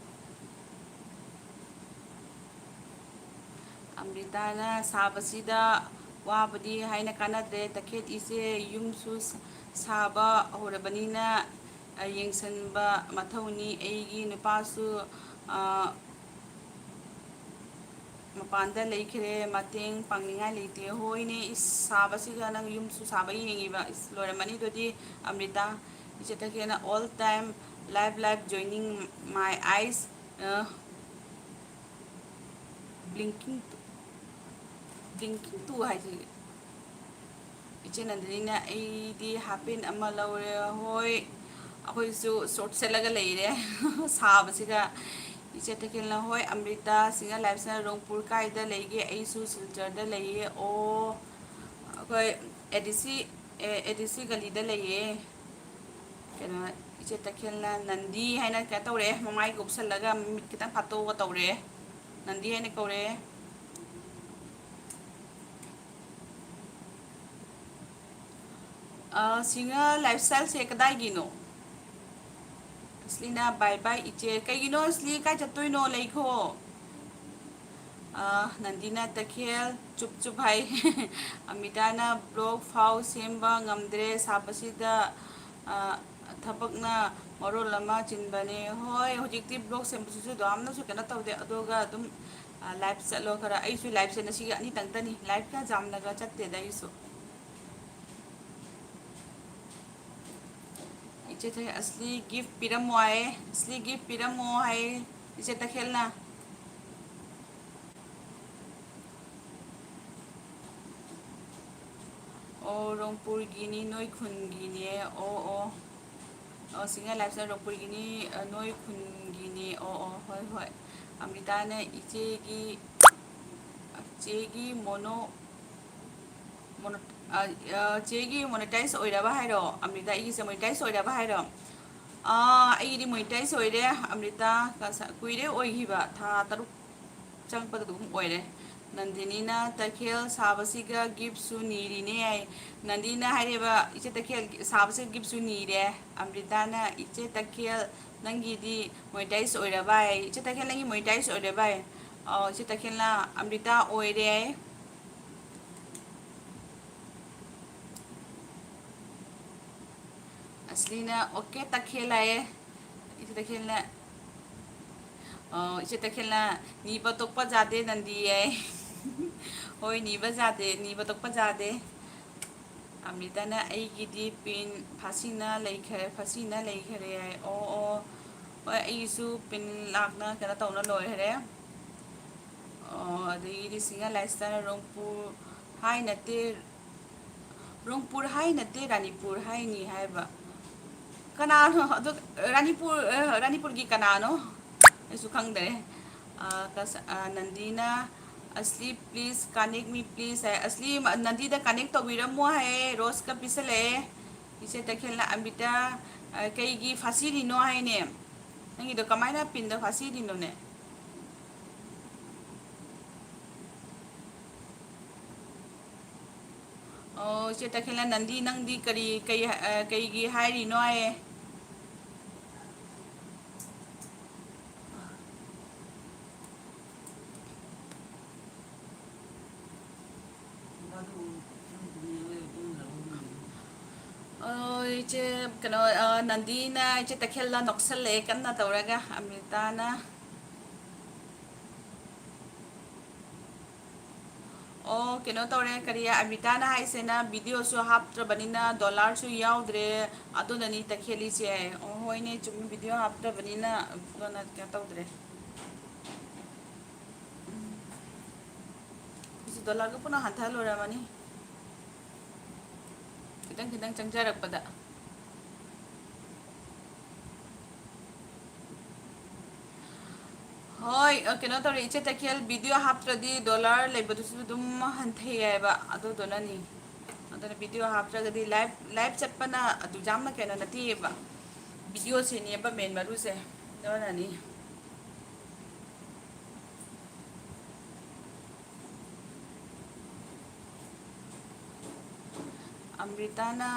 ꯑꯃ꯭ꯔꯤꯇꯥꯅ ꯁꯥꯕꯁꯤꯗ ꯋꯥꯕꯗꯤ ꯍꯥꯏꯅ ꯀꯥꯟꯅꯗ꯭ꯔꯦ꯫ ꯇꯈꯦꯜ ꯏꯆꯦ, ꯌꯨꯝꯁꯨ ꯁꯥ-, ꯁꯥꯕ ꯍꯧꯔꯕꯅꯤꯅ, ꯑ, ꯌꯦꯡꯁꯤꯟꯕ ꯃꯊꯧꯅꯤ꯫ ꯑꯩꯒꯤ ꯅꯨꯄꯥꯁꯨ, ꯑ, ꯃꯄꯥꯟꯗ ꯂꯩꯈ꯭ꯔꯦ, ꯃꯇꯦꯡ ꯄꯥꯡꯅꯤꯡꯉꯥꯏ ꯂꯩꯇꯦ꯫ ꯍꯣꯏꯅꯦ, ꯏꯁ, ꯁꯥꯕꯁꯤꯒ ꯅꯪ ꯌꯨꯝꯁꯨ ꯁꯥꯕ ꯌꯦꯡꯉꯤꯕ? ꯏꯁ, ꯂꯣꯏꯔꯝꯃꯅꯤ ꯑꯗꯨꯗꯤ, ꯑꯃ꯭ꯔꯤꯇꯥ꯫ ꯏꯆꯦ ꯇꯈꯦꯜꯅ all time live, live joining my eyes, ꯑ, blinking, blinking to ꯍꯥꯏꯁꯦ꯫ ꯏꯆꯦ ꯅꯟꯗꯅꯤꯅ, "ꯑꯩꯗꯤ half pant ꯑꯃ ꯂꯧꯔꯦ꯫" ꯍꯣꯏ, ꯑꯩꯈꯣꯏꯁꯨ short ꯁꯦꯠꯂꯒ ꯂꯩꯔꯦ ꯁꯥꯕꯁꯤꯒ꯫ ꯏꯆꯦ ꯇꯈꯦꯜꯅ, "ꯍꯣꯏ ꯑꯃ꯭ꯔꯤꯇꯥ, ꯁꯤꯡꯍ ꯂꯥꯏꯐꯁ꯭ꯇꯥꯏꯜꯅ ꯔꯣꯡꯄꯨꯔ ꯀꯥꯏꯗ ꯂꯩꯒꯦ? ꯑꯩꯁꯨ ꯁꯤꯜꯆꯔꯗ ꯂꯩꯌꯦ꯫" ꯑꯣ, ꯑꯩꯈꯣꯏ ꯑꯦ ꯗꯤ ꯁꯤ, ꯑꯦ, ꯑꯦ ꯗꯤ ꯁꯤ ꯒꯂꯤꯗ ꯂꯩꯌꯦ꯫ ꯀꯩꯅꯣ, ꯏꯆꯦ ꯇꯈꯦꯜꯅ ꯅꯟꯗꯤ ꯍꯥꯏꯅ ꯀꯩꯅꯣ ꯇꯧꯔꯦ, ꯃꯃꯥꯏꯒ ꯎꯞꯁꯜꯂꯒ ꯃꯤꯠ ꯈꯤꯇꯪ ꯐꯥꯠꯇꯣꯛꯑꯒ ꯇꯧꯔꯦ, ꯅꯟꯗꯤ ꯍꯥꯏꯅ ꯀꯧꯔꯦ꯫ ꯑ, ꯁꯤꯡꯍ ꯂꯥꯏꯐꯁ꯭ꯇꯥꯏꯜꯁꯦ ꯀꯗꯥꯏꯒꯤꯅꯣ? ꯑꯁꯂꯤꯅ, "Bye bye ꯏꯆꯦ꯫" ꯀꯩꯒꯤꯅꯣ ꯑꯁꯂꯤ, ꯀꯥꯏ ꯆꯠꯇꯣꯏꯅꯣ? ꯂꯩꯈꯣ꯫ ꯑ, ꯅꯟꯗꯤꯅ, "ꯇꯈꯦꯜ ꯆꯨꯞ ꯆꯨꯞ" ꯍꯥꯏ꯫ ꯑꯃꯤꯇꯥꯅ, "Vlog ꯐꯥꯎ ꯁꯦꯝꯕ ꯉꯝꯗ꯭ꯔꯦ ꯁꯥꯕꯁꯤꯗ, ꯑ, ꯊꯕꯛꯅ ꯃꯔꯣꯜ ꯑꯃ ꯆꯤꯟꯕꯅꯦ꯫" ꯍꯣꯏ, ꯍꯧꯖꯤꯛꯇꯤ vlog ꯁꯦꯝꯕꯁꯤꯁꯨ ꯌꯥꯝꯅꯁꯨ ꯀꯩꯅꯣ ꯇꯧꯗꯦ, ꯑꯗꯨꯒ ꯑꯗꯨꯝ, ꯑ, live ꯆꯠꯂꯣ ꯈꯔ꯫ ꯑꯩꯁꯨ liveꯁꯦ ꯉꯁꯤꯒꯤ ꯑꯅꯤꯇꯪꯇꯅꯤ, liveꯀ ꯌꯥꯝꯅꯒ ꯆꯠꯇꯦꯗ ꯑꯩꯁꯨ꯫ ꯏꯆꯦ ꯊꯣꯏ, "ꯑꯁꯂꯤ gift ꯄꯤꯔꯝꯃꯣ" ꯍꯥꯏꯌꯦ, "ꯑꯁꯂꯤ gift ꯄꯤꯔꯝꯃꯣ" ꯍꯥꯏꯌꯦ ꯏꯆꯦ ꯇꯈꯦꯜꯅ꯫ ꯑꯣ, ꯔꯣꯡꯄꯨꯔꯒꯤꯅꯤ, ꯅꯣꯏ ꯈꯨꯟꯒꯤꯅꯦ꯫ ꯑꯣ, ꯑꯣ꯫ ꯑꯣ, ꯁꯤꯡꯒꯜ ꯂꯥꯏꯐꯁꯤꯅ ꯔꯣꯡꯄꯨꯔꯒꯤꯅꯤ, ꯑ, ꯅꯣꯏ ꯈꯨꯟꯒꯤꯅꯤ꯫ ꯑꯣ, ꯑꯣ, ꯍꯣꯏ, ꯍꯣꯏ꯫ ꯑꯃ꯭ꯔꯤꯇꯥꯅ ꯏꯆꯦꯒꯤ, ꯆꯦꯒꯤ ꯃꯣꯅꯣ, ꯃꯣꯅꯣ-, ꯑ, ꯑ, ꯆꯦꯒꯤ ꯃꯣꯅꯤꯇꯥꯏꯖ ꯑꯣꯏꯔꯕ ꯍꯥꯏꯔꯣ? ꯑꯃ꯭ꯔꯤꯇꯥ, ꯑꯩꯒꯤꯁꯦ ꯃꯣꯅꯤꯇꯥꯏꯖ ꯑꯣꯏꯔꯕ ꯍꯥꯏꯔꯣ? ꯑꯥ, ꯑꯩꯒꯤꯗꯤ ꯃꯣꯅꯤꯇꯥꯏꯖ ꯑꯣꯏꯔꯦ꯫ ꯑꯃ꯭ꯔꯤꯇꯥ, ꯀꯁ-, ꯀꯨꯏꯔꯦ ꯑꯣꯏꯈꯤꯕ, ꯊꯥ ꯇꯔꯨꯛ ꯆꯪꯉꯛꯄꯗ ꯑꯗꯨꯝ ꯑꯣꯏꯔꯦ꯫ ꯅꯟꯗꯤꯅꯤꯅ ꯇꯈꯦꯜ ꯁꯥꯕꯁꯤꯒ ꯒꯤꯐꯁꯨ ꯅꯤꯔꯤꯅꯦ ꯍꯥꯏ꯫ ꯅꯟꯗꯤꯅ ꯍꯥꯏꯔꯦꯕ, "ꯏꯆꯦ ꯇꯈꯦꯜ ꯁꯥꯕꯁꯤꯒ ꯒꯤꯐꯁꯨ ꯅꯤꯔꯦ꯫" ꯑꯃ꯭ꯔꯤꯇꯥꯅ, "ꯏꯆꯦ ꯇꯈꯦꯜ, ꯅꯪꯒꯤꯗꯤ ꯃꯣꯅꯤꯇꯥꯏꯖ ꯑꯣꯏꯔꯕ?" ꯍꯥꯏ꯫ "ꯏꯆꯦ ꯇꯈꯦꯜ, ꯅꯪꯒꯤ ꯃꯣꯅꯤꯇꯥꯏꯖ ꯑꯣꯏꯔꯕ?" ꯍꯥꯏ꯫ ꯑꯧ, ꯏꯆꯦ ꯇꯈꯦꯜꯅ, "ꯑꯃ꯭ꯔꯤꯇꯥ ꯑꯣꯏꯔꯦ" ꯍꯥꯏ꯫ ꯑꯁꯂꯤꯅ, "ꯑꯣꯀꯦ ꯇꯈꯦꯜ" ꯍꯥꯏꯌꯦ꯫ ꯏꯆꯦ ꯇꯈꯦꯜꯅ, ꯑꯣ, ꯏꯆꯦ ꯇꯈꯦꯜꯅ, "ꯅꯤꯕ ꯇꯣꯛꯄ ꯌꯥꯗꯦ ꯅꯟꯗꯤ" ꯍꯥꯏ꯫ ꯍꯣꯏ, ꯅꯤꯕ ꯌꯥꯗꯦ, ꯅꯤꯕ ꯇꯣꯛꯄ ꯌꯥꯗꯦ꯫ ꯑꯃ꯭ꯔꯤꯇꯥꯅ, "ꯑꯩꯒꯤꯗꯤ ꯄꯤꯟ ꯐꯥꯁꯤꯅ ꯂꯩꯈꯔꯦ, ꯐꯥꯁꯤꯅ ꯂꯩꯈꯔꯦ" ꯍꯥꯏ꯫ ꯑꯣ, ꯑꯣ꯫ ꯍꯣꯏ, ꯑꯩꯒꯤꯁꯨ ꯄꯤꯟ ꯂꯥꯛꯅ ꯀꯩꯅꯣ ꯇꯧꯅ ꯂꯣꯏꯈꯔꯦ꯫ ꯑꯣ, ꯑꯗꯒꯤꯗꯤ ꯁꯤꯡꯒꯜ ꯂꯥꯏꯁꯇꯅ ꯔꯣꯡꯄꯨꯔ ꯍꯥꯏ ꯅꯠꯇꯦ, ꯔꯣꯡꯄꯨꯔ ꯍꯥꯏ ꯅꯠꯇꯦ, ꯔꯥꯅꯤꯄꯨꯔ ꯍꯥꯏꯅꯤ ꯍꯥꯏꯕ꯫ ꯀꯅꯥꯅꯣ ꯑꯗꯨ? ꯔꯥꯅꯤꯄꯨꯔ, ꯑ, ꯔꯥꯅꯤꯄꯨꯔꯒꯤ ꯀꯅꯥꯅꯣ? ꯑꯩꯁꯨ ꯈꯪꯗꯔꯦ꯫ ꯑ, ꯀꯁ-, ꯑ, ꯅꯟꯗꯤꯅ, "ꯑꯁꯂꯤ, please connect me, please" ꯍꯥꯏ꯫ ꯑꯁꯂꯤ, ꯃ-, ꯅꯟꯗꯤꯗ ꯀꯅꯦꯛ ꯇꯧꯕꯤꯔꯝꯃꯣ ꯍꯥꯏꯌꯦ, ꯔꯣꯁꯀ ꯄꯤꯁꯜꯂꯛꯑꯦ꯫ ꯏꯆꯦ ꯇꯈꯦꯜꯅ, "ꯑꯃ꯭ꯔꯤꯇꯥ, ꯑ, ꯀꯩꯒꯤ ꯐꯥꯁꯤꯔꯤꯅꯣ ꯍꯥꯏꯅꯦ? ꯅꯪꯒꯤꯗꯣ ꯀꯃꯥꯏꯅ ꯄꯤꯟꯗ ꯐꯥꯁꯤꯔꯤꯅꯣꯅꯦ?" ꯑꯣ, ꯏꯆꯦ ꯇꯈꯦꯜꯅ, "ꯅꯟꯗꯤ, ꯅꯪꯗꯤ ꯀꯔꯤ, ꯀꯩ, ꯑ, ꯀꯩꯒꯤ ꯍꯥꯏꯔꯤꯅꯣ?" ꯍꯥꯏꯌꯦ꯫ ꯑꯣ, ꯏꯆꯦ, ꯀꯩꯅꯣ, ꯑ, ꯅꯟꯗꯤꯅ ꯏꯆꯦ ꯇꯈꯦꯜꯗ ꯅꯣꯛꯁꯜꯂꯛꯑꯦ ꯀꯟꯅ ꯇꯧꯔꯒ, ꯑꯃ꯭ꯔꯤꯇꯥꯅ꯫ ꯑꯣ, ꯀꯩꯅꯣ ꯇꯧꯔꯦ, ꯀꯔꯤ, ꯑꯃ꯭ꯔꯤꯇꯥꯅ ꯍꯥꯏꯁꯤꯅ ꯚꯤꯗꯤꯑꯣꯁꯨ ꯍꯥꯞꯇ꯭ꯔꯕꯅꯤꯅ ꯗꯣꯂꯔꯁꯨ ꯌꯥꯎꯗ꯭ꯔꯦ, ꯑꯗꯨꯅꯅꯤ ꯇꯈꯦꯜꯂꯤꯁꯦ꯫ ꯑꯣ, ꯍꯣꯏꯅꯦ, ꯆꯨꯝꯃꯤ, ꯚꯤꯗꯤꯑꯣ ꯍꯥꯞꯇ꯭ꯔꯕꯅꯤꯅ ꯑꯗꯨꯅ ꯀꯩꯅꯣ ꯇꯧꯗ꯭ꯔꯦ꯫ ꯎꯝ꯫ ꯑꯩꯁꯨ ꯗꯣꯂꯔꯒ ꯄꯨꯟꯅ ꯍꯟꯊꯍꯜꯂꯨꯔꯕꯅꯤ꯫ ꯈꯤꯇꯪ ꯈꯤꯇꯪ ꯆꯪꯖꯔꯛꯄꯗ꯫ ꯍꯣꯏ, ꯑ, ꯀꯩꯅꯣ ꯇꯧꯔꯦ, ꯏꯆꯦ ꯇꯈꯦꯜ, video ꯍꯥꯞꯇ꯭ꯔꯗꯤ dollar ꯂꯩꯕꯗꯨꯁꯨ ꯑꯗꯨꯝ ꯍꯟꯊꯩ ꯍꯥꯏꯕ, ꯑꯗꯨꯗꯨꯅꯅꯤ꯫ ꯑꯗꯨꯅ video ꯍꯥꯞꯇ꯭ꯔꯒꯗꯤ live, live ꯆꯠꯄꯅ ꯑꯗꯨ ꯌꯥꯝꯅ ꯀꯩꯅꯣ ꯅꯠꯇꯦꯕ, video ꯁꯤꯅꯦꯕ main ꯃꯔꯨꯁꯦ, ꯑꯗꯨꯅꯅꯤ꯫ ꯑꯃ꯭ꯔꯤꯇꯥꯅ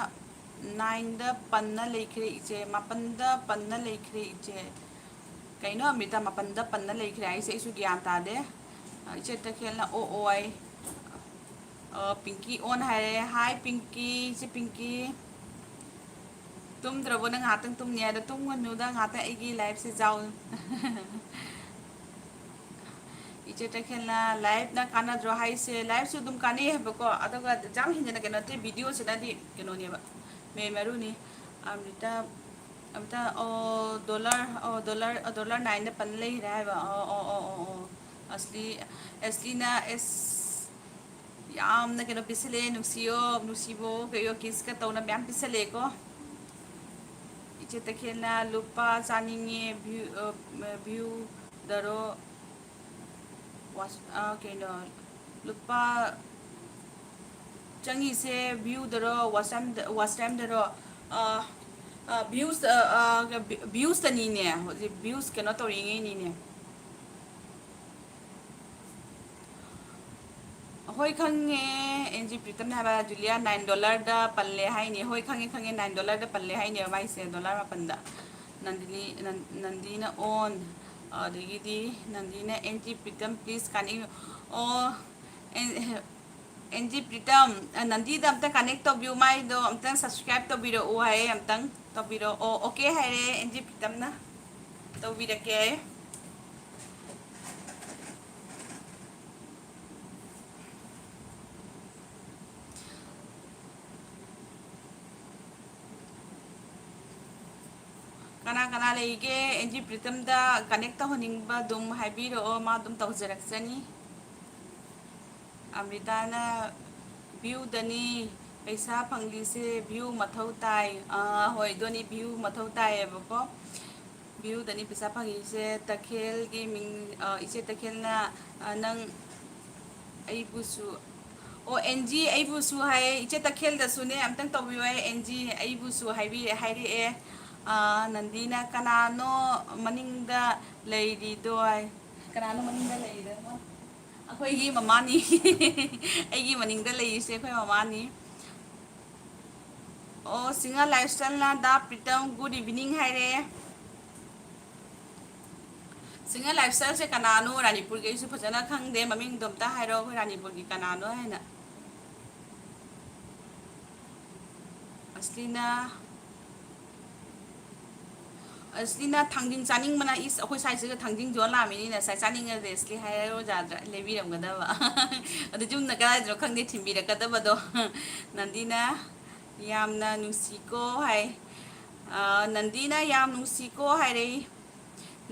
nineꯗ ꯄꯟꯅ ꯂꯩꯈ꯭ꯔꯦ ꯏꯆꯦ, ꯃꯥꯄꯟꯗ ꯄꯟꯅ ꯂꯩꯈ꯭ꯔꯦ ꯏꯆꯦ꯫ ꯀꯩꯅꯣ ꯑꯃ꯭ꯔꯤꯇꯥ ꯃꯥꯄꯟꯗ ꯄꯟꯅ ꯂꯩꯈ꯭ꯔꯦ ꯍꯥꯏꯁꯦ? ꯑꯩꯁꯨ ꯒ꯭ꯌꯥꯟ ꯇꯥꯗꯦ꯫ ꯑ, ꯏꯆꯦ ꯇꯈꯦꯜꯅ ꯑꯣ ꯑꯣ ꯍꯥꯏ꯫ ꯑ, ꯄꯤꯡꯀꯤ on ꯍꯥꯏꯔꯦ꯫ Hi ꯄꯤꯡꯀꯤ, ꯏꯆꯦ ꯄꯤꯡꯀꯤ꯫ ꯇꯨꯝꯗ꯭ꯔꯕꯣ ꯅꯪ? ꯉꯥꯏꯍꯥꯛꯇꯪ ꯇꯨꯝꯅꯤ ꯍꯥꯏꯗꯣ ꯇꯨꯝꯒꯅꯨꯗ, ꯉꯥꯏꯍꯥꯛꯇꯪ ꯑꯩꯒꯤ liveꯁꯦ ꯌꯥꯎ꯫ ꯏꯆꯦ ꯇꯈꯦꯜꯅ liveꯅ ꯀꯥꯟꯅꯗ꯭ꯔꯣ ꯍꯥꯏꯁꯦ? Liveꯁꯨ ꯑꯗꯨꯝ ꯀꯥꯟꯅꯩ ꯍꯥꯏꯕꯀꯣ, ꯑꯗꯨꯒ ꯌꯥꯝ ꯍꯦꯟꯖꯤꯟꯅ ꯀꯩꯅꯣ ꯅꯠꯇꯦ, videoꯁꯤꯅꯗꯤ ꯀꯩꯅꯣꯅꯦꯕ, main ꯃꯔꯨꯅꯤ꯫ ꯑꯃ꯭ꯔꯤꯇꯥ, ꯑꯃ꯭ꯔꯤꯇꯥ, ꯑꯣ, dollar, ꯑꯣ, dollar, ꯑꯣ, dollar nineꯗ ꯄꯟ ꯂꯩꯔꯦ ꯍꯥꯏꯕ꯫ ꯑꯣ, ꯑꯣ, ꯑꯣ, ꯑꯣ, ꯑꯣ꯫ ꯑꯁꯂꯤ, ꯑꯁꯂꯤꯅ, ꯑꯦꯁ, ꯌꯥꯝꯅ ꯀꯩꯅꯣ ꯄꯤꯁꯜꯂꯛꯑꯦ, ꯅꯨꯡꯁꯤꯌꯣ, ꯅꯨꯡꯁꯤꯕꯣ, ꯀꯩꯌꯣ, kissꯀ ꯇꯧꯅ ꯃꯌꯥꯝ ꯄꯤꯁꯜꯂꯛꯑꯦꯀꯣ꯫ ꯏꯆꯦ ꯇꯈꯦꯜꯅ ꯂꯨꯄꯥ ꯆꯥꯅꯤꯡꯉꯦ, view, ꯑ, viewꯗꯔꯣ, watch, ꯑ, ꯀꯩꯅꯣ, ꯂꯨꯄꯥ ꯆꯪꯉꯤꯁꯦ viewꯗꯔꯣ, watch time, watch timeꯗꯔꯣ? ꯑ, ꯑ, views, ꯑ, ꯑ, viewsꯇꯅꯤꯅꯦ, ꯍꯧꯖꯤꯛ views ꯀꯩꯅꯣ ꯇꯧꯔꯤꯉꯩꯅꯤꯅꯦ꯫ ꯍꯣꯏ ꯈꯪꯉꯦ, ꯑꯦꯟ ꯖꯤ ꯄ꯭ꯔꯤꯇꯝꯅ ꯍꯥꯏꯕ, ꯖꯨꯂꯤꯌꯥ nine dollarꯗ ꯄꯜꯂꯦ ꯍꯥꯏꯅꯦ꯫ ꯍꯣꯏ ꯈꯪꯉꯦ, ꯈꯪꯉꯦ, nine dollarꯗ ꯄꯜꯂꯦ ꯍꯥꯏꯅꯦꯕ ꯃꯥꯏꯁꯦ, dollar ꯃꯥꯄꯟꯗ꯫ ꯅꯟꯗꯤꯅꯤ, ꯅꯟ-, ꯅꯟꯗꯤꯅ on, ꯑꯗꯒꯤꯗꯤ ꯅꯟꯗꯤꯅ N G Pritam please connect, ꯑꯣ, ꯑꯦꯟ-, ꯑꯦꯟ ꯖꯤ ꯄ꯭ꯔꯤꯇꯝ, ꯑ, ꯅꯟꯗꯤꯗ ꯑꯝꯇ connect ꯇꯧꯕꯤꯌꯨ, ꯃꯥꯏꯗꯣ ꯑꯝꯇꯪ subscribe ꯇꯧꯕꯤꯔꯛꯎ ꯍꯥꯏꯌꯦ, ꯑꯝꯇꯪ ꯇꯧꯕꯤꯔꯛꯑꯣ꯫ ꯑꯣꯀꯦ ꯍꯥꯏꯔꯦ ꯑꯦꯟ ꯖꯤ ꯄ꯭ꯔꯤꯇꯝꯅ, ꯇꯧꯕꯤꯔꯛꯀꯦ꯫ ꯀꯅꯥ ꯀꯅꯥ ꯂꯩꯒꯦ? ꯑꯦꯟ ꯖꯤ ꯄ꯭ꯔꯤꯇꯝꯗ connect ꯇꯧꯍꯟꯅꯤꯡꯕ ꯑꯗꯨꯝ ꯍꯥꯏꯕꯤꯔꯛꯑꯣ, ꯃꯥ ꯑꯗꯨꯝ ꯇꯧꯖꯔꯛꯆꯅꯤ꯫ ꯑꯃ꯭ꯔꯤꯇꯥꯅ viewꯗꯅꯤ, ꯄꯩꯁꯥ ꯐꯪꯂꯤꯁꯦ view ꯃꯊꯧ ꯇꯥꯏ꯫ ꯑꯥ, ꯍꯣꯏ, ꯗꯣꯅꯤ, view ꯃꯊꯧ ꯇꯥꯏꯌꯦꯕꯀꯣ꯫ View ꯗꯅꯤ ꯄꯩꯁꯥ ꯐꯪꯉꯤꯁꯦ꯫ ꯇꯈꯦꯜꯒꯤ ꯃꯤꯡ, ꯑ, ꯏꯆꯦ ꯇꯈꯦꯜꯅ, ꯑ, ꯅꯪ ꯑꯩꯕꯨꯁꯨ, ꯑꯣ, ꯑꯦꯟ ꯖꯤ ꯑꯩꯕꯨꯁꯨ ꯍꯥꯏꯌꯦ꯫ ꯏꯆꯦ ꯇꯈꯦꯜꯗꯁꯨꯅꯦ, ꯑꯝꯇꯪ ꯇꯧꯕꯤꯌꯨ ꯍꯥꯏꯌꯦ꯫ ꯑꯦꯟ ꯖꯤ ꯑꯩꯕꯨꯁꯨ ꯍꯥꯏꯕꯤꯔꯦ, ꯍꯥꯏꯔꯛꯑꯦ꯫ ꯑ, ꯅꯟꯗꯤꯅ, "ꯀꯅꯥꯅꯣ ꯃꯅꯤꯡꯗ ꯂꯩꯔꯤꯗꯣ?" ꯍꯥꯏ꯫ ꯀꯅꯥꯅꯣ ꯃꯅꯤꯡꯗ ꯂꯩꯔꯤꯗꯣ? ꯑꯩꯈꯣꯏꯒꯤ ꯃꯃꯥꯅꯤ꯫ ꯑꯩꯒꯤ ꯃꯅꯤꯡꯗ ꯂꯩꯔꯤꯁꯦ ꯑꯩꯈꯣꯏ ꯃꯃꯥꯅꯤ꯫ ꯑꯣ, ꯁꯤꯡꯍ ꯂꯥꯏꯐꯁ꯭ꯇꯥꯏꯜꯅ ꯗꯥ ꯄ꯭ꯔꯤꯇꯝ good evening ꯍꯥꯏꯔꯦ꯫ ꯁꯤꯡꯍ ꯂꯥꯏꯐꯁ꯭ꯇꯥꯏꯜꯁꯦ ꯀꯅꯥꯅꯣ? ꯔꯥꯅꯤꯄꯨꯔꯒꯤ ꯑꯩꯁꯨ ꯐꯖꯅ ꯈꯪꯗꯦ, ꯃꯃꯤꯡꯗꯣ ꯑꯝꯇ ꯍꯥꯏꯔꯛꯑꯣ, ꯑꯩꯈꯣꯏ ꯔꯥꯅꯤꯄꯨꯔꯒꯤ ꯀꯅꯥꯅꯣ ꯍꯥꯏꯅ꯫ ꯑꯁꯂꯤꯅ, ꯑꯁꯂꯤꯅ ꯊꯥꯡꯖꯤꯡ ꯆꯥꯅꯤꯡꯕꯅ, ꯏꯁ, ꯑꯩꯈꯣꯏ ꯁ꯭ꯋꯥꯏꯁꯤꯒ ꯊꯥꯡꯖꯤꯡ ꯌꯣꯟ ꯂꯥꯛꯑꯃꯤꯅꯤꯅ, ꯉꯁꯥꯏ ꯆꯥꯅꯤꯡꯉꯗꯤ ꯑꯁꯂꯤ ꯍꯥꯏꯔꯣ ꯌꯥꯗ꯭ꯔꯥ? ꯂꯩꯕꯤꯔꯝꯒꯗꯕ꯫ ꯑꯗꯨ ꯌꯨꯝꯗ ꯀꯗꯥꯏꯗꯅꯣ ꯈꯪꯗꯦ ꯊꯤꯟꯕꯤꯔꯛꯀꯗꯕꯗꯣ꯫ ꯅꯟꯗꯤꯅ, "ꯌꯥꯝꯅ ꯅꯨꯡꯁꯤꯀꯣ" ꯍꯥꯏ꯫ ꯑ, ꯅꯟꯗꯤꯅ, "ꯌꯥꯝ ꯅꯨꯡꯁꯤꯀꯣ" ꯍꯥꯏꯔꯛꯏ꯫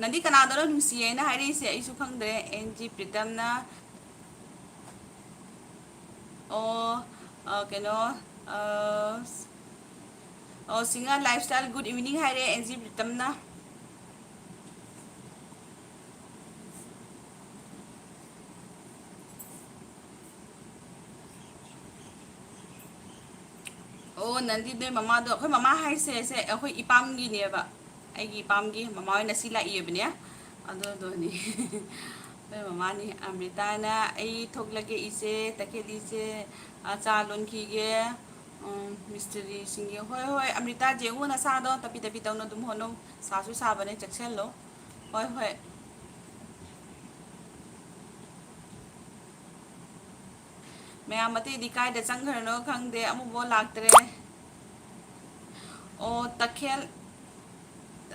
ꯅꯟꯗꯤ ꯀꯅꯥꯗꯅꯣ ꯅꯨꯡꯁꯤꯌꯦꯅ ꯍꯥꯏꯔꯛꯏꯁꯦ? ꯑꯩꯁꯨ ꯈꯪꯗ꯭ꯔꯦ꯫ ꯑꯦꯟ ꯖꯤ ꯄ꯭ꯔꯤꯇꯝꯅ ꯑꯣ, ꯑ, ꯀꯩꯅꯣ, ꯑ, ꯑꯣ, ꯁꯤꯡꯍ ꯂꯥꯏꯐꯁ꯭ꯇꯥꯏꯜ good evening ꯍꯥꯏꯔꯦ ꯑꯦꯟ ꯖꯤ ꯄ꯭ꯔꯤꯇꯝꯅ꯫ ꯑꯣ, ꯅꯟꯗꯤ ꯅꯣꯏ ꯃꯃꯥꯗꯣ, ꯑꯩꯈꯣꯏ ꯃꯃꯥ ꯍꯥꯏꯁꯦ, ꯁꯦ ꯑꯩꯈꯣꯏ ꯏꯄꯥꯝꯒꯤꯅꯦꯕ꯫ ꯑꯩꯒꯤ ꯏꯄꯥꯝꯒꯤ ꯃꯃꯥ ꯍꯣꯏ ꯉꯁꯤ ꯂꯥꯛꯏꯕꯅꯦ꯫ ꯑꯗꯨꯗꯨꯅꯤ꯫ ꯑꯩꯈꯣꯏ ꯃꯃꯥꯅꯤ꯫ ꯑꯃ꯭ꯔꯤꯇꯥꯅ, "ꯑꯩ ꯊꯣꯛꯂꯒꯦ ꯏꯆꯦ, ꯇꯈꯦꯜ ꯏꯆꯦ, ꯑ, ꯆꯥ ꯂꯣꯟꯈꯤꯒꯦ꯫ ꯎꯝ, ꯃꯤꯁꯇ꯭ꯔꯤꯁꯤꯡꯒꯤ"꯫ ꯍꯣꯏ, ꯍꯣꯏ, ꯑꯃ꯭ꯔꯤꯇꯥ, ꯌꯦꯡꯉꯨ ꯅꯁꯥꯗꯣ, ꯇꯞꯄꯤ ꯇꯞꯄꯤ ꯇꯧꯅ ꯑꯗꯨꯝ ꯍꯣꯠꯅꯧ꯫ ꯁꯥꯁꯨ ꯁꯥꯕꯅꯦ, ꯆꯦꯛꯁꯤꯜꯂꯣ꯫ ꯍꯣꯏ, ꯍꯣꯏ꯫ ꯃꯌꯥꯝ ꯑꯇꯩꯗꯤ ꯀꯥꯏꯗ ꯆꯪꯈ꯭ꯔꯅꯣ ꯈꯪꯗꯦ, ꯑꯃꯐꯥꯎ ꯂꯥꯛꯇ꯭ꯔꯦ꯫ ꯑꯣ, ꯇꯈꯦꯜ,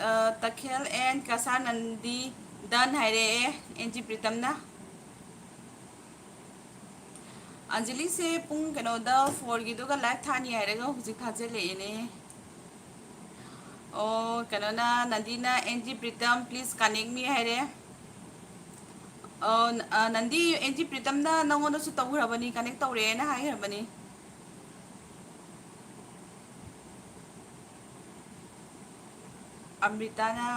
ꯑ, ꯇꯈꯦꯜ and ꯀꯁꯥꯔ ꯅꯟꯗꯤ done ꯍꯥꯏꯔꯛꯑꯦ, ꯑꯦꯟ ꯖꯤ ꯄ꯭ꯔꯤꯇꯝꯅ꯫ ꯑꯟꯖꯂꯤꯁꯦ ꯄꯨꯡ ꯀꯩꯅꯣꯗ fourꯒꯤꯗꯨꯒ live ꯊꯥꯅꯤ ꯍꯥꯏꯔꯒ ꯍꯧꯖꯤꯛ ꯊꯥꯖꯤꯜꯂꯛꯑꯦꯅꯦ꯫ ꯑꯣ, ꯀꯩꯅꯣꯅ, ꯅꯟꯗꯤꯅ, "N G Pritam, please connect me" ꯍꯥꯏꯔꯦ꯫ ꯑꯣ, ꯅ-, ꯑ, ꯅꯟꯗꯤ, ꯑꯦꯟ ꯖꯤ ꯄ꯭ꯔꯤꯇꯝꯅ ꯅꯪꯉꯣꯟꯗꯁꯨ ꯇꯧꯈ꯭ꯔꯕꯅꯤ, connect ꯇꯧꯔꯦꯅ ꯍꯥꯏꯈ꯭ꯔꯕꯅꯤ꯫ ꯑꯃ꯭ꯔꯤꯇꯥꯅ,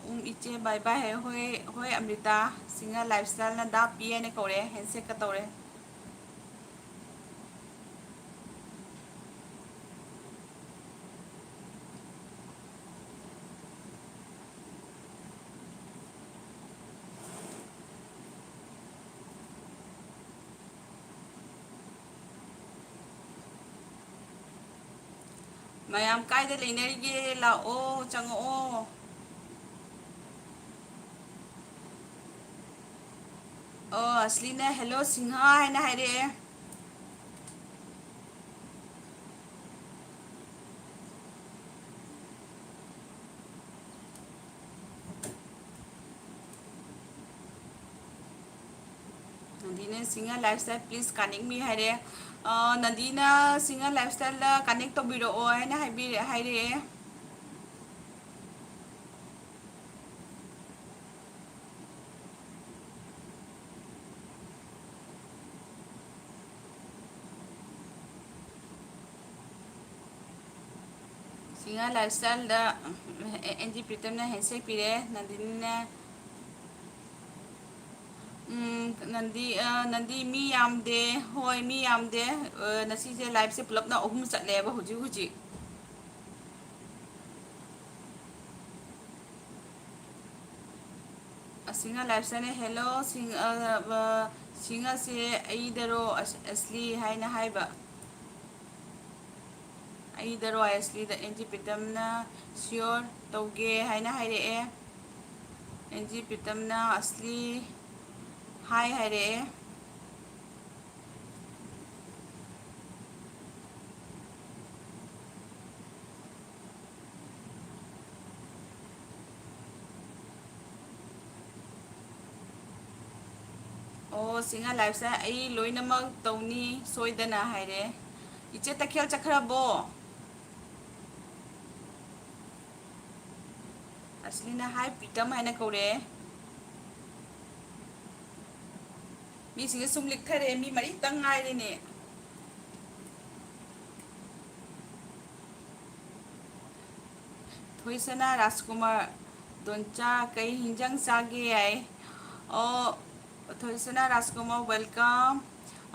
"ꯎꯝ, ꯏꯆꯦ, bye bye" ꯍꯥꯏ꯫ "ꯍꯣꯏ, ꯍꯣꯏ, ꯑꯃ꯭ꯔꯤꯇꯥ, ꯁꯤꯡꯍ ꯂꯥꯏꯐꯁ꯭ꯇꯥꯏꯜꯅ ꯗꯥ ꯄꯤ" ꯍꯥꯏꯅ ꯀꯧꯔꯦ, ꯍꯦꯟꯁꯦꯛꯀ ꯇꯧꯔꯦ꯫ ꯃꯌꯥꯝ ꯀꯥꯏꯗ ꯂꯩꯅꯔꯤꯒꯦ? ꯂꯥꯛꯑꯣ, ꯆꯪꯉꯛꯑꯣ꯫ ꯑꯣ, ꯑꯁꯂꯤꯅ "Hello ꯁꯤꯡꯍ" ꯍꯥꯏꯅ ꯍꯥꯏꯔꯛꯑꯦ꯫ ꯅꯟꯗꯤꯅ "Singha lifestyle, please connect me" ꯍꯥꯏꯔꯦ꯫ ꯑ, ꯅꯟꯗꯤꯅ "ꯁꯤꯡꯍ ꯂꯥꯏꯐꯁ꯭ꯇꯥꯏꯜꯗ connect ꯇꯧꯕꯤꯔꯛꯑꯣ" ꯍꯥꯏꯅ ꯍꯥꯏꯕꯤꯔꯦ, ꯍꯥꯏꯔꯛꯑꯦ꯫ ꯁꯤꯡꯍ ꯂꯥꯏꯐꯁ꯭ꯇꯥꯏꯜꯗ ꯑꯦꯟ ꯖꯤ ꯄ꯭ꯔꯤꯇꯝꯅ ꯍꯦꯟꯁꯦꯛ ꯄꯤꯔꯦ, ꯅꯟꯗꯤꯅꯤꯅ꯫ ꯎꯝ, ꯅꯟꯗꯤ, ꯑ, ꯅꯟꯗꯤ ꯃꯤ ꯌꯥꯝꯗꯦ꯫ ꯍꯣꯏ, ꯃꯤ ꯌꯥꯝꯗꯦ꯫ ꯑ, ꯉꯁꯤꯁꯦ ꯂꯥꯏꯐꯁꯦ ꯄꯨꯂꯞꯅ ꯑꯍꯨꯝ ꯆꯠꯂꯦꯕ ꯍꯧꯖꯤꯛ ꯍꯧꯖꯤꯛ꯫ ꯑ, ꯁꯤꯡꯍ ꯂꯥꯏꯐꯁ꯭ꯇꯥꯏꯜꯅ "Hello ꯁꯤꯡ-, ꯑ, ꯑ, ꯁꯤꯡꯍꯁꯦ ꯑꯩꯗꯔꯣ ꯑꯁ-, ꯑꯁꯂꯤ?" ꯍꯥꯏꯅ ꯍꯥꯏꯕ꯫ ꯑꯩꯗꯔꯣ ꯑꯁꯂꯤꯗ ꯑꯦꯟ ꯖꯤ ꯄ꯭ꯔꯤꯇꯝꯅ "Sure ꯇꯧꯒꯦ" ꯍꯥꯏꯅ ꯍꯥꯏꯔꯛꯑꯦ꯫ ꯑꯦꯟ ꯖꯤ ꯄ꯭ꯔꯤꯇꯝꯅ "ꯑꯁꯂꯤ hi" ꯍꯥꯏꯔꯛꯑꯦ꯫ ꯑꯣ, ꯁꯤꯡꯍ ꯂꯥꯏꯐꯁ꯭ꯇꯥꯏꯜ "ꯑꯩ ꯂꯣꯏꯅꯃꯛ ꯇꯧꯅꯤ ꯁꯣꯏꯗꯅ" ꯍꯥꯏꯔꯦ꯫ ꯏꯆꯦ ꯇꯈꯦꯜ ꯆꯠꯈ꯭ꯔꯕꯣ? ꯑꯁꯂꯤꯅ "Hi ꯄ꯭ꯔꯤꯇꯝ" ꯍꯥꯏꯅ ꯀꯧꯔꯛꯑꯦ꯫ ꯃꯤꯁꯤꯡꯁꯦ ꯁꯨꯝ ꯂꯤꯛꯊꯔꯛꯑꯦ, ꯃꯤ ꯃꯔꯤꯇꯪ ꯉꯥꯏꯔꯦꯅꯦ꯫ ꯊꯣꯏꯁꯅꯥ ꯔꯥꯖꯀꯨꯃꯥꯔ, ꯗꯣꯟꯆꯥ, ꯀꯩ ꯍꯤꯟꯖꯥꯡ ꯆꯥꯒꯦ ꯍꯥꯏ꯫ ꯑꯣ, ꯊꯣꯏꯁꯅꯥ ꯔꯥꯖꯀꯨꯃꯥꯔ, welcome꯫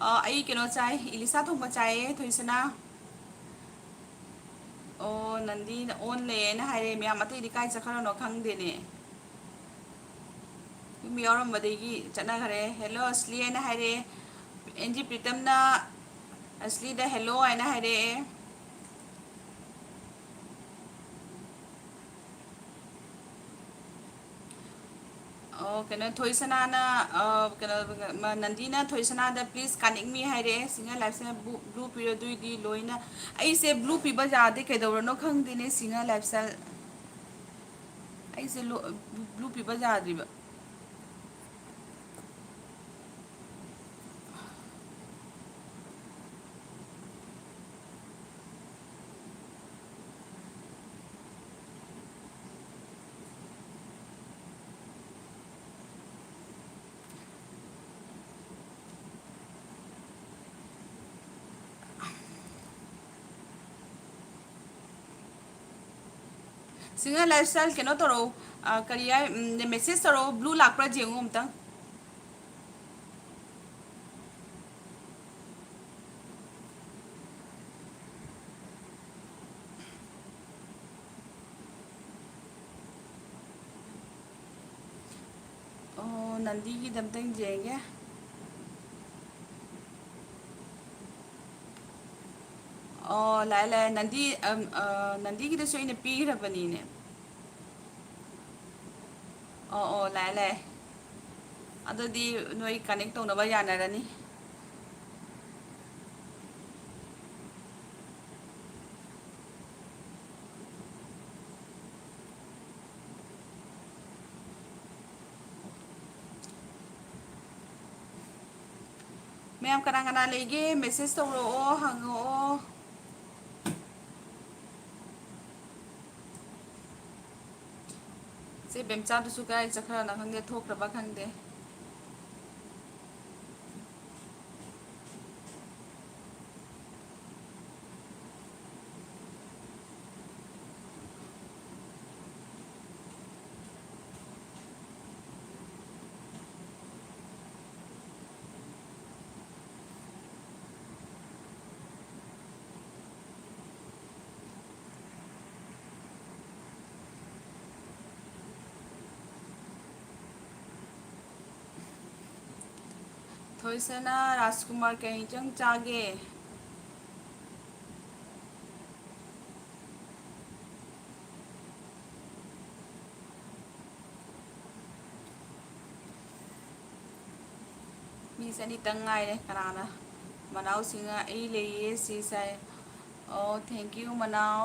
ꯑꯣ, ꯑꯩ ꯀꯩꯅꯣ ꯆꯥꯏ, ꯏꯂꯤꯁꯥ ꯊꯣꯡꯕ ꯆꯥꯏꯌꯦ, ꯊꯣꯏꯁꯅꯥ꯫ ꯑꯣ, ꯅꯟꯗꯤꯅ ꯑꯣꯟ ꯂꯩꯌꯦꯅ ꯍꯥꯏꯔꯦ, ꯃꯌꯥꯝ ꯑꯇꯩꯗꯤ ꯀꯥꯏ ꯆꯠꯈ꯭ꯔꯅꯣ ꯈꯪꯗꯦꯅꯦ꯫ ꯌꯨꯝ ꯌꯥꯎꯔꯝꯕꯗꯒꯤ ꯆꯠꯅꯈ꯭ꯔꯦ꯫ Hello ꯑꯁꯂꯤ ꯍꯥꯏꯅ ꯍꯥꯏꯔꯛꯑꯦ꯫ ꯑꯦꯟ ꯖꯤ ꯄ꯭ꯔꯤꯇꯝꯅ ꯑꯁꯂꯤꯗ hello ꯍꯥꯏꯅ ꯍꯥꯏꯔꯛꯑꯦ꯫ ꯑꯣ, ꯀꯩꯅꯣ, ꯊꯣꯏꯁꯅꯥꯅ, ꯑ, ꯀꯩꯅꯣ, ꯃ-, ꯅꯟꯗꯤꯅ ꯊꯣꯏꯁꯅꯥꯗ please connect me ꯍꯥꯏꯔꯛꯑꯦ꯫ Singer Lifestyle ꯕꯨ-, blue ꯄꯤꯔꯣ, ꯑꯗꯨꯏꯗꯤ ꯂꯣꯏꯅ꯫ ꯑꯩꯁꯦ blue ꯄꯤꯕ ꯌꯥꯗꯦ, ꯀꯩꯗꯧꯔꯅꯣ ꯈꯪꯗꯦꯅꯦ, Singer Lifestyle꯫ ꯑꯩꯁꯦ ꯂꯣ-, blue ꯄꯤꯕ ꯌꯥꯗ꯭ꯔꯤꯕ꯫ Singer Lifestyle ꯀꯩꯅꯣ ꯇꯧꯔꯛꯑꯣ, ꯑ, ꯀꯔꯤ ꯍꯥꯏ, ꯎꯝ, message ꯇꯧꯔꯛꯑꯣ, blue ꯂꯥꯛꯄ꯭ꯔꯥ ꯌꯦꯡꯉꯣ ꯑꯝꯇꯪ꯫ ꯑꯣ, ꯅꯟꯗꯤꯒꯤꯗ ꯑꯝꯇꯪ ꯌꯦꯡꯒꯦ꯫ ꯑꯣ, ꯂꯥꯛꯑꯦ, ꯂꯥꯛꯑꯦ꯫ ꯅꯟꯗꯤ, ꯑꯝ, ꯑ, ꯅꯟꯗꯤꯒꯤꯗꯁꯨ ꯑꯩꯅ ꯄꯤꯈ꯭ꯔꯕꯅꯤꯅꯦ꯫ ꯑꯣ, ꯑꯣ, ꯂꯥꯛꯑꯦ, ꯂꯥꯛꯑꯦ꯫ ꯑꯗꯨꯗꯤ ꯅꯣꯏ connect ꯇꯧꯅꯕ ꯌꯥꯅꯔꯅꯤ꯫ ꯃꯌꯥꯝ ꯀꯅꯥ ꯀꯅꯥ ꯂꯩꯒꯦ? Message ꯇꯧꯔꯛꯑꯣ, ꯍꯪꯉꯛꯑꯣ꯫ ꯆꯦ ꯕꯦꯝꯆꯥꯗꯨꯁꯨ ꯀꯗꯥꯏ ꯆꯠꯈ꯭ꯔꯅꯣ ꯈꯪꯗꯦ, ꯊꯣꯛꯈ꯭ꯔꯕ ꯈꯪꯗꯦ꯫ ꯊꯣꯏꯁꯅꯥ ꯔꯥꯖꯀꯨꯃꯥꯔ ꯀꯩ ꯏꯟꯁꯥꯡ ꯆꯥꯒꯦ? ꯃꯤ ꯆꯅꯤꯇꯪ ꯉꯥꯏꯔꯦ꯫ ꯀꯅꯥꯅ? ꯃꯅꯥꯎꯁꯤꯡꯅ "ꯑꯩ ꯂꯩꯌꯦ ꯁꯤ ꯁꯥꯏ"꯫ ꯑꯣ, thank you ꯃꯅꯥꯎ꯫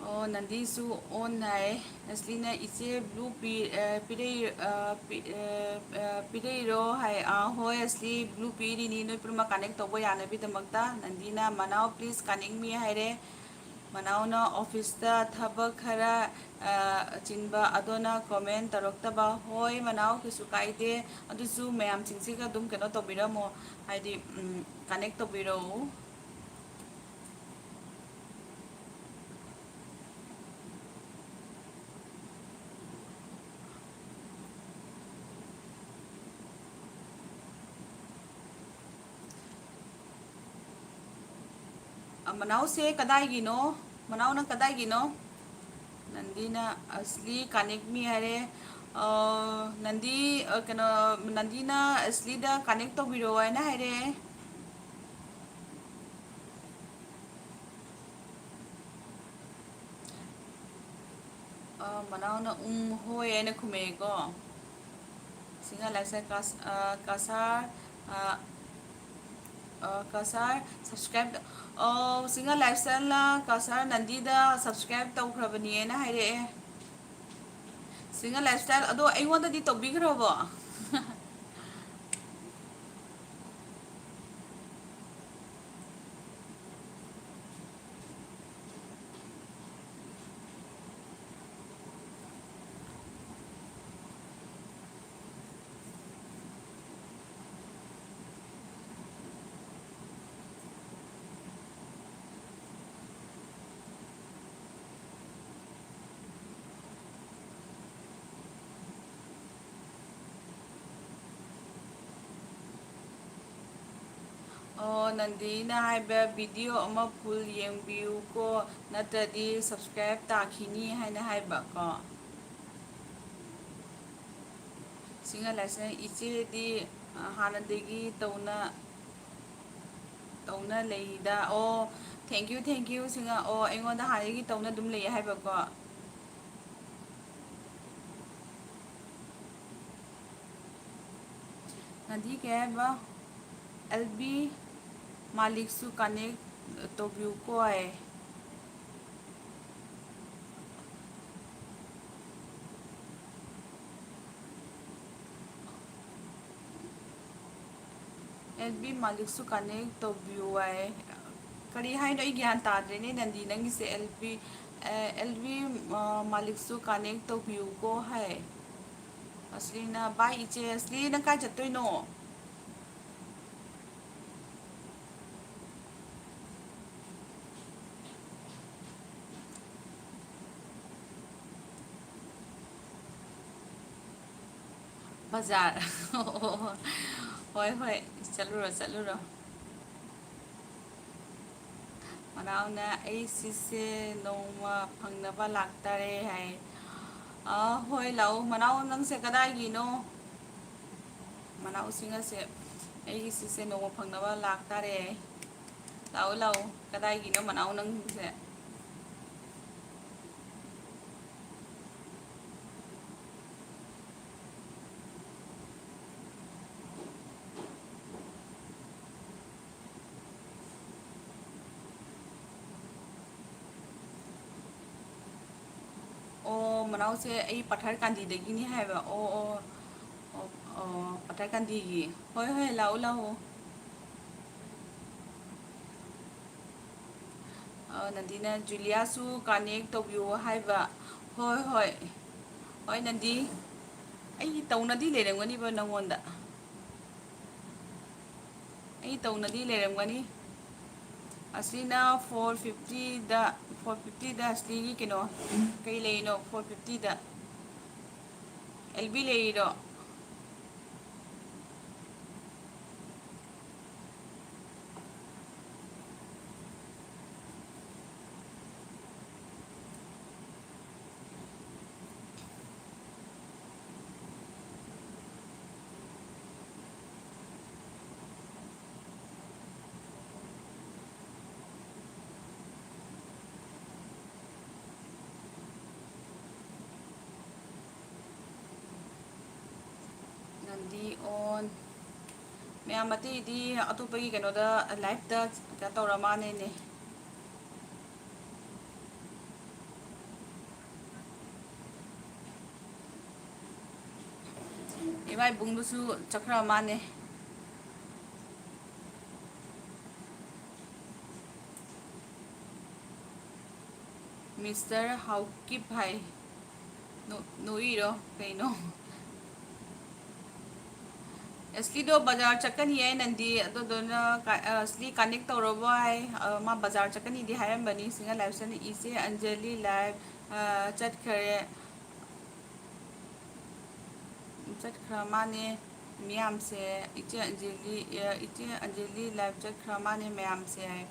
ꯑꯣ, ꯅꯟꯗꯤꯁꯨ on ꯍꯥꯏ꯫ ꯑꯁꯂꯤꯅ "ꯏꯆꯦ blue ꯄꯤ-, ꯑ, ꯄꯤꯔꯩ-, ꯑ, ꯄꯤ-, ꯑ, ꯑ, ꯄꯤꯔꯩꯔꯣ?" ꯍꯥꯏ꯫ ꯑ, ꯍꯣꯏ, ꯑꯁꯂꯤ blue ꯄꯤꯔꯤꯅꯤ ꯅꯣꯏ ꯄꯨꯝꯅꯃꯛ connect ꯇꯧꯕ ꯌꯥꯅꯕꯒꯤꯗꯃꯛꯇ꯫ ꯅꯟꯗꯤꯅ "ꯃꯅꯥꯎ please connect me" ꯍꯥꯏꯔꯦ꯫ ꯃꯅꯥꯎꯅ "office ꯇ ꯊꯕꯛ ꯈꯔ, ꯑ, ꯆꯤꯟꯕ ꯑꯗꯨꯅ comment ꯇꯧꯔꯛꯇꯕ"꯫ ꯍꯣꯏ ꯃꯅꯥꯎ, ꯀꯩꯁꯨ ꯀꯥꯏꯗꯦ꯫ ꯑꯗꯨꯁꯨ ꯃꯌꯥꯝꯁꯤꯡꯁꯤꯒ ꯑꯗꯨꯝ ꯀꯩꯅꯣ ꯇꯧꯕꯤꯔꯝꯃꯣ, ꯍꯥꯏꯗꯤ, ꯎꯝ, connect ꯇꯧꯕꯤꯔꯛꯎ꯫ ꯑ, ꯃꯅꯥꯎꯁꯦ ꯀꯗꯥꯏꯒꯤꯅꯣ? ꯃꯅꯥꯎꯅ ꯀꯗꯥꯏꯒꯤꯅꯣ? ꯅꯟꯗꯤꯅ "ꯑꯁꯂꯤ connect me" ꯍꯥꯏꯔꯦ꯫ ꯑ, ꯅꯟꯗꯤ, ꯑ, ꯀꯩꯅꯣ, ꯅꯟꯗꯤꯅ ꯑꯁꯂꯤꯗ "connect ꯇꯧꯕꯤꯔꯛꯑꯣ" ꯍꯥꯏꯅ ꯍꯥꯏꯔꯛꯑꯦ꯫ ꯑ, ꯃꯅꯥꯎꯅ "ꯎꯝ, ꯍꯣꯏ" ꯍꯥꯏꯅ ꯈꯨꯝꯃꯛꯑꯦꯀꯣ꯫ ꯁꯤꯡꯍ ꯂꯥꯏꯐꯁ꯭ꯇꯥꯏꯜ ꯀꯥꯁ-, ꯑ, ꯀꯁꯥꯔ, ꯑ, ꯑ, ꯀꯁꯥꯔ subscribe, ꯑꯣ, ꯁꯤꯡꯍ ꯂꯥꯏꯐꯁ꯭ꯇꯥꯏꯜꯅ ꯀꯁꯥꯔ ꯅꯟꯗꯤꯗ subscribe ꯇꯧꯈ꯭ꯔꯕꯅꯦꯅ ꯍꯥꯏꯔꯛꯑꯦ꯫ ꯁꯤꯡꯍ ꯂꯥꯏꯐꯁ꯭ꯇꯥꯏꯜ ꯑꯗꯣ ꯑꯩꯉꯣꯟꯗꯗꯤ ꯇꯧꯕꯤꯈ꯭ꯔꯕꯣ? ꯑꯣ, ꯅꯟꯗꯤꯅ ꯍꯥꯏꯕ "video ꯑꯃ full ꯌꯦꯡꯕꯤꯌꯨꯀꯣ, ꯅꯠꯇ꯭ꯔꯗꯤ subscribe ꯇꯥꯈꯤꯅꯤ" ꯍꯥꯏꯅ ꯍꯥꯏꯕ ꯀꯣ꯫ ꯁꯤꯡꯍꯜꯂꯁꯦ꯫ ꯏꯆꯦꯗꯤ, ꯑ, ꯍꯥꯟꯅꯗꯒꯤ ꯇꯧꯅ, ꯇꯧꯅ ꯂꯩꯗ꯫ ꯑꯣ, thank you, thank you, Singh. ꯑꯣ, ꯑꯩꯉꯣꯟꯗ ꯍꯥꯟꯅꯗꯒꯤ ꯇꯧꯅ ꯑꯗꯨꯝ ꯂꯩ ꯍꯥꯏꯕꯀꯣ꯫ ꯅꯗꯤ ꯀꯩ ꯍꯥꯏꯕ? ꯑꯦꯜ ꯕꯤ ꯃꯥꯂꯤꯛꯁꯨ connect ꯇꯧꯕꯤꯌꯨꯀꯣ ꯍꯥꯏ꯫ ꯑꯦꯜ ꯕꯤ ꯃꯥꯂꯤꯛꯁꯨ connect ꯇꯧꯕꯤꯌꯨ ꯍꯥꯏ꯫ ꯀꯔꯤ ꯍꯥꯏꯅꯣ? ꯑꯩ ꯒ꯭ꯌꯥꯟ ꯇꯥꯗ꯭ꯔꯦꯅꯦ, ꯅꯟꯗꯤ, ꯅꯪꯒꯤꯁꯦ꯫ ꯑꯦꯜ ꯕꯤ, ꯑꯦ, ꯑꯦꯜ ꯕꯤ, ꯑ, ꯃꯥꯂꯤꯛꯁꯨ connect ꯇꯧꯕꯤꯌꯨꯀꯣ ꯍꯥꯏ꯫ ꯑꯁꯂꯤꯅ, "ꯕꯥꯏ ꯏꯆꯦ ꯑꯁꯂꯤ, ꯅꯪ ꯀꯥꯏ ꯆꯠꯇꯣꯏꯅꯣ?" ꯕꯖꯥꯔ꯫ ꯑꯣ, ꯍꯣꯏ, ꯍꯣꯏ, ꯆꯠꯂꯨꯔꯣ, ꯆꯠꯂꯨꯔꯣ꯫ ꯃꯅꯥꯎꯅ, "ꯑꯩ ꯁꯤꯁꯦ ꯅꯣꯡꯃ ꯐꯪꯅꯕ ꯂꯥꯛꯇꯥꯔꯦ" ꯍꯥꯏ꯫ ꯑꯥ, ꯍꯣꯏ, ꯂꯥꯛꯑꯣ꯫ ꯃꯅꯥꯎ, ꯅꯪꯁꯦ ꯀꯗꯥꯏꯒꯤꯅꯣ? ꯃꯅꯥꯎꯁꯤꯡ ꯑꯁꯦ, "ꯑꯩꯒꯤ ꯁꯤꯁꯦ ꯅꯣꯡꯃ ꯐꯪꯅꯕ ꯂꯥꯛꯇꯥꯔꯦ" ꯍꯥꯏ꯫ ꯂꯥꯛꯑꯣ, ꯂꯥꯛꯑꯣ꯫ ꯀꯗꯥꯏꯒꯤꯅꯣ ꯃꯅꯥꯎ ꯅꯪꯁꯦ? ꯑꯣ, ꯃꯅꯥꯎꯁꯦ ꯑꯩ ꯄꯊꯔ ꯀꯥꯟꯗꯤꯗꯒꯤꯅꯤ ꯍꯥꯏꯕ꯫ ꯑꯣ, ꯑꯣ, ꯑꯣ, ꯑꯣ, ꯄꯊꯔ ꯀꯥꯟꯗꯤꯒꯤ꯫ ꯍꯣꯏ, ꯍꯣꯏ, ꯂꯥꯛꯑꯣ, ꯂꯥꯛꯑꯣ꯫ ꯑ, ꯅꯟꯗꯤꯅ ꯖꯨꯂꯤꯌꯥꯁꯨ connect ꯇꯧꯕꯤꯌꯣ ꯍꯥꯏꯕ꯫ ꯍꯣꯏ, ꯍꯣꯏ꯫ ꯍꯣꯏ, ꯅꯟꯗꯤ꯫ ꯑꯩ ꯇꯧꯅꯗꯤ ꯂꯩꯔꯝꯒꯅꯤꯕ ꯅꯪꯉꯣꯟꯗ꯫ ꯑꯩ ꯇꯧꯅꯗꯤ ꯂꯩꯔꯝꯒꯅꯤ꯫ ꯑꯁꯤꯅ four fiftyꯗ, four fiftyꯗ ꯑꯁꯤꯒꯤ ꯀꯩꯅꯣ, ꯀꯩ ꯂꯩꯔꯤꯅꯣ four fiftyꯗ? ꯑꯦꯜ ꯕꯤ ꯂꯩꯔꯤꯔꯣ? ꯗꯤ ꯑꯣꯟ꯫ ꯃꯌꯥꯝ ꯑꯇꯩꯗꯤ ꯑꯇꯣꯞꯄꯒꯤ ꯀꯩꯅꯣꯗ, ꯂꯥꯏꯞꯇ ꯀꯩꯅꯣ ꯇꯧꯔ ꯃꯥꯅꯦꯅꯦ꯫ ꯏꯃꯥ ꯏꯕꯨꯡꯗꯨꯁꯨ ꯆꯠꯈ꯭ꯔ ꯃꯥꯅꯦ꯫ ꯃꯤꯁꯇꯔ ꯍꯥꯎꯀꯤꯞ ꯍꯥꯏ꯫ ꯅꯣ-, ꯅꯣꯛꯏꯔꯣ ꯀꯩꯅꯣ? ꯑꯦꯁꯂꯤꯗꯣ ꯕꯖꯥꯔ ꯆꯠꯀꯅꯤ ꯍꯥꯏ ꯅꯟꯗꯤ, ꯑꯗꯨꯗꯨꯅ ꯀ-, ꯑꯦꯁꯂꯤ ꯀꯅꯦꯛ ꯇꯧꯔꯕꯣ ꯍꯥꯏ꯫ ꯑ, ꯃꯥ ꯕꯖꯥꯔ ꯆꯠꯀꯅꯤꯗꯤ ꯍꯥꯏꯔꯝꯕꯅꯤ꯫ ꯁꯤꯡꯒꯜ ꯂꯥꯏꯐꯁꯤꯅ ꯏꯆꯦ ꯑꯟꯖꯂꯤ ꯂꯥꯏꯐ, ꯑ, ꯆꯠꯈ꯭ꯔꯦ꯫ ꯆꯠꯈ꯭ꯔ ꯃꯥꯅꯦ ꯃꯌꯥꯝꯁꯦ꯫ ꯏꯆꯦ ꯑꯟꯖꯂꯤ, ꯑ, ꯏꯆꯦ ꯑꯟꯖꯂꯤ ꯂꯥꯏꯐ ꯆꯠꯈ꯭ꯔ ꯃꯥꯅꯦ ꯃꯌꯥꯝꯁꯦ ꯍꯥꯏ꯫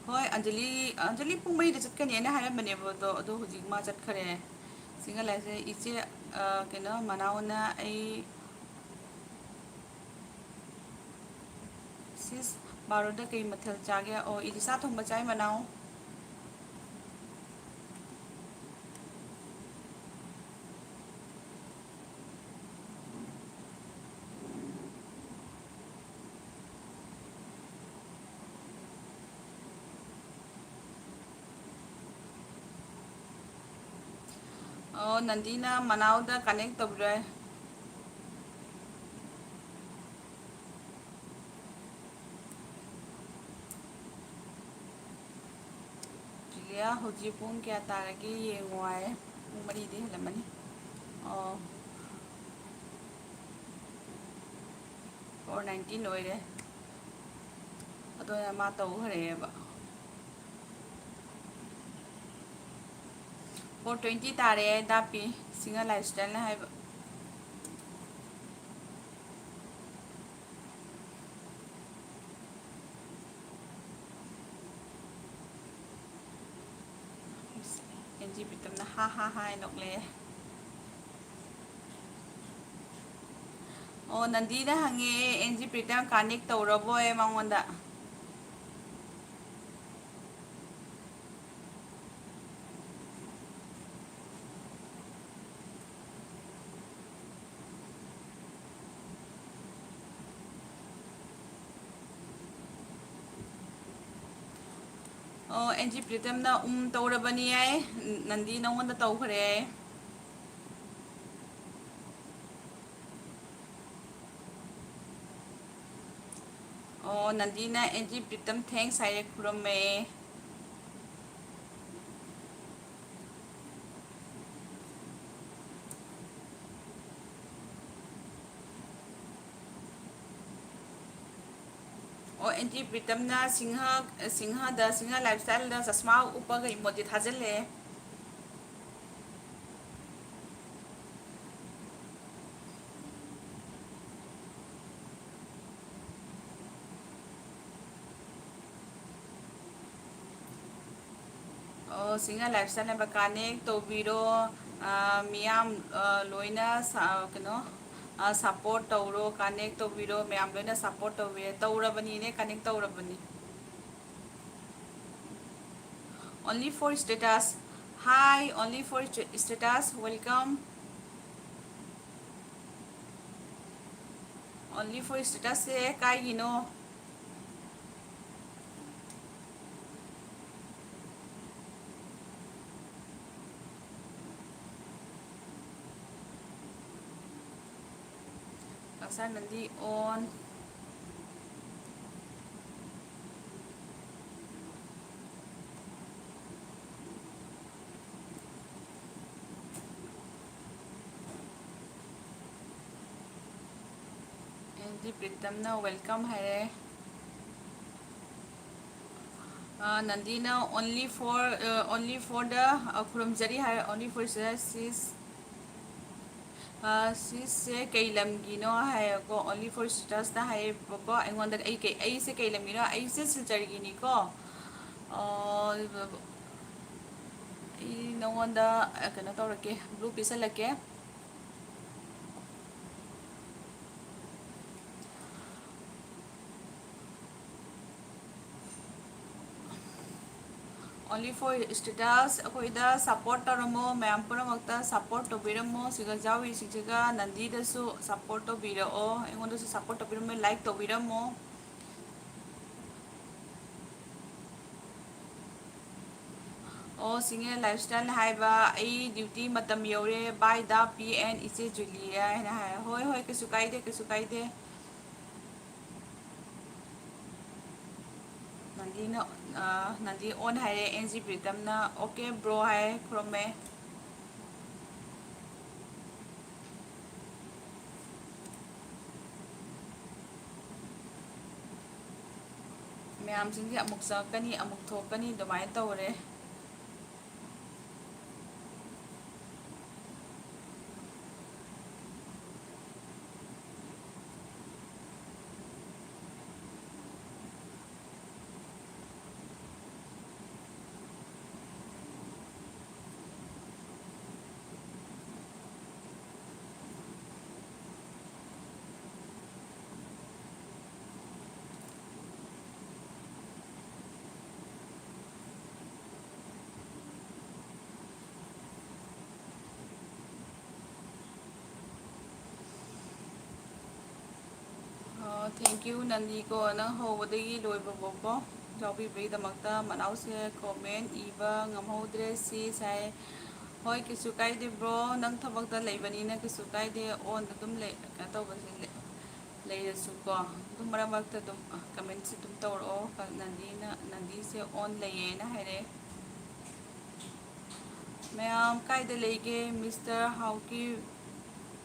ꯍꯣꯏ, ꯑꯟꯖꯂꯤ, ꯑꯟꯖꯂꯤ ꯄꯨꯡ ꯃꯔꯤꯗ ꯆꯠꯀꯅꯤꯅ ꯍꯥꯏꯔꯝꯕꯅꯦꯕ, ꯑꯗꯣ, ꯑꯗꯣ ꯍꯧꯖꯤꯛ ꯃꯥ ꯆꯠꯈ꯭ꯔꯦ꯫ ꯁꯤꯡꯒꯜ ꯂꯥꯏꯐꯁꯦ ꯏꯆꯦ, ꯑ, ꯀꯩꯅꯣ, ꯃꯅꯥꯎꯅ ꯑꯩ ꯁꯤꯁ, ꯕꯥꯔꯣꯗ ꯀꯩ ꯃꯊꯦꯜ ꯆꯥꯒꯦ? ꯑꯣ, ꯏꯗꯤ ꯁꯥ ꯊꯣꯡꯕ ꯆꯥꯏ, ꯃꯅꯥꯎ꯫ ꯑꯣ, ꯅꯟꯗꯤꯅ ꯃꯅꯥꯎꯗ ꯀꯅꯦꯛ ꯇꯧꯕꯤꯔꯣꯏ꯫ ꯖꯨꯂꯤꯌꯥ, ꯍꯧꯖꯤꯛ ꯄꯨꯡ ꯀꯌꯥ ꯇꯥꯔꯒꯦ ꯌꯦꯡꯉꯣ ꯍꯥꯏ꯫ ꯄꯨꯡ ꯃꯔꯤꯗꯤ ꯍꯦꯜꯂꯝꯃꯅꯤ꯫ ꯑꯣ, ꯐꯣꯔ ꯅꯥꯏꯟꯇꯤꯟ ꯑꯣꯏꯔꯦ꯫ ꯑꯗꯣ ꯃꯥ ꯇꯧꯈ꯭ꯔꯦꯕ꯫ ꯐꯣꯔ ꯇ꯭ꯋꯦꯟꯇꯤ ꯇꯥꯔꯦ ꯗꯥꯄꯤ, ꯁꯤꯡꯒꯜ ꯂꯥꯏꯐ ꯁ꯭ꯇꯥꯏꯜꯅ ꯍꯥꯏꯕ꯫ ꯑꯦꯟ ꯖꯤ ꯄ꯭ꯔꯤꯇꯝꯅ ꯍꯥ ꯍꯥ ꯍꯥ ꯍꯥꯏꯅ ꯅꯣꯛꯂꯛꯑꯦ꯫ ꯑꯣ, ꯅꯟꯗꯤꯅ ꯍꯪꯉꯦ, ꯑꯦꯟ ꯖꯤ ꯄ꯭ꯔꯤꯇꯝ ꯀꯅꯦꯛ ꯇꯧꯔꯕꯣꯏ ꯃꯉꯣꯟꯗ? ꯑꯣ, ꯑꯦꯟ ꯖꯤ ꯄ꯭ꯔꯤꯇꯝꯅ ꯎꯝ ꯇꯧꯔꯕꯅꯤ ꯍꯥꯏ꯫ ꯅꯟꯗꯤ ꯅꯉꯣꯟꯗ ꯇꯧꯈ꯭ꯔꯦ ꯍꯥꯏ꯫ ꯑꯣ, ꯅꯟꯗꯤꯅ ꯑꯦꯟ ꯖꯤ ꯄ꯭ꯔꯤꯇꯝ thanks ꯍꯥꯏꯔꯦ, ꯈꯨꯔꯨꯝꯃꯦ꯫ ꯑꯣ, ꯑꯦꯟ ꯖꯤ ꯄ꯭ꯔꯤꯇꯝꯅ ꯁꯤꯡꯍ, ꯁꯤꯡꯍꯗ, ꯁꯤꯡꯍ ꯂꯥꯏꯐꯁ꯭ꯇꯥꯏꯜꯗ ꯆꯁꯃꯥ ꯎꯞꯄꯒ emoji ꯊꯥꯖꯤꯜꯂꯦ꯫ ꯑꯣ, ꯁꯤꯡꯍ ꯂꯥꯏꯐꯁ꯭ꯇꯥꯏꯜ ꯍꯥꯏꯕ connect ꯇꯧꯕꯤꯔꯣ꯫ ꯑ, ꯃꯤꯌꯥꯝ, ꯑ, ꯂꯣꯏꯅ ꯁ-, ꯀꯩꯅꯣ, ꯑ, support ꯇꯧꯔꯣ, connect ꯇꯧꯕꯤꯔꯣ, ꯃꯌꯥꯝ ꯂꯣꯏꯅ support ꯇꯧꯕꯤꯔꯣ꯫ ꯇꯧꯔꯕꯅꯤꯅꯦ, connect ꯇꯧꯔꯕꯅꯤ꯫ Only for status. Hi, only for st-, status. Welcome. Only for status say ꯀꯥꯏꯒꯤꯅꯣ? ꯀꯛꯆꯥ Nandy on꯫ And G ꯄ꯭ꯔꯤꯇꯝꯅ welcome ꯍꯥꯏꯔꯦ꯫ ꯑ, ꯅꯟꯗꯤꯅ only for, ꯑ, only for the, ꯑ, ꯈꯨꯔꯨꯝꯖꯔꯤ ꯍꯥꯏꯔꯦ, only for the sis꯫ ꯑ, ꯁꯤꯁꯦ ꯀꯩ ꯂꯝꯒꯤꯅꯣ ꯍꯥꯏꯌꯦꯀꯣ, only for status ꯇ ꯍꯥꯏꯌꯦꯕꯀꯣ꯫ ꯑꯩꯉꯣꯟꯗ ꯑꯩ ꯀꯩ, ꯑꯩꯁꯦ ꯀꯩ ꯂꯝꯒꯤꯅꯣ? ꯑꯩꯁꯦ ꯁꯤꯜꯆꯔꯒꯤꯅꯤꯀꯣ꯫ ꯑ, ꯑꯩ ꯅꯉꯣꯟꯗ, ꯑ, ꯀꯩꯅꯣ ꯇꯧꯔꯛꯀꯦ, blue ꯄꯤꯁꯜꯂꯛꯀꯦ꯫ Only for status ꯑꯩꯈꯣꯏꯗ support ꯇꯧꯔꯝꯃꯣ, ꯃꯌꯥꯝ ꯄꯨꯝꯅꯃꯛꯇ support ꯇꯧꯕꯤꯔꯝꯃꯣ꯫ ꯁꯤꯒ ꯌꯥꯎꯔꯤꯁꯤꯡꯁꯤꯒ ꯅꯟꯗꯤꯗꯁꯨ support ꯇꯧꯕꯤꯔꯛꯑꯣ, ꯑꯩꯉꯣꯟꯗꯁꯨ support ꯇꯧꯕꯤꯔꯝꯃꯣ, like ꯇꯧꯕꯤꯔꯝꯃꯣ꯫ ꯑꯣ, ꯁꯤꯡꯉꯦ ꯂꯥꯏꯐꯁ꯭ꯇꯥꯏꯜ ꯍꯥꯏꯕ, "ꯑꯩ ꯗ꯭ꯌꯨꯇꯤ ꯃꯇꯝ ꯌꯧꯔꯦ, bye the P N ꯏꯆꯦ ꯖꯨꯂꯤꯌꯥ" ꯍꯥꯏꯅ ꯍꯥꯏ꯫ ꯍꯣꯏ, ꯍꯣꯏ, ꯀꯩꯁꯨ ꯀꯥꯏꯗꯦ, ꯀꯩꯁꯨ ꯀꯥꯏꯗꯦ꯫ ꯅꯟꯗꯤꯅ, ꯑ, ꯅꯟꯗꯤ on ꯍꯥꯏꯔꯦ, ꯑꯦꯟ ꯖꯤ ꯄ꯭ꯔꯤꯇꯝꯅ "ꯑꯣꯀꯦ ꯕ꯭ꯔꯣ" ꯍꯥꯏ, ꯈꯨꯔꯨꯝꯃꯦ꯫ ꯃꯌꯥꯝꯁꯤꯡꯁꯦ ꯑꯃꯨꯛ ꯆꯪꯉꯛꯀꯅꯤ, ꯑꯃꯨꯛ ꯊꯣꯛꯀꯅꯤ, ꯑꯗꯨꯃꯥꯏꯅ ꯇꯧꯔꯦ꯫ ꯑꯣ, thank you, ꯅꯟꯗꯤꯀꯣ, ꯅꯪ ꯍꯧꯕꯗꯒꯤ ꯂꯣꯏꯕꯐꯥꯎꯀꯣ ꯌꯥꯎꯕꯤꯕꯒꯤꯗꯃꯛꯇ꯫ ꯃꯅꯥꯎꯁꯦ comment ꯏꯕ ꯉꯝꯍꯧꯗ꯭ꯔꯦ, ꯁꯤ ꯁꯥꯏ꯫ ꯍꯣꯏ, ꯀꯩꯁꯨ ꯀꯥꯏꯗꯦ bro, ꯅꯪ ꯊꯕꯛꯇ ꯂꯩꯕꯅꯤꯅ ꯀꯩꯁꯨ ꯀꯥꯏꯗꯦ꯫ On ꯑꯗꯨꯝ ꯂꯩ, ꯀꯩꯅꯣ ꯇꯧꯕꯁꯦ ꯂꯩ-, ꯂꯩꯔꯁꯨꯀꯣ, ꯑꯗꯨꯝ ꯃꯔꯛ ꯃꯔꯛꯇ ꯑꯗꯨꯝ, ꯑ, comment ꯁꯦ ꯑꯗꯨꯝ ꯇꯧꯔꯛꯑꯣ꯫ ꯅꯟꯗꯤꯅ, ꯅꯟꯗꯤꯁꯦ on ꯂꯩꯌꯦꯅ ꯍꯥꯏꯔꯛꯑꯦ꯫ ꯃꯌꯥꯝ ꯀꯥꯏꯗ ꯂꯩꯒꯦ? Mister Haokip,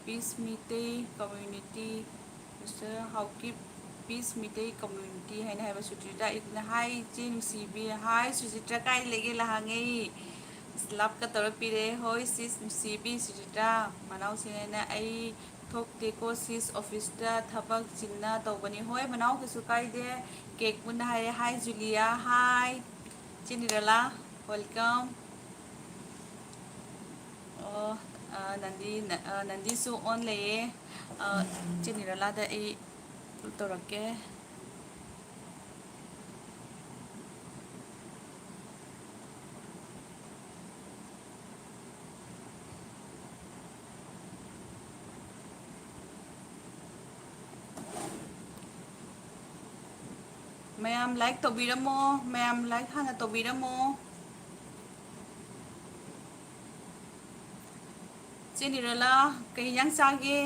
Peace Meitei Community, Mister Haokip, Peace Meitei Community ꯍꯥꯏꯅ ꯍꯥꯏꯕ ꯁꯨꯆꯤꯇ꯭ꯔꯥ ꯏꯗꯨꯅ꯫ ꯍꯥꯏ ꯏꯆꯦ ꯅꯨꯡꯁꯤꯕꯤ, ꯍꯥꯏ ꯁꯨꯆꯤꯇ꯭ꯔꯥ ꯀꯥꯏꯗ ꯂꯩꯒꯦ ꯂꯥꯛꯍꯪꯉꯦ꯫ ꯂꯞꯀ ꯇꯧꯔ ꯄꯤꯔꯛꯑꯦ꯫ ꯍꯣꯏ sis ꯅꯨꯡꯁꯤꯕꯤ ꯁꯨꯆꯤꯇ꯭ꯔꯥ, ꯃꯅꯥꯎꯁꯤꯅꯦꯅ ꯑꯩ ꯊꯣꯛꯇꯦꯀꯣ sis, office ꯇ ꯊꯕꯛ ꯆꯤꯟꯅ ꯇꯧꯕꯅꯤ꯫ ꯍꯣꯏ ꯃꯅꯥꯎ ꯀꯩꯁꯨ ꯀꯥꯏꯗꯦ꯫ ꯀꯦꯛ ꯄꯨꯟꯅ ꯍꯥꯏꯔꯦ꯫ ꯍꯥꯏ ꯖꯨꯂꯤꯌꯥ, ꯍꯥꯏ ꯆꯦ ꯅꯤꯔꯂꯥ, welcome꯫ ꯑꯣ, ꯑ, ꯅꯟꯗꯤ, ꯑ, ꯅꯟꯗꯤꯁꯨ on ꯂꯩꯌꯦ꯫ ꯑ, ꯆꯦ ꯅꯤꯔꯂꯥꯗ ꯑꯩ ꯇꯧꯔꯛꯀꯦ꯫ ꯃꯌꯥꯝ like ꯇꯧꯕꯤꯔꯝꯃꯣ, ꯃꯌꯥꯝ like ꯍꯥꯟꯅ ꯇꯧꯕꯤꯔꯝꯃꯣ꯫ ꯅꯤꯔꯂꯥ, ꯀꯩ ꯏꯟꯖꯥꯡ ꯆꯥꯒꯦ?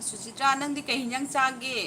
ꯁꯨꯆꯤꯇ꯭ꯔꯥ, ꯅꯪꯗꯤ ꯀꯩ ꯏꯟꯖꯥꯡ ꯆꯥꯒꯦ?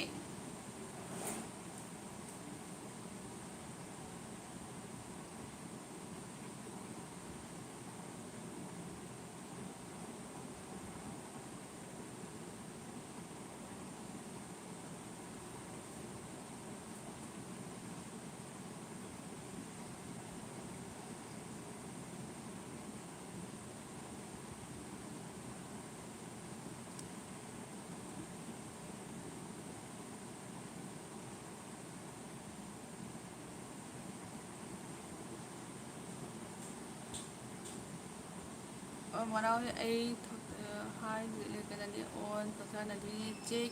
ꯑꯣ, ꯃꯅꯥꯎ, ꯑꯩ ꯊꯣꯛ-, ꯑ, ꯍꯥꯏ, ꯀꯩꯅꯣꯅꯤ, ꯑꯣꯟ ꯀꯀꯥꯅꯗꯤ ꯆꯦꯛ,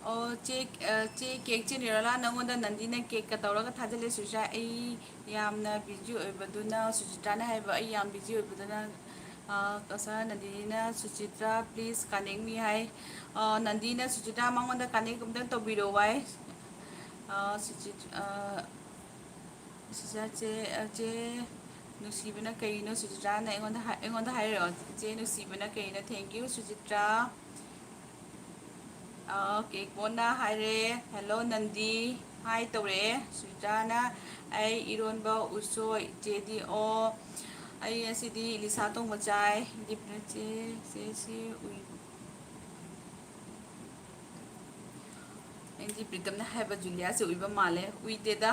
ꯑꯣ, ꯆꯦꯛ, ꯑ, ꯆꯦ ꯀꯦꯛ ꯆꯦ ꯅꯤꯔꯣꯂꯥ, ꯅꯪꯉꯣꯟꯗ ꯅꯟꯗꯤꯅ ꯀꯦꯛꯀ ꯇꯧꯔꯒ ꯊꯥꯖꯤꯜꯂꯦ ꯁꯨꯁꯥ꯫ ꯑꯩ ꯌꯥꯝꯅ ꯕꯤꯖꯤ ꯑꯣꯏꯕꯗꯨꯅ, ꯁꯨꯆꯤꯇ꯭ꯔꯥꯅ ꯍꯥꯏꯕ, ꯑꯩ ꯌꯥꯝ ꯕꯤꯖꯤ ꯑꯣꯏꯕꯗꯨꯅ, ꯑ, ꯀꯁꯥ ꯅꯟꯗꯤꯅꯤꯅ, "ꯁꯨꯆꯤꯇ꯭ꯔꯥ, please connect me" ꯍꯥꯏ꯫ ꯑ, ꯅꯟꯗꯤꯅ ꯁꯨꯆꯤꯇ꯭ꯔꯥ ꯃꯉꯣꯟꯗ connect ꯑꯝꯇꯪ ꯇꯧꯕꯤꯔꯛꯑꯣ ꯍꯥꯏ꯫ ꯑ, ꯁꯨꯆꯤꯇ꯭ꯔꯥ, ꯑ, ꯁꯤꯁꯇꯔ ꯆꯦ, ꯑ, ꯆꯦ ꯅꯨꯡꯁꯤꯕꯅ ꯀꯩꯅꯣ ꯁꯨꯆꯤꯇ꯭ꯔꯥꯅ ꯑꯩꯉꯣꯟꯗ ꯍꯥꯏ-, ꯑꯩꯉꯣꯟꯗ ꯍꯥꯏꯔꯛꯑꯣ꯫ ꯆꯦ ꯅꯨꯡꯁꯤꯕꯅ ꯀꯩꯅꯣ? Thank you ꯁꯨꯆꯤꯇ꯭ꯔꯥ꯫ ꯑ, ꯀꯦꯛ ꯕꯣꯟꯅ ꯍꯥꯏꯔꯦ, "Hello ꯅꯟꯗꯤ" ꯍꯥꯏ ꯇꯧꯔꯛꯑꯦ꯫ ꯁꯨꯆꯤꯇ꯭ꯔꯥꯅ, "ꯑꯩ ꯏꯔꯣꯟꯕ ꯎꯁꯣꯏ", ꯆꯦꯗꯤ, "ꯑꯣ, ꯑꯩ ꯉꯁꯤꯗꯤ ꯏꯂꯤꯁꯥ ꯊꯣꯡꯕ ꯆꯥꯏ"꯫ ꯗꯤꯞꯅ ꯆꯦ, ꯆꯦ ꯁꯤ ꯎꯏ-, ꯑꯩꯗꯤ ꯄ꯭ꯔꯤꯇꯝꯅ ꯍꯥꯏꯕ ꯖꯨꯂꯤꯌꯥꯁꯦ ꯎꯏꯕ ꯃꯥꯜꯂꯦ꯫ ꯎꯏꯗꯦꯗ꯫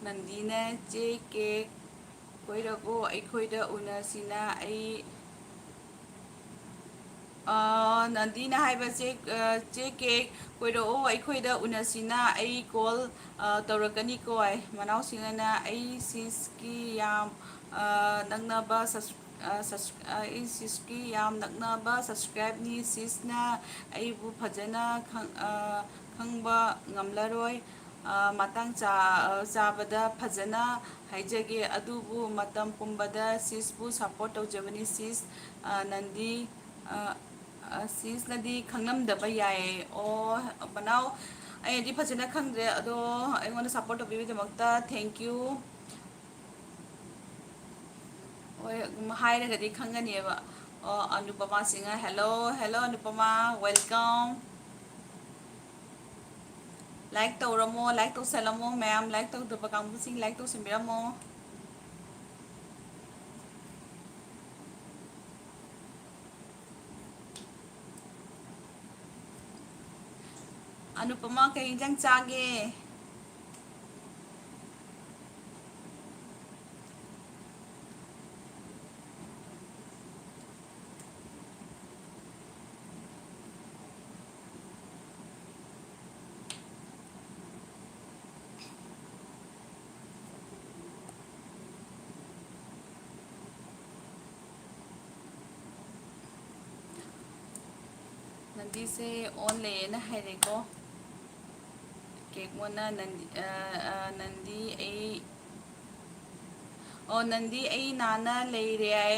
ꯅꯟꯗꯤꯅ, "ꯆꯦ ꯀꯦꯛ ꯀꯣꯏꯔꯛꯑꯣ, ꯑꯩꯈꯣꯏꯗ ꯎꯅꯁꯤꯅ ꯑꯩ", ꯑ, ꯅꯟꯗꯤꯅ ꯍꯥꯏꯕ, "ꯆꯦ, ꯑ, ꯆꯦ ꯀꯦꯛ ꯀꯣꯏꯔꯛꯑꯣ, ꯑꯩꯈꯣꯏꯗ ꯎꯅꯁꯤꯅ ꯑꯩ call, ꯑ, ꯇꯧꯔꯛꯀꯅꯤꯀꯣ"꯫ ꯃꯅꯥꯎꯁꯤꯡꯅꯅ, "ꯑꯩ ꯁꯤꯁꯀꯤ ꯌꯥꯝ, ꯑ, ꯅꯛꯅꯕ ꯁꯁ-, ꯑ, ꯁꯁ-, ꯑ, ꯑꯩ ꯁꯤꯁꯀꯤ ꯌꯥꯝ ꯅꯛꯅꯕ subscribeꯅꯤ꯫ ꯁꯤꯁꯅ ꯑꯩꯕꯨ ꯐꯖꯅ ꯈꯪ-, ꯑ, ꯈꯪꯕ ꯉꯝꯂꯔꯣꯏ꯫ ꯑ, ꯃꯇꯥꯡ ꯆꯥ-, ꯑ, ꯆꯥꯕꯗ ꯐꯖꯅ ꯍꯥꯏꯖꯒꯦ, ꯑꯗꯨꯕꯨ ꯃꯇꯝ ꯄꯨꯝꯕꯗ ꯁꯤꯁꯄꯨ support ꯇꯧꯖꯕꯅꯤ ꯁꯤꯁ꯫ ꯑ, ꯅꯟꯗꯤ, ꯑ, ꯑ, ꯁꯤꯁꯅꯗꯤ ꯈꯪꯂꯝꯗꯕ ꯌꯥꯏ꯫ ꯑꯣ, ꯃꯅꯥꯎ, ꯑꯩꯅꯗꯤ ꯐꯖꯅ ꯈꯪꯗ꯭ꯔꯦ, ꯑꯗꯣ ꯑꯩꯉꯣꯟꯗ ꯁꯞꯄꯣꯔꯠ ꯇꯧꯕꯤꯕꯒꯤꯗꯃꯛꯇ thank you꯫ ꯍꯣꯏ, ꯎꯝ, ꯍꯥꯏꯔꯒꯗꯤ ꯈꯪꯒꯅꯦꯕ꯫ ꯑꯣ, Anupama Singh, hello, hello Anupama, welcome꯫ Like ꯇꯧꯔꯝꯃꯣ, like ꯇꯧꯁꯜꯂꯝꯃꯣ ꯃꯌꯥꯝ, like ꯇꯧꯗꯕ ꯀꯥꯡꯕꯨꯁꯤꯡ like ꯇꯧꯁꯟꯕꯤꯔꯝꯃꯣ꯫ ꯑꯅꯨꯄꯃꯥ, ꯀꯩ ꯏꯟꯖꯥꯡ ꯆꯥꯒꯦ? ꯅꯟꯗꯤꯁꯦ on ꯂꯩꯌꯦꯅ ꯍꯥꯏꯔꯦꯀꯣ꯫ ꯀꯦꯛ ꯃꯣꯟꯅ ꯅꯟꯗꯤ, ꯑ, ꯑ, ꯅꯟꯗꯤ ꯑꯩ, ꯑꯣ, ꯅꯟꯗꯤ ꯑꯩ ꯅꯥꯟꯅ ꯂꯩꯔꯦ ꯍꯥꯏ꯫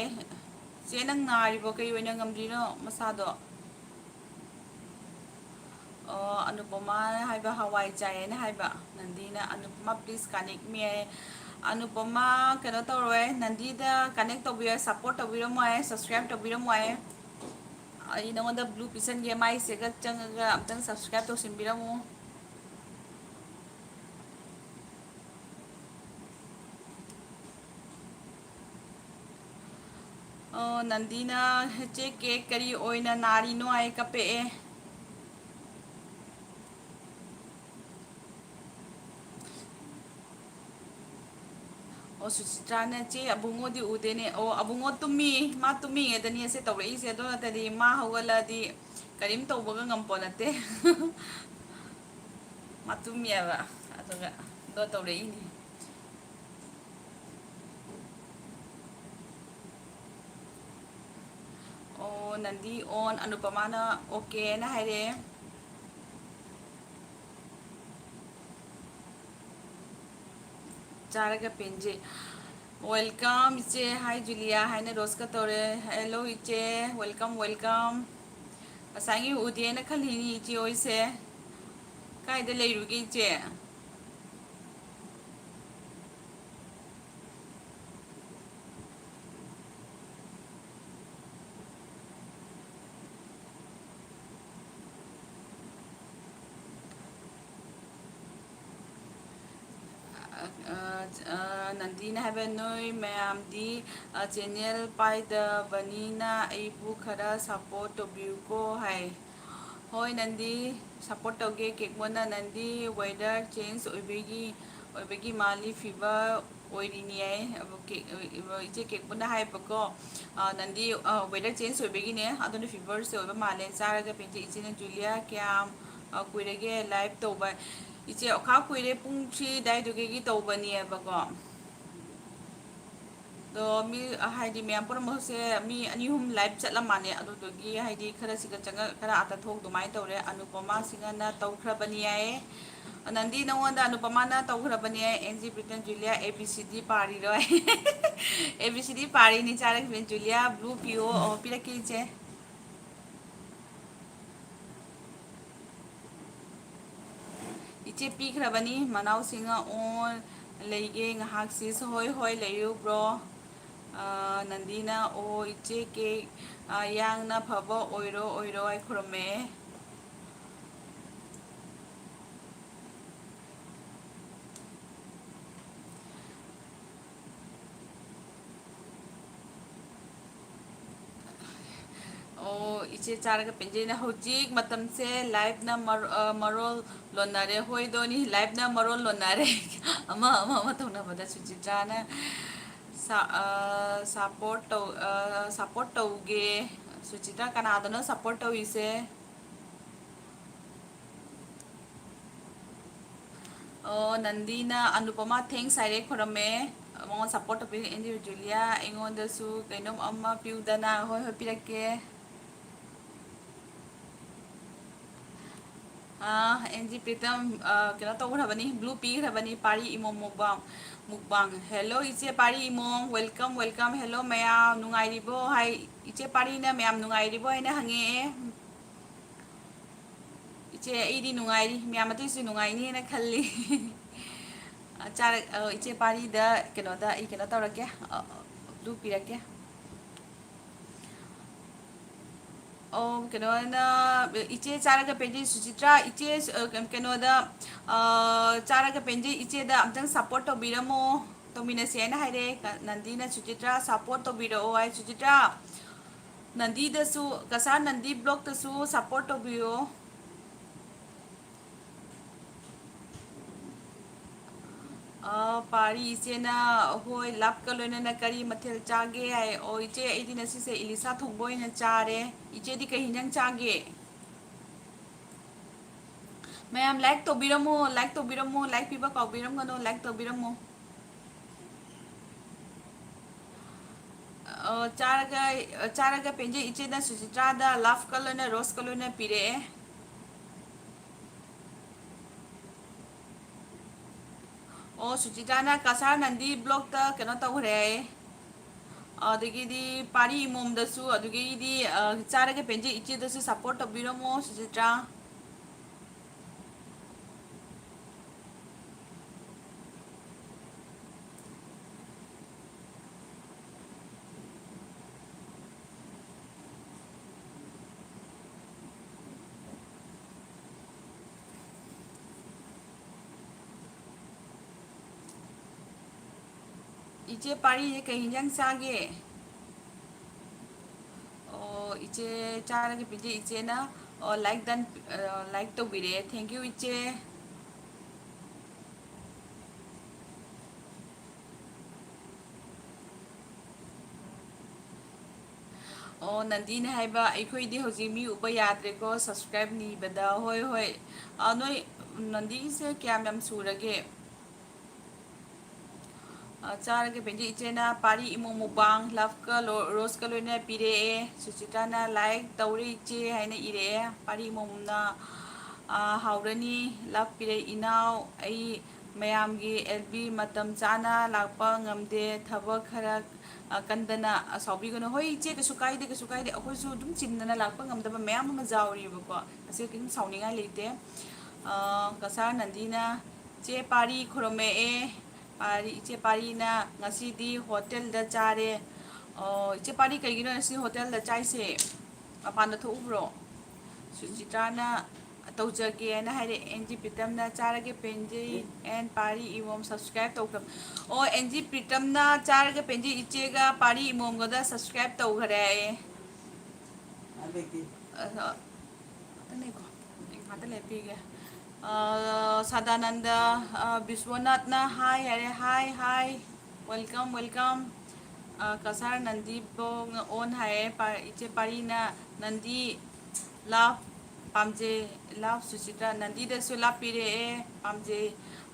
ꯆꯦ, ꯅꯪ ꯅꯥꯔꯤꯕꯣ? ꯀꯩ ꯑꯣꯏꯅ ꯉꯝꯗ꯭ꯔꯤꯅꯣ ꯃꯁꯥꯗꯣ? ꯑꯣ, ꯑꯅꯨꯄꯃꯥꯅ ꯍꯥꯏꯕ ꯍꯋꯥꯏ ꯆꯥꯏꯌꯦꯅ ꯍꯥꯏꯕ꯫ ꯅꯟꯗꯤꯅ, "ꯑꯅꯨꯄꯃꯥ, please connect me" ꯍꯥꯏꯌꯦ꯫ ꯑꯅꯨꯄꯃꯥ, ꯀꯩꯅꯣ ꯇꯧꯔꯣꯏ, ꯅꯟꯗꯤꯗ connect ꯇꯧꯕꯤꯌꯣ, support ꯇꯧꯕꯤꯔꯝꯃꯣ ꯍꯥꯏꯌꯦ, subscribe ꯇꯧꯕꯤꯔꯝꯃꯣ ꯍꯥꯏꯌꯦ꯫ ꯑꯩ ꯅꯉꯣꯟꯗ blue ꯄꯤꯁꯟꯒꯦ, ꯃꯥꯏ status ꯆꯪꯉꯒ ꯑꯝꯇꯪ subscribe ꯇꯧꯁꯤꯟꯕꯤꯔꯝꯃꯣ꯫ ꯑꯣ, ꯅꯟꯗꯤꯅ, "ꯆꯦ ꯀꯦꯛ ꯀꯔꯤ ꯑꯣꯏꯅ ꯅꯥꯔꯤꯅꯣ?" ꯍꯥꯏ ꯀꯞꯄꯛꯑꯦ꯫ ꯑꯣ, ꯁꯨꯆꯤꯇ꯭ꯔꯥꯅ, "ꯆꯦ ꯑꯕꯨꯡꯉꯣꯗꯤ ꯎꯗꯦꯅꯦ?" ꯑꯣ, ꯑꯕꯨꯡꯉꯣ ꯇꯨꯝꯃꯤ, ꯃꯥ ꯇꯨꯝꯃꯤꯉꯩꯗꯅꯤ ꯑꯁꯦ ꯇꯧꯔꯛꯏꯁꯦ, ꯑꯗꯨ ꯅꯠꯇꯗꯤ ꯃꯥ ꯍꯧꯒꯠꯂꯛꯑꯗꯤ ꯀꯔꯤꯝ ꯇꯧꯕꯒ ꯉꯝꯄꯣꯠ ꯅꯠꯇꯦ꯫ ꯃꯥ ꯇꯨꯝꯃꯤꯑꯕ, ꯑꯗꯨꯒ ꯑꯗꯣ ꯇꯧꯔꯛꯏꯅꯤ꯫ ꯑꯣ, ꯅꯟꯗꯤ on, ꯑꯅꯨꯄꯃꯥꯅ okay ꯅ ꯍꯥꯏꯔꯛꯑꯦ꯫ ꯆꯥꯔꯒ ꯄꯦꯟꯖꯩ꯫ Welcome ꯏꯆꯦ꯫ Hi ꯖꯨꯂꯤꯌꯥ ꯍꯥꯏꯅ ꯔꯣꯁꯀ ꯇꯧꯔꯦ꯫ Hello ꯏꯆꯦ, welcome, welcome꯫ ꯉꯁꯥꯏꯒꯤ ꯎꯗꯦꯅ ꯈꯜꯂꯤꯅꯤ ꯏꯆꯦ ꯍꯣꯏꯁꯦ꯫ ꯀꯥꯏꯗ ꯂꯩꯔꯨꯒꯦ ꯏꯆꯦ? ꯑ, ꯑ, ꯅꯟꯗꯤꯅ ꯍꯥꯏꯕ, "ꯅꯣꯏ ꯃꯌꯥꯝꯗꯤ, ꯑ, ꯆꯦꯅꯦꯜ ꯄꯥꯏꯗꯕꯅꯤꯅ ꯑꯩꯕꯨ ꯈꯔ ꯁꯞꯄꯣꯔꯠ ꯇꯧꯕꯤꯌꯨꯀꯣ" ꯍꯥꯏ꯫ ꯍꯣꯏ, ꯅꯟꯗꯤ, ꯁꯞꯄꯣꯔꯠ ꯇꯧꯒꯦ꯫ ꯀꯦꯛꯃꯣꯟꯅ, "ꯅꯟꯗꯤ, ꯋꯦꯗꯔ ꯆꯦꯟꯖ ꯑꯣꯏꯕꯒꯤ, ꯑꯣꯏꯕꯒꯤ ꯃꯥꯜꯂꯤ, ꯐꯤꯚꯔ ꯑꯣꯏꯔꯤꯅꯤ" ꯍꯥꯏ꯫ ꯑꯕꯨ ꯀꯦꯛ-, ꯏꯆꯦ ꯀꯦꯛꯃꯣꯟꯅ ꯍꯥꯏꯕꯀꯣ, ꯑ, ꯅꯟꯗꯤ, ꯑ, ꯋꯦꯗꯔ ꯆꯦꯟꯖ ꯑꯣꯏꯕꯒꯤꯅꯦ, ꯑꯗꯨꯅ ꯐꯤꯚꯔꯁꯦ ꯑꯣꯏꯕ ꯃꯥꯜꯂꯦ꯫ ꯆꯥꯔꯒ ꯄꯦꯟꯖꯩ꯫ ꯏꯆꯦꯅ ꯖꯨꯂꯤꯌꯥ, ꯀꯌꯥꯝ, ꯑ, ꯀꯨꯏꯔꯒꯦ ꯂꯥꯏꯚ ꯇꯧꯕ? ꯏꯆꯦ, ꯑꯣꯈꯥ ꯀꯨꯏꯔꯦ, ꯄꯨꯡ ꯊ꯭ꯔꯤ ꯑꯗꯥꯏꯗꯨꯗꯒꯤ ꯇꯧꯕꯅꯦꯕꯀꯣ꯫ ꯑꯗꯣ ꯃꯤ, ꯍꯥꯏꯗꯤ, ꯃꯌꯥꯝ ꯄꯨꯝꯅꯃꯛꯁꯦ ꯃꯤ ꯑꯅꯤ ꯑꯍꯨꯝ ꯂꯥꯏꯚ ꯆꯠꯂ ꯃꯥꯜꯂꯦ꯫ ꯑꯗꯨꯗꯨꯒꯤ, ꯍꯥꯏꯗꯤ, ꯈꯔ ꯁꯤꯒ ꯆꯪꯉ, ꯈꯔ ꯑꯥꯗ ꯊꯣꯛ ꯑꯗꯨꯃꯥꯏꯅ ꯇꯧꯔꯦ꯫ ꯑꯅꯨꯄꯃꯥ ꯁꯤꯡꯍꯅ ꯇꯧꯈ꯭ꯔꯕꯅꯤ ꯍꯥꯏꯌꯦ꯫ ꯅꯟꯗꯤ, ꯅꯉꯣꯟꯗ ꯑꯅꯨꯄꯃꯥꯅ ꯇꯧꯈ꯭ꯔꯕꯅꯤ ꯍꯥꯏ꯫ N G Pritam Julia, A B C D ꯄꯥꯔꯤꯔꯣꯏ꯫ A B C D ꯄꯥꯔꯤꯅꯤ, ꯆꯥꯔꯛꯈꯤꯕꯅꯤ꯫ Julia, blue ꯄꯤꯌꯣ꯫ ꯑꯣ, ꯄꯤꯔꯛꯀꯦ, ꯏꯆꯦ꯫ ꯏꯆꯦ ꯄꯤꯈ꯭ꯔꯕꯅꯤ꯫ ꯃꯅꯥꯎꯁꯤꯡꯅ ꯑꯣ ꯂꯩꯒꯦ ꯉꯥꯏꯍꯥꯛ ꯁꯤꯁ꯫ ꯍꯣꯏ, ꯍꯣꯏ, ꯂꯩꯌꯨ ꯕ꯭ꯔꯣ꯫ ꯑ, ꯅꯟꯗꯤꯅ ꯑꯣ ꯏꯆꯦ ꯀꯦꯛ, ꯑ, ꯌꯥꯡꯅ ꯐꯕ ꯑꯣꯏꯔꯣ, ꯑꯣꯏꯔꯣ ꯍꯥꯏ ꯈꯨꯔꯨꯝꯃꯦ꯫ ꯑꯣ, ꯏꯆꯦ ꯆꯥꯔꯒ ꯄꯦꯟꯖꯩꯅ꯫ ꯍꯧꯖꯤꯛ ꯃꯇꯝꯁꯦ ꯂꯥꯏꯐꯅ ꯃꯔ-, ꯑ, ꯃꯔꯣꯜ ꯂꯣꯟꯅꯔꯦ꯫ ꯍꯣꯏ, ꯗꯣꯅꯤ, ꯂꯥꯏꯐꯅ ꯃꯔꯣꯜ ꯂꯣꯟꯅꯔꯦ꯫ ꯑꯃ, ꯑꯃ, ꯑꯃ ꯇꯧꯅꯕꯗ ꯁꯨꯆꯤꯇ꯭ꯔꯥꯅ ꯁ-, ꯑ, ꯁꯞꯄꯣꯔꯠ ꯇꯧ-, ꯑ, ꯁꯞꯄꯣꯔꯠ ꯇꯧꯒꯦ꯫ ꯁꯨꯆꯤꯇ꯭ꯔꯥ, ꯀꯅꯥꯗꯅꯣ ꯁꯞꯄꯣꯔꯠ ꯇꯧꯔꯤꯁꯦ? ꯑꯣ, ꯅꯟꯗꯤꯅ ꯑꯅꯨꯄꯃꯥ ꯊꯦꯡꯁ ꯍꯥꯏꯔꯦ, ꯈꯨꯔꯝꯃꯦ꯫ ꯃꯉꯣꯟ ꯁꯞꯄꯣꯔꯠ ꯇꯧꯕꯤꯔꯦ꯫ ꯑꯦꯟ ꯖꯤ ꯖꯨꯂꯤꯌꯥ, ꯑꯩꯉꯣꯟꯗꯁꯨ ꯀꯩꯅꯣꯝ ꯑꯃ ꯄꯤꯌꯨꯗꯅ꯫ ꯍꯣꯏ, ꯍꯣꯏ, ꯄꯤꯔꯛꯀꯦ꯫ ꯑꯥ, ꯑꯦꯟ ꯖꯤ ꯄ꯭ꯔꯤꯇꯝ, ꯑꯥ, ꯀꯩꯅꯣ ꯇꯧꯈ꯭ꯔꯕꯅꯤ, ꯕ꯭ꯂꯨ ꯄꯤꯈ꯭ꯔꯕꯅꯤ, ꯄꯥꯔꯤ ꯏꯃꯣꯝ ꯃꯨꯛꯕꯥꯡ, ꯃꯨꯛꯕꯥꯡ꯫ ꯍꯦꯜꯂꯣ, ꯏꯆꯦ ꯄꯥꯔꯤ ꯏꯃꯣꯝ, ꯋꯦꯜꯀꯝ, ꯋꯦꯜꯀꯝ꯫ ꯍꯦꯜꯂꯣ ꯃꯌꯥꯝ, ꯅꯨꯡꯉꯥꯏꯔꯤꯕꯣ? ꯍꯥꯏ, ꯏꯆꯦ ꯄꯥꯔꯤꯅ ꯃꯌꯥꯝ ꯅꯨꯡꯉꯥꯏꯔꯤꯕꯣ ꯍꯥꯏꯅ ꯍꯪꯉꯛꯑꯦ꯫ ꯏꯆꯦ, ꯑꯩꯗꯤ ꯅꯨꯡꯉꯥꯏꯔꯤ꯫ ꯃꯌꯥꯝ ꯑꯇꯩꯁꯨ ꯅꯨꯡꯉꯥꯏꯅꯦꯅ ꯈꯜꯂꯤ꯫ ꯑ, ꯆꯥꯔ-, ꯑ, ꯏꯆꯦ ꯄꯥꯔꯤꯗ ꯀꯩꯅꯣꯗ ꯑꯩ ꯀꯩꯅꯣ ꯇꯧꯔꯛꯀꯦ, ꯑ, ꯑꯗꯨ ꯄꯤꯔꯛꯀꯦ꯫ ꯑꯣ, ꯀꯩꯅꯣꯅ, ꯏꯆꯦ ꯆꯥꯔꯒ ꯄꯦꯟꯖꯩ ꯁꯨꯆꯤꯇ꯭ꯔꯥ, ꯏꯆꯦ, ꯑ, ꯀꯩꯅꯣꯗ, ꯑ, ꯆꯥꯔꯒ ꯄꯦꯟꯖꯩ ꯏꯆꯦꯗ ꯑꯝꯇꯪ support ꯇꯧꯕꯤꯔꯝꯃꯣ, ꯇꯧꯃꯤꯟꯅꯁꯦ ꯍꯥꯏꯅ ꯍꯥꯏꯔꯛꯑꯦ꯫ ꯀ-, ꯅꯟꯗꯤꯅ ꯁꯨꯆꯤꯇ꯭ꯔꯥ support ꯇꯧꯕꯤꯔꯛꯑꯣ ꯍꯥꯏ꯫ ꯁꯨꯆꯤꯇ꯭ꯔꯥ, ꯅꯟꯗꯤꯗꯁꯨ, ꯀꯁꯥꯔ ꯅꯟꯗꯤ vlogꯇꯁꯨ support ꯇꯧꯕꯤꯌꯣ꯫ ꯑ, ꯄꯥꯔꯤ ꯏꯆꯦꯅ, ꯍꯣꯏ, ꯂꯞꯀ ꯂꯣꯏꯅꯅ ꯀꯔꯤ ꯃꯊꯦꯜ ꯆꯥꯒꯦ ꯍꯥꯏ꯫ ꯑꯣ, ꯏꯆꯦ, ꯑꯩꯗꯤ ꯉꯁꯤꯁꯦ ꯏꯂꯤꯁꯥ ꯊꯣꯡꯕ ꯑꯣꯏꯅ ꯆꯥꯔꯦ꯫ ꯏꯆꯦꯗꯤ ꯀꯩ ꯍꯤꯟꯖꯥꯡ ꯆꯥꯒꯦ? ꯃꯌꯥꯝ like ꯇꯧꯕꯤꯔꯝꯃꯣ, like ꯇꯧꯕꯤꯔꯝꯃꯣ, like ꯄꯤꯕ ꯀꯥꯎꯕꯤꯔꯝꯒꯅꯣ, like ꯇꯧꯕꯤꯔꯝꯃꯣ꯫ ꯑ, ꯆꯥꯔꯒ, ꯑ, ꯆꯥꯔꯒ ꯄꯦꯟꯖꯩ ꯏꯆꯦꯅ ꯁꯨꯆꯤꯇ꯭ꯔꯥꯗ loveꯀ ꯂꯣꯏꯅ roseꯀ ꯂꯣꯏꯅ ꯄꯤꯔꯛꯑꯦ꯫ ꯑꯣ, ꯁꯨꯆꯤꯇ꯭ꯔꯥꯅ ꯀꯁꯥꯔ ꯅꯟꯗꯤ vlogꯇ ꯀꯩꯅꯣ ꯇꯧꯈ꯭ꯔꯦ ꯍꯥꯏꯌꯦ꯫ ꯑꯗꯒꯤꯗꯤ ꯄꯥꯔꯤ ꯏꯃꯣꯝꯗꯁꯨ, ꯑꯗꯨꯗꯒꯤꯗꯤ, ꯑ, ꯆꯥꯔꯒ ꯄꯦꯟꯖꯩ ꯏꯆꯦꯗꯁꯨ support ꯇꯧꯕꯤꯔꯝꯃꯣ ꯁꯨꯆꯤꯇ꯭ꯔꯥ꯫ ꯏꯆꯦ ꯄꯥꯔꯤꯁꯦ ꯀꯩ ꯍꯤꯟꯖꯥꯡ ꯆꯥꯒꯦ? ꯑꯣ, ꯏꯆꯦ ꯆꯥꯔꯒ ꯄꯤꯖꯩ ꯏꯆꯦꯅ꯫ ꯑꯣ, like done, ꯑ, like ꯇꯧꯕꯤꯔꯦ꯫ Thank you, ꯏꯆꯦ꯫ ꯑꯣ, ꯅꯟꯗꯤꯅ ꯍꯥꯏꯕ, "ꯑꯩꯈꯣꯏꯗꯤ ꯍꯧꯖꯤꯛ ꯃꯤ ꯎꯕ ꯌꯥꯗ꯭ꯔꯦꯀꯣ, subscribe ꯅꯤꯕꯗ"꯫ ꯍꯣꯏ, ꯍꯣꯏ꯫ ꯑ, ꯅꯣꯏ ꯅꯟꯗꯤꯒꯤꯁꯦ ꯀꯌꯥꯝ ꯌꯥꯝ ꯁꯨꯔꯒꯦ? ꯑ, ꯆꯥꯔꯒ ꯄꯦꯟꯖꯩ ꯏꯆꯦꯅ ꯄꯥꯔꯤ ꯏꯃꯣ ꯃꯨꯕꯥꯡ, loveꯀ ꯂꯣ-, roseꯀ ꯂꯣꯏꯅ ꯄꯤꯔꯛꯑꯦ꯫ ꯁꯨꯆꯤꯇ꯭ꯔꯥꯅ like ꯇꯧꯔꯦ ꯏꯆꯦ ꯍꯥꯏꯅ ꯏꯔꯛꯑꯦ꯫ ꯄꯥꯔꯤ ꯏꯃꯣꯝꯅ, ꯑ, ꯍꯥꯎꯔꯅꯤ, love ꯄꯤꯔꯛꯑꯦ ꯏꯅꯥꯎ꯫ ꯑꯩ ꯃꯌꯥꯝꯒꯤ ꯑꯦꯜ ꯕꯤ ꯃꯇꯝ ꯆꯥꯅ ꯂꯥꯛꯄ ꯉꯝꯗꯦ, ꯊꯕꯛ ꯈꯔ, ꯑ, ꯀꯟꯗꯅ, ꯑ, ꯁꯥꯎꯕꯤꯒꯅꯨ꯫ ꯍꯣꯏ, ꯏꯆꯦ, ꯀꯩꯁꯨ ꯀꯥꯏꯗꯦ, ꯀꯩꯁꯨ ꯀꯥꯏꯗꯦ꯫ ꯑꯩꯈꯣꯏꯁꯨ ꯑꯗꯨꯝ ꯆꯤꯟꯗꯅ ꯂꯥꯛꯄ ꯉꯝꯗꯕ ꯃꯌꯥꯝ ꯑꯃ ꯌꯥꯎꯔꯤꯕꯀꯣ꯫ ꯑꯁꯤ ꯀꯔꯤꯝ ꯁꯥꯎꯅꯤꯡꯉꯥꯏ ꯂꯩꯇꯦ꯫ ꯑ, ꯀꯁꯥꯔ ꯅꯟꯗꯤꯅ, "ꯆꯦ ꯄꯥꯔꯤ ꯈꯨꯔꯨꯝꯃꯛꯑꯦ꯫ ꯄꯥꯔꯤ, ꯏꯆꯦ ꯄꯥꯔꯤꯅ ꯉꯁꯤꯗꯤ ꯍꯣꯇꯦꯜꯗ ꯆꯥꯔꯦ꯫" ꯑꯣ, ꯏꯆꯦ ꯄꯥꯔꯤ, ꯀꯩꯒꯤꯅꯣ ꯉꯁꯤ ꯍꯣꯇꯦꯜꯗ ꯆꯥꯏꯁꯦ? ꯃꯄꯥꯟꯗ ꯊꯣꯛꯎꯕ꯭ꯔꯣ? ꯁꯨꯆꯤꯇ꯭ꯔꯥꯅ ꯇꯧꯖꯒꯦꯅ ꯍꯥꯏꯔꯦ꯫ ꯑꯦꯟ ꯖꯤ ꯄ꯭ꯔꯤꯇꯝꯅ ꯆꯥꯔꯒꯦ ꯄꯦꯟꯖꯩ꯫ ꯑꯦꯟ ꯄꯥꯔꯤ ꯏꯃꯣꯝ subscribe ꯇꯧꯈ꯭ꯔꯕ꯫ ꯑꯣ, ꯑꯦꯟ ꯖꯤ ꯄ꯭ꯔꯤꯇꯝꯅ ꯆꯥꯔꯒꯦ ꯄꯦꯟꯖꯩ ꯏꯆꯦꯒ ꯄꯥꯔꯤ ꯏꯃꯣꯝꯒꯗ subscribe ꯇꯧꯈ꯭ꯔꯦ ꯍꯥꯏꯌꯦ꯫ ꯑꯗꯣ, ꯉꯥꯛꯇꯅꯦꯀꯣ, ꯑꯩ ꯉꯥꯛꯇ ꯂꯦꯞꯄꯤꯒꯦ꯫ ꯑ, ꯁꯗꯥꯅꯟꯗ, ꯑ, ꯕꯤꯁ꯭ꯋꯅꯥꯊꯅ hi ꯍꯥꯏꯔꯦ꯫ Hi, hi꯫ Welcome, welcome꯫ ꯑ, ꯀꯁꯥꯔ ꯅꯟꯗꯤꯕꯣꯡ on ꯍꯥꯏꯌꯦ꯫ ꯄꯥ-, ꯏꯆꯦ ꯄꯥꯔꯤꯅ ꯅꯟꯗꯤ love ꯄꯥꯝꯖꯩ, love ꯁꯨꯆꯤꯇ꯭ꯔꯥ꯫ ꯅꯟꯗꯤꯗꯁꯨ love ꯄꯤꯔꯛꯑꯦ, ꯄꯥꯝꯖꯩ,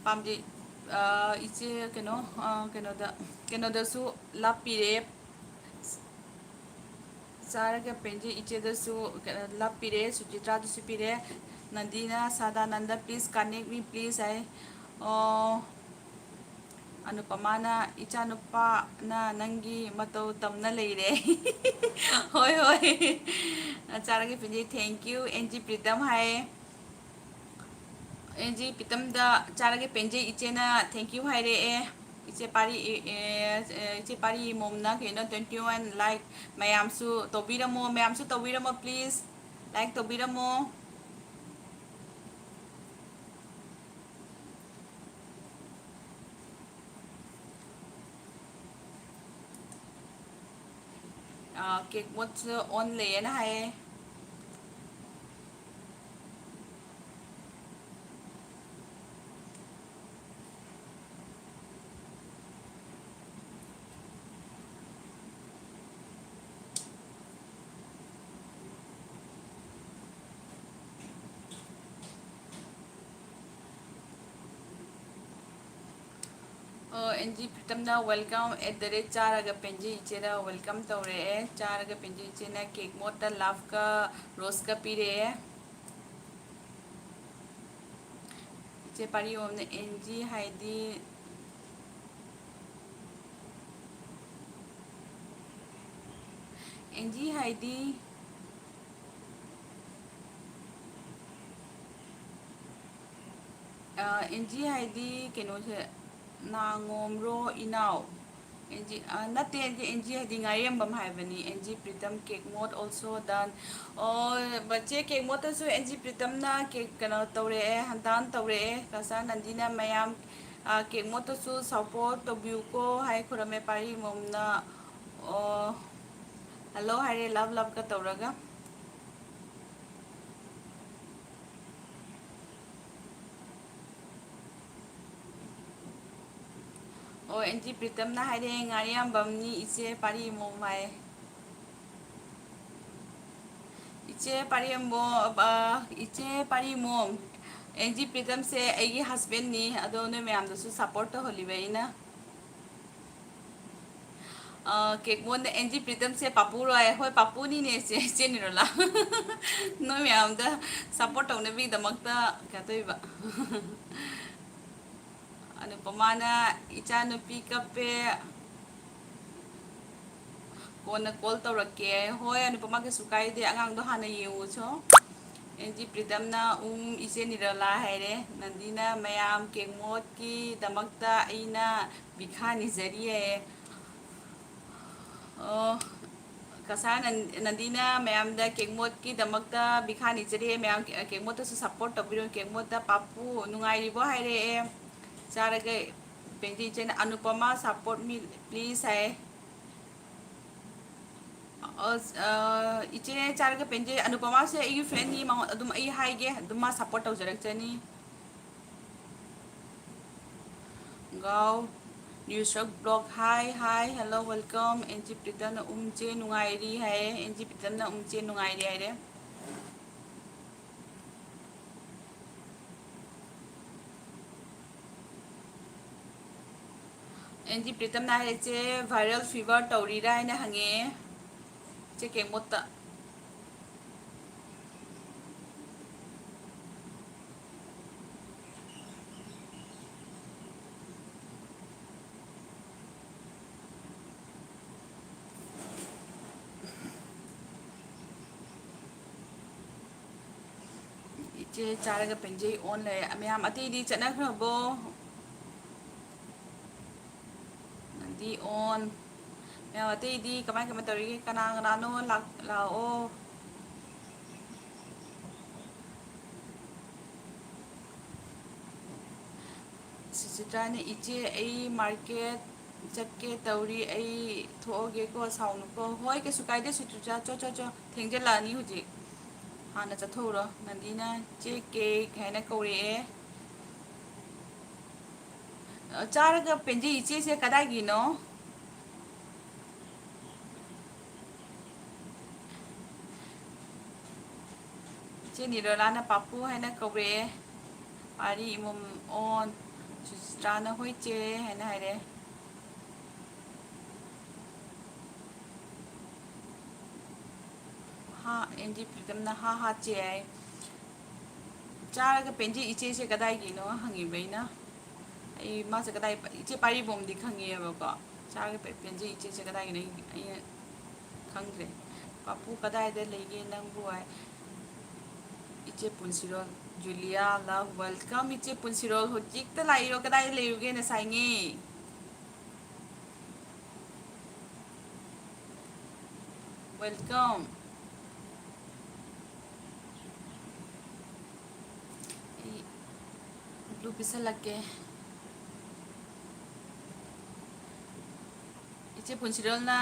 ꯄꯥꯝꯖꯩ꯫ ꯑ, ꯏꯆꯦ ꯀꯩꯅꯣ, ꯑ, ꯀꯩꯅꯣꯗ, ꯀꯩꯅꯣꯗꯁꯨ love ꯄꯤꯔꯛꯑꯦ꯫ ꯆꯥꯔꯒ ꯄꯦꯟꯖꯩ ꯏꯆꯦꯗꯁꯨ love ꯄꯤꯔꯦ, ꯁꯨꯆꯤꯇ꯭ꯔꯥꯗꯨꯁꯨ ꯄꯤꯔꯦ꯫ ꯅꯟꯗꯤꯅ, "Sadananda, please connect me, please" ꯍꯥꯏ꯫ ꯑꯣ, ꯑꯅꯨꯄꯃꯥꯅ, "ꯏꯆꯥꯅꯨꯄꯥꯅ ꯅꯪꯒꯤ ꯃꯇꯧ ꯇꯝꯅ ꯂꯩꯔꯦ꯫" ꯍꯣꯏ, ꯍꯣꯏ꯫ ꯆꯥꯔꯒ ꯄꯦꯟꯖꯩ, thank you꯫ N G Pritam ꯍꯥꯏꯌꯦ꯫ ꯑꯦꯟ ꯖꯤ ꯄ꯭ꯔꯤꯇꯝꯗ ꯆꯥꯔꯒ ꯄꯦꯟꯖꯩ ꯏꯆꯦꯅ thank you ꯍꯥꯏꯔꯛꯑꯦ꯫ ꯏꯆꯦ ꯄꯥꯔꯤ, ꯑꯦ, ꯑꯦ, ꯏꯆꯦ ꯄꯥꯔꯤ ꯃꯣꯝꯅ ꯀꯩꯅꯣ twenty one like ꯃꯌꯥꯝꯁꯨ ꯇꯧꯕꯤꯔꯝꯃꯣ, ꯃꯌꯥꯝꯁꯨ ꯇꯧꯕꯤꯔꯝꯃꯣ please꯫ Like ꯇꯧꯕꯤꯔꯝꯃꯣ꯫ ꯑꯥ, cake modeꯁꯨ on ꯂꯩꯌꯦꯅ ꯍꯥꯏꯌꯦ꯫ ꯑꯣ, ꯑꯦꯟ ꯖꯤ ꯄ꯭ꯔꯤꯇꯝꯅ welcome at the rate ꯆꯥꯔꯒ ꯄꯦꯟꯖꯩ ꯏꯆꯦꯗ welcome ꯇꯧꯔꯛꯑꯦ꯫ ꯆꯥꯔꯒ ꯄꯦꯟꯖꯩ ꯏꯆꯦꯅ cake modeꯇ loveꯀ roseꯀ ꯄꯤꯔꯛꯑꯦ꯫ ꯆꯦ ꯄꯥꯔꯤꯃꯣꯝꯅ ꯑꯦꯟ ꯖꯤ ꯍꯥꯏꯗꯤ, ꯑꯦꯟ ꯖꯤ ꯍꯥꯏꯗꯤ, ꯑ, ꯑꯦꯟ ꯖꯤ ꯍꯥꯏꯗꯤ ꯀꯩꯅꯣꯁꯦ, ꯅꯥꯉꯣꯝꯔꯣ ꯏꯅꯥꯎ? ꯑꯦꯟ ꯖꯤ, ꯑ, ꯅꯠꯇꯦ, ꯑꯦꯟ ꯖꯤ, ꯑꯦꯟ ꯖꯤ ꯍꯥꯏꯗꯤ ꯉꯥꯔꯦꯝꯕꯝ ꯍꯥꯏꯕꯅꯤ꯫ N G Pritam cake mod also done꯫ ꯑꯣ, ꯕ-, ꯆꯦ cake modꯇꯁꯨ ꯑꯦꯟ ꯖꯤ ꯄ꯭ꯔꯤꯇꯝꯅ cake ꯀꯩꯅꯣ ꯇꯧꯔꯛꯑꯦ, done ꯇꯧꯔꯛꯑꯦ꯫ ꯀꯆꯥ ꯅꯟꯗꯤꯅ ꯃꯌꯥꯝ, ꯑ, cake modꯇꯁꯨ support ꯇꯧꯕꯤꯌꯨꯀꯣ ꯍꯥꯏ ꯈꯨꯔꯝꯃꯦ ꯄꯥꯔꯤꯃꯣꯝꯅ꯫ ꯑꯣ, hello ꯍꯥꯏꯔꯦ, love loveꯀ ꯇꯧꯔꯒ꯫ ꯑꯣ, ꯑꯦꯟ ꯖꯤ ꯄ꯭ꯔꯤꯇꯝꯅ ꯍꯥꯏꯔꯦ, "ꯉꯥꯔꯤꯌꯥꯝꯕꯝꯅꯤ ꯏꯆꯦ ꯄꯥꯔꯤꯃꯣꯝ" ꯍꯥꯏ꯫ ꯏꯆꯦ ꯄꯥꯔꯤꯃꯣꯝ, ꯑ, ꯏꯆꯦ ꯄꯥꯔꯤꯃꯣꯝ, ꯑꯦꯟ ꯖꯤ ꯄ꯭ꯔꯤꯇꯝꯁꯦ ꯑꯩꯒꯤ husbandꯅꯤ, ꯑꯗꯣ ꯅꯣꯏ ꯃꯌꯥꯝꯗꯁꯨ support ꯇꯧꯍꯜꯂꯤꯕ ꯑꯩꯅ꯫ ꯑ, cake modꯅ ꯑꯦꯟ ꯖꯤ ꯄ꯭ꯔꯤꯇꯝꯁꯦ ꯄꯥꯄꯨꯔꯣ ꯍꯥꯏ꯫ ꯍꯣꯏ, ꯄꯥꯄꯨꯅꯤꯅꯦ ꯆꯦ, ꯆꯦ ꯅꯤꯔꯣꯂꯥ꯫ ꯅꯣꯏ ꯃꯌꯥꯝꯗ support ꯇꯧꯅꯕꯒꯤꯗꯃꯛꯇ ꯀꯩꯅꯣ ꯇꯧꯔꯤꯕ꯫ ꯑꯅꯨꯄꯃꯥꯅ, "ꯏꯆꯥꯅꯨꯄꯤ ꯀꯞꯄꯦ, ꯀꯣꯟꯅ call ꯇꯧꯔꯛꯀꯦ"꯫ ꯍꯣꯏ, ꯑꯅꯨꯄꯃꯥ, ꯀꯩꯁꯨ ꯀꯥꯏꯗꯦ, ꯑꯉꯥꯡꯗꯣ ꯍꯥꯟꯅ ꯌꯦꯡꯉꯨꯆꯣ꯫ ꯑꯦꯟ ꯖꯤ ꯄ꯭ꯔꯤꯇꯝꯅ, "ꯎꯝ, ꯏꯆꯦ ꯅꯤꯔꯂꯥ" ꯍꯥꯏꯔꯦ꯫ ꯅꯟꯗꯤꯅ, "ꯃꯌꯥꯝ cake modꯀꯤꯗꯃꯛꯇ ꯑꯩꯅ ꯚꯤꯈꯥ ꯅꯤꯖꯔꯤ" ꯍꯥꯏꯌꯦ꯫ ꯑꯣ, ꯀꯁꯥꯔ ꯅꯟ-, ꯅꯟꯗꯤꯅ ꯃꯌꯥꯝꯗ cake modꯀꯤꯗꯃꯛꯇ ꯚꯤꯈꯥ ꯅꯤꯖꯔꯤ, ꯃꯌꯥꯝ cake modꯇꯁꯨ support ꯇꯧꯕꯤꯔꯣ꯫ Cake modꯇ ꯄꯥꯄꯨ ꯅꯨꯡꯉꯥꯏꯔꯤꯕꯣ ꯍꯥꯏꯔꯛꯑꯦ꯫ ꯆꯥꯔꯒ ꯄꯦꯟꯖꯩ ꯏꯆꯦꯅ꯫ ꯑꯅꯨꯄꯃꯥ, support me please ꯍꯥꯏ꯫ ꯑꯁ, ꯑ, ꯏꯆꯦ ꯆꯥꯔꯒ ꯄꯦꯟꯖꯩ꯫ ꯑꯅꯨꯄꯃꯥꯁꯦ ꯑꯩꯒꯤ friendꯅꯤ, ꯃꯉꯣꯟ-, ꯑꯗꯨꯝ ꯑꯩ ꯍꯥꯏꯒꯦ, ꯑꯗꯨꯝ ꯃꯥ support ꯇꯧꯖꯔꯛꯆꯅꯤ꯫ Gaon news blog, hi, hi, hello, welcome꯫ N G ꯄ꯭ꯔꯤꯇꯝꯅ "ꯎꯝ ꯆꯦ ꯅꯨꯡꯉꯥꯏꯔꯤ" ꯍꯥꯏꯌꯦ꯫ ꯑꯦꯟ ꯖꯤ ꯄ꯭ꯔꯤꯇꯝꯅ "ꯎꯝ ꯆꯦ ꯅꯨꯡꯉꯥꯏꯔꯤ" ꯍꯥꯏꯔꯦ꯫ ꯑꯦꯟ ꯖꯤ ꯄ꯭ꯔꯤꯇꯝꯅ ꯍꯥꯏꯔꯦ, "ꯆꯦ viral fever ꯇꯧꯔꯤꯔꯥ?" ꯍꯥꯏꯅ ꯍꯪꯉꯛꯑꯦ꯫ ꯆꯦ cake modꯇ꯫ ꯏꯆꯦ ꯆꯥꯔꯒ ꯄꯦꯟꯖꯩ ꯑꯣꯟ ꯂꯩꯔꯦ꯫ ꯃꯌꯥꯝ ꯑꯇꯩꯗꯤ ꯆꯠꯅꯈ꯭ꯔꯕꯣ? ꯅꯪꯗꯤ ꯑꯣꯟ꯫ ꯃꯌꯥꯝ ꯑꯇꯩꯗꯤ ꯀꯃꯥꯏ ꯀꯃꯥꯏ ꯇꯧꯔꯤꯒꯦ? ꯀꯅꯥ ꯀꯅꯥꯅꯣ ꯂꯥꯛ-, ꯂꯥꯛꯑꯣ꯫ ꯁꯨꯆꯤꯇ꯭ꯔꯥꯅ, "ꯏꯆꯦ, ꯑꯩ ꯃꯥꯔꯀꯦꯠ ꯆꯠꯀꯦ ꯇꯧꯔꯤ, ꯑꯩ ꯊꯣꯛꯑꯒꯦꯀꯣ, ꯁꯥꯎꯅꯨꯀꯣ"꯫ ꯍꯣꯏ, ꯀꯩꯁꯨ ꯀꯥꯏꯗꯦ ꯁꯨꯆꯤꯇ꯭ꯔꯥ, ꯆꯣ, ꯆꯣ, ꯆꯣ, ꯊꯦꯡꯖꯜꯂꯛꯑꯅꯤ ꯍꯧꯖꯤꯛ꯫ ꯍꯥꯟꯅ ꯆꯠꯊꯣꯛꯎꯔꯣ꯫ ꯅꯟꯗꯤꯅ, "ꯆꯦ, ꯀꯦꯛ" ꯍꯥꯏꯅ ꯀꯧꯔꯛꯑꯦ꯫ ꯆꯥꯔꯒ ꯄꯦꯟꯖꯩ ꯏꯆꯦꯁꯦ ꯀꯗꯥꯏꯒꯤꯅꯣ? ꯏꯆꯦ ꯅꯤꯔꯣꯂꯥꯅ ꯄꯥꯄꯨ ꯍꯥꯏꯅ ꯀꯧꯔꯛꯑꯦ꯫ ꯄꯥꯔꯤ ꯏꯃꯣꯝ ꯑꯣꯟ꯫ ꯁꯨꯆꯤꯇ꯭ꯔꯥꯅ "ꯍꯣꯏ ꯆꯦ" ꯍꯥꯏꯅ ꯍꯥꯏꯔꯛꯑꯦ꯫ ꯍꯥ, ꯑꯦꯟ ꯖꯤ ꯄ꯭ꯔꯤꯇꯝꯅ "ꯍꯥ ꯍꯥ ꯆꯦ" ꯍꯥꯏ꯫ "ꯆꯥꯔꯒ ꯄꯦꯟꯖꯩ ꯏꯆꯦꯁꯦ ꯀꯗꯥꯏꯒꯤꯅꯣ?" ꯍꯪꯉꯤꯕ ꯑꯩꯅ꯫ ꯑꯩ ꯃꯥꯁꯦ ꯀꯗꯥꯏ, ꯏꯆꯦ ꯄꯥꯔꯤꯕꯣꯝꯗꯤ ꯈꯪꯉꯦꯕꯀꯣ꯫ "ꯆꯥꯔꯒ ꯄꯦ-, ꯄꯦꯟꯖꯩ ꯏꯆꯦꯁꯦ ꯀꯗꯥꯏꯒꯤꯅꯣ?" ꯑꯩ, ꯑꯩꯅ ꯈꯪꯗ꯭ꯔꯦ꯫ "ꯄꯥꯄꯨ ꯀꯗꯥꯏꯗ ꯂꯩꯒꯦ ꯅꯪꯕꯨ?" ꯍꯥꯏ꯫ "ꯏꯆꯦ ꯄꯨꯟꯁꯤꯔꯣꯜ"꯫ ꯖꯨꯂꯤꯌꯥ, love, welcome꯫ ꯏꯆꯦ ꯄꯨꯟꯁꯤꯔꯣꯜ ꯍꯧꯖꯤꯛꯇ ꯂꯥꯛꯏꯔꯣ? ꯀꯗꯥꯏꯗ ꯂꯩꯔꯨꯒꯦ ꯉꯁꯥꯏꯉꯩ? Welcome꯫ ꯑꯩ blue ꯄꯤꯁꯜꯂꯛꯀꯦ꯫ ꯏꯆꯦ ꯄꯨꯟꯁꯤꯔꯣꯜꯅ,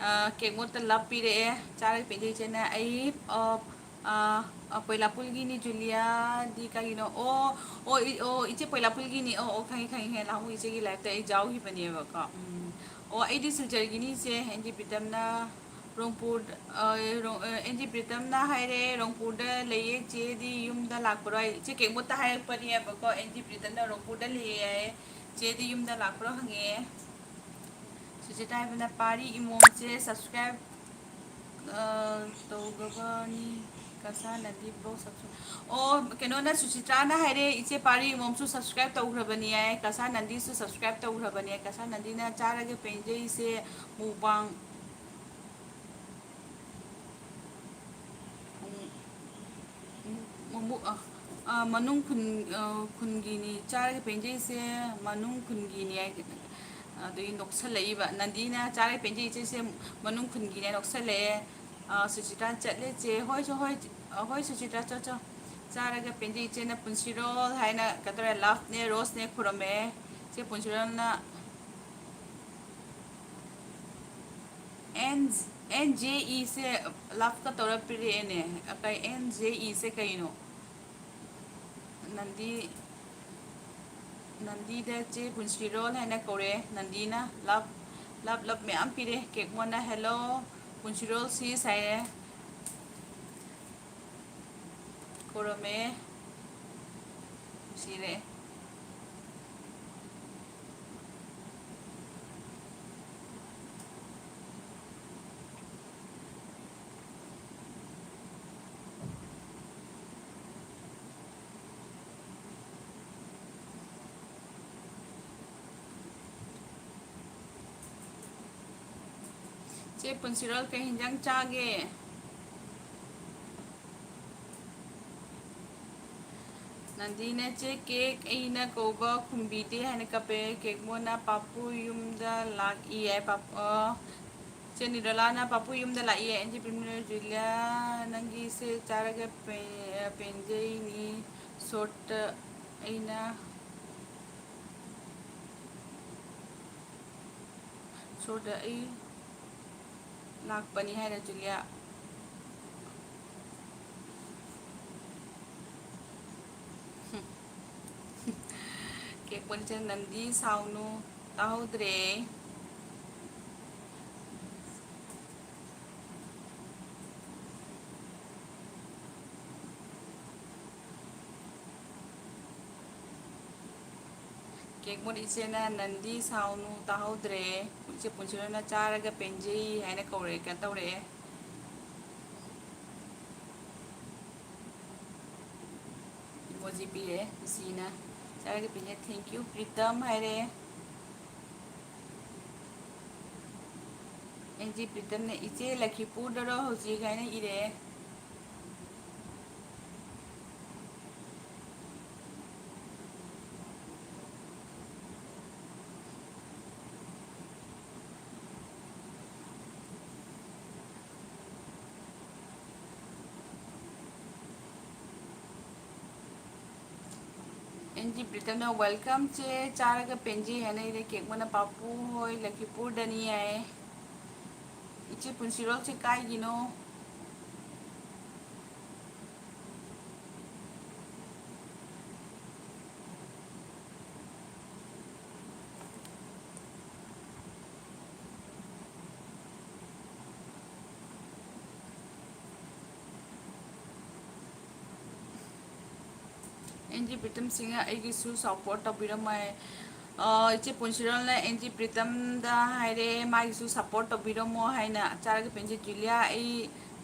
ꯑ, ꯀꯦꯛ ꯃꯣꯠꯇ love ꯄꯤꯔꯛꯑꯦ꯫ ꯆꯥꯔꯒ ꯄꯦꯟꯖꯩ ꯏꯆꯦꯅ꯫ ꯑꯩ, ꯑ, ꯑ, ꯑ, ꯄꯣꯏꯂꯥꯄꯨꯜꯒꯤꯅꯤ ꯖꯨꯂꯤꯌꯥꯗꯤ ꯀꯔꯤꯅꯣ? ꯑꯣ, ꯑꯣ, ꯏ-, ꯑꯣ, ꯏꯆꯦ ꯄꯣꯏꯂꯥꯄꯨꯜꯒꯤꯅꯤ꯫ ꯑꯣ, ꯑꯣ, ꯈꯪꯉꯦ, ꯈꯪꯉꯦ, ꯈꯪꯉꯦ꯫ ꯅꯍꯥꯟꯃꯨꯛ ꯏꯆꯦꯒꯤ liveꯇ ꯑꯩ ꯌꯥꯎꯈꯤꯕꯅꯦꯕꯀꯣ꯫ ꯎꯝ꯫ ꯑꯣ, ꯑꯩꯗꯤ ꯁꯤꯜꯆꯔꯒꯤꯅꯤ ꯏꯆꯦ꯫ ꯑꯦꯟ ꯖꯤ ꯄ꯭ꯔꯤꯇꯝꯅ ꯔꯣꯡꯄꯨꯔ, ꯑ, ꯔꯣꯡ-, ꯑ, ꯑꯦꯟ ꯖꯤ ꯄ꯭ꯔꯤꯇꯝꯅ ꯍꯥꯏꯔꯦ, "ꯔꯣꯡꯄꯨꯔꯗ ꯂꯩꯌꯦ, ꯆꯦꯗꯤ ꯌꯨꯝꯗ ꯂꯥꯛꯄ꯭ꯔꯣ?" ꯍꯥꯏ, ꯏꯆꯦ ꯀꯦꯛ ꯃꯣꯠꯇ ꯍꯥꯏꯔꯛꯄꯅꯦꯕꯀꯣ, ꯑꯦꯟ ꯖꯤ ꯄ꯭ꯔꯤꯇꯝꯅ ꯔꯣꯡꯄꯨꯔꯗ ꯂꯩꯌꯦ ꯍꯥꯏꯌꯦ, "ꯆꯦꯗꯤ ꯌꯨꯝꯗ ꯂꯥꯛꯄ꯭ꯔꯣ?" ꯍꯪꯉꯛꯑꯦ꯫ ꯁꯨꯆꯤꯇꯥ ꯍꯥꯏꯕꯅ, "ꯄꯥꯔꯤ ꯏꯃꯣꯝꯁꯦ subscribe, ꯑ, ꯇꯧꯈ꯭ꯔꯕꯅꯤ, ꯀꯁꯥ ꯅꯟꯗꯤ vlog subscribe"꯫ ꯑꯣ, ꯀꯩꯅꯣꯅ, ꯁꯨꯆꯤꯇ꯭ꯔꯥꯅ ꯍꯥꯏꯔꯦ, "ꯏꯆꯦ ꯄꯥꯔꯤ ꯏꯃꯣꯝꯁꯨ subscribe ꯇꯧꯈ꯭ꯔꯕꯅꯤ" ꯍꯥꯏ, "ꯀꯁꯥ ꯅꯟꯗꯤꯁꯨ subscribe ꯇꯧꯈ꯭ꯔꯕꯅꯦ"꯫ ꯀꯁꯥ ꯅꯟꯗꯤꯅ, "ꯆꯥꯔꯒ ꯄꯦꯟꯖꯩꯁꯦ mukbang, ꯎꯝ, ꯎꯝ, ꯑ, ꯑ, ꯃꯅꯨꯡ ꯈꯨꯟ, ꯑ, ꯈꯨꯟꯒꯤꯅꯤ ꯆꯥꯔꯒ ꯄꯦꯟꯖꯩꯁꯦ, ꯃꯅꯨꯡ ꯈꯨꯟꯒꯤꯅꯤ ꯍꯥꯏ-, ꯑꯗꯨꯒꯤ ꯅꯣꯛꯁꯜꯂꯛꯏꯕ꯫ ꯅꯟꯗꯤꯅ ꯆꯥꯔꯒ ꯄꯦꯟꯖꯩ ꯏꯆꯦꯁꯦ ꯃꯅꯨꯡ ꯈꯨꯟꯒꯤꯅꯦ ꯅꯣꯛꯁꯜꯂꯛꯑꯦ꯫ ꯑ, ꯁꯨꯆꯤꯇ꯭ꯔꯥ ꯆꯠꯂꯦ ꯆꯦ꯫ ꯍꯣꯏ, ꯆꯣ, ꯍꯣꯏ, ꯑ, ꯍꯣꯏ, ꯁꯨꯆꯤꯇ꯭ꯔꯥ, ꯆꯣ, ꯆꯣ꯫ ꯆꯥꯔꯒ ꯄꯦꯟꯖꯩ ꯏꯆꯦꯅ ꯄꯨꯟꯁꯤꯔꯣꯜ ꯍꯥꯏꯅ ꯀꯩꯗꯧꯔꯦ? ꯂꯚꯅꯦ, ꯔꯣꯁꯅꯦ ꯈꯨꯔꯝꯃꯦ꯫ ꯆꯦ ꯄꯨꯟꯁꯤꯔꯣꯜꯅ ꯑꯦꯟ, ꯑꯦꯟ ꯖꯦ ꯏꯁꯦ ꯂꯚꯀ ꯇꯧꯔ ꯄꯤꯔꯛꯑꯦꯅꯦ꯫ ꯀꯩ ꯑꯦꯟ ꯖꯦ ꯏꯁꯦ ꯀꯩꯅꯣ? ꯅꯟꯗꯤ, ꯅꯟꯗꯤꯗ ꯆꯦ ꯄꯨꯟꯁꯤꯔꯣꯜ ꯍꯥꯏꯅ ꯀꯧꯔꯛꯑꯦ꯫ ꯅꯟꯗꯤꯅ ꯂꯚ, ꯂꯚ, ꯂꯚ ꯃꯌꯥꯝ ꯄꯤꯔꯦ꯫ ꯀꯦꯛꯃꯣꯟꯅ "ꯍꯦꯜꯂꯣ ꯄꯨꯟꯁꯤꯔꯣꯜ ꯁꯤꯁ" ꯍꯥꯏꯔꯦ꯫ ꯈꯨꯔꯨꯝꯃꯦ꯫ ꯅꯨꯡꯁꯤꯔꯦ꯫ ꯆꯦ ꯄꯨꯟꯁꯤꯔꯣꯜ ꯀꯩ ꯍꯤꯟꯖꯥꯡ ꯆꯥꯒꯦ? ꯅꯟꯗꯤꯅ "ꯆꯦ ꯀꯦꯛ ꯑꯩꯅ ꯀꯧꯕ ꯈꯨꯝꯕꯤꯗꯦ" ꯍꯥꯏꯅ ꯀꯞꯄꯦ꯫ ꯀꯦꯛꯃꯣꯅ "ꯄꯥꯄꯨ ꯌꯨꯝꯗ ꯂꯥꯛꯏ" ꯍꯥꯏ꯫ ꯄꯥꯄꯨ, ꯑꯣ, ꯆꯦ ꯅꯤꯔꯣꯂꯥꯅ "ꯄꯥꯄꯨ ꯌꯨꯝꯗ ꯂꯥꯛꯏ"꯫ ꯑꯦꯟꯖꯤ ꯄ꯭ꯔꯤꯃꯤꯅꯔ ꯖꯨꯂꯤꯌꯥ, ꯅꯪꯒꯤꯁꯦ ꯆꯥꯔꯒ ꯄꯦ-, ꯄꯦꯟꯖꯩꯅꯤ꯫ ꯁꯣꯔꯠꯇ ꯑꯩꯅ ꯁꯣꯔꯠꯇ ꯑꯩ ꯂꯥꯛꯄꯅꯤ ꯍꯥꯏꯔ ꯖꯨꯂꯤꯌꯥ꯫ ꯀꯦꯛ ꯄꯣꯟꯆꯟ ꯅꯟꯗꯤ ꯁꯥꯎꯅꯨ, ꯇꯥꯍꯧꯗ꯭ꯔꯦ꯫ ꯀꯦꯛꯃꯣꯠ ꯏꯆꯦꯅ "ꯅꯟꯗꯤ ꯁꯥꯎꯅꯨ, ꯇꯥꯍꯧꯗ꯭ꯔꯦ꯫ ꯏꯆꯦ ꯄꯨꯟꯁꯤꯔꯣꯅ ꯆꯥꯔꯒ ꯄꯦꯟꯖꯩ" ꯍꯥꯏꯅ ꯀꯧꯔꯛꯑꯦ, ꯀꯩꯅꯣ ꯇꯧꯔꯛꯑꯦ꯫ ꯏꯃꯣꯖꯤ ꯄꯤꯔꯛꯑꯦ ꯏꯆꯦꯅ꯫ "ꯆꯥꯔꯒ ꯄꯦꯟꯖꯩ, thank you ꯄ꯭ꯔꯤꯇꯝ" ꯍꯥꯏꯔꯛꯑꯦ꯫ ꯑꯦꯟ ꯖꯤ ꯄ꯭ꯔꯤꯇꯝꯅ "ꯏꯆꯦ ꯂꯈꯤꯄꯨꯔꯗꯔꯣ ꯍꯧꯖꯤꯛ?" ꯍꯥꯏꯅ ꯏꯔꯛꯑꯦ꯫ ꯖꯤ ꯄ꯭ꯔꯤꯇꯝꯅ welcome ꯆꯦ, ꯆꯥꯔꯒ ꯄꯦꯟꯖꯩ ꯍꯥꯏꯅ ꯏꯔꯦ꯫ ꯀꯦꯛꯃꯅ ꯄꯥꯄꯨ ꯍꯣꯏ ꯂꯈꯤꯄꯨꯔꯗꯅꯤ ꯍꯥꯏ꯫ ꯏꯆꯦ ꯄꯨꯟꯁꯤꯔꯣꯜꯁꯦ ꯀꯥꯏꯒꯤꯅꯣ? ꯑꯦꯟ ꯖꯤ ꯄ꯭ꯔꯤꯇꯝ ꯁꯤꯡꯅ ꯑꯩꯒꯤꯁꯨ support ꯇꯧꯕꯤꯔꯝꯃꯣ꯫ ꯑ, ꯏꯆꯦ ꯄꯨꯟꯁꯤꯔꯣꯜꯅ ꯑꯦꯟ ꯖꯤ ꯄ꯭ꯔꯤꯇꯝꯗ ꯍꯥꯏꯔꯦ, ꯃꯥꯒꯤꯁꯨ support ꯇꯧꯕꯤꯔꯝꯃꯣ ꯍꯥꯏꯅ꯫ ꯆꯥꯔꯒ ꯄꯦꯟꯖꯩ ꯖꯨꯂꯤꯌꯥ, ꯑꯩ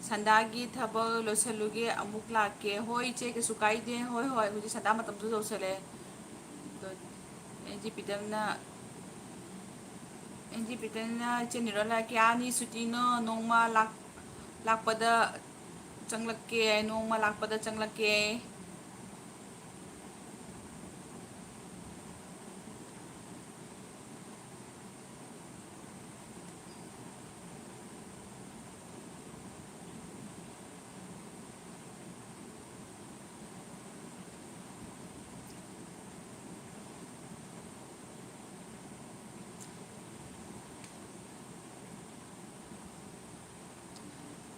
ꯁꯟꯗꯥꯒꯤ ꯊꯕꯛ ꯂꯣꯏꯁꯜꯂꯨꯒꯦ, ꯑꯃꯨꯛ ꯂꯥꯛꯀꯦ꯫ ꯍꯣꯏ ꯏꯆꯦ, ꯀꯩꯁꯨ ꯀꯥꯏꯗꯦ꯫ ꯍꯣꯏ, ꯍꯣꯏ, ꯍꯧꯖꯤꯛ ꯁꯟꯗꯥ ꯃꯇꯝꯁꯨ ꯌꯧꯁꯜꯂꯛꯑꯦ꯫ ꯑꯗꯣ ꯑꯦꯟ ꯖꯤ ꯄ꯭ꯔꯤꯇꯝꯅ, ꯑꯦꯟ ꯖꯤ ꯄ꯭ꯔꯤꯇꯝꯅ ꯏꯆꯦ ꯅꯤꯔꯣꯂꯥ, ꯀꯌꯥꯅꯤ ꯁꯨꯇꯤꯅꯣ? ꯅꯣꯡꯃ ꯂꯥꯛ-, ꯂꯥꯛꯄꯗ ꯆꯪꯂꯛꯀꯦ, ꯅꯣꯡꯃ ꯂꯥꯛꯄꯗ ꯆꯪꯂꯛꯀꯦ꯫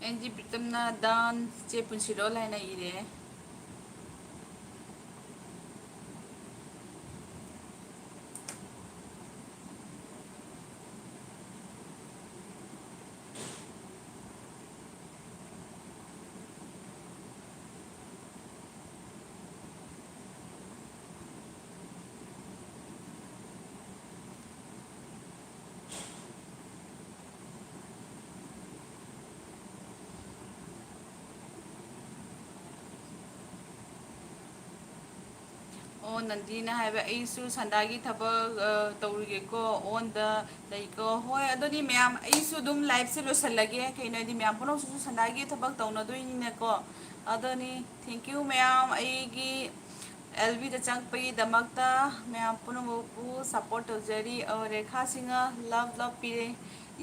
ꯑꯦꯟ ꯖꯤ ꯄ꯭ꯔꯤꯇꯝꯅ done, ꯆꯦ ꯄꯨꯟꯁꯤꯔꯣꯜ ꯍꯥꯏꯅ ꯏꯔꯦ꯫ ꯑꯣ, ꯅꯟꯗꯤꯅ ꯍꯥꯏꯕ, "ꯑꯩꯁꯨ ꯁꯟꯗꯥꯒꯤ ꯊꯕꯛ, ꯑ, ꯇꯧꯔꯤꯒꯦꯀꯣ, on ꯗ ꯂꯩꯀꯣ꯫" ꯍꯣꯏ, ꯑꯗꯨꯗꯤ ꯃꯌꯥꯝ, ꯑꯩꯁꯨ ꯑꯗꯨꯝ live ꯁꯦ ꯂꯣꯏꯁꯤꯜꯂꯒꯦ꯫ ꯀꯩꯅꯣ ꯍꯥꯏꯗꯤ, ꯃꯌꯥꯝ ꯄꯨꯝꯅꯃꯛꯁꯤꯁꯨ ꯁꯟꯗꯥꯒꯤ ꯊꯕꯛ ꯇꯧꯅꯗꯣꯏꯅꯤꯅꯀꯣ꯫ ꯑꯗꯨꯅꯤ, thank you ꯃꯌꯥꯝ, ꯑꯩꯒꯤ ꯑꯦꯜ ꯕꯤꯗ ꯆꯪꯉꯛꯄꯒꯤꯗꯃꯛꯇ ꯃꯌꯥꯝ ꯄꯨꯝꯅꯃꯛꯄꯨ support ꯇꯧꯖꯔꯤ꯫ ꯑ, ꯔꯦꯈꯥ ꯁꯤꯡꯍ, love, love ꯄꯤꯔꯦ꯫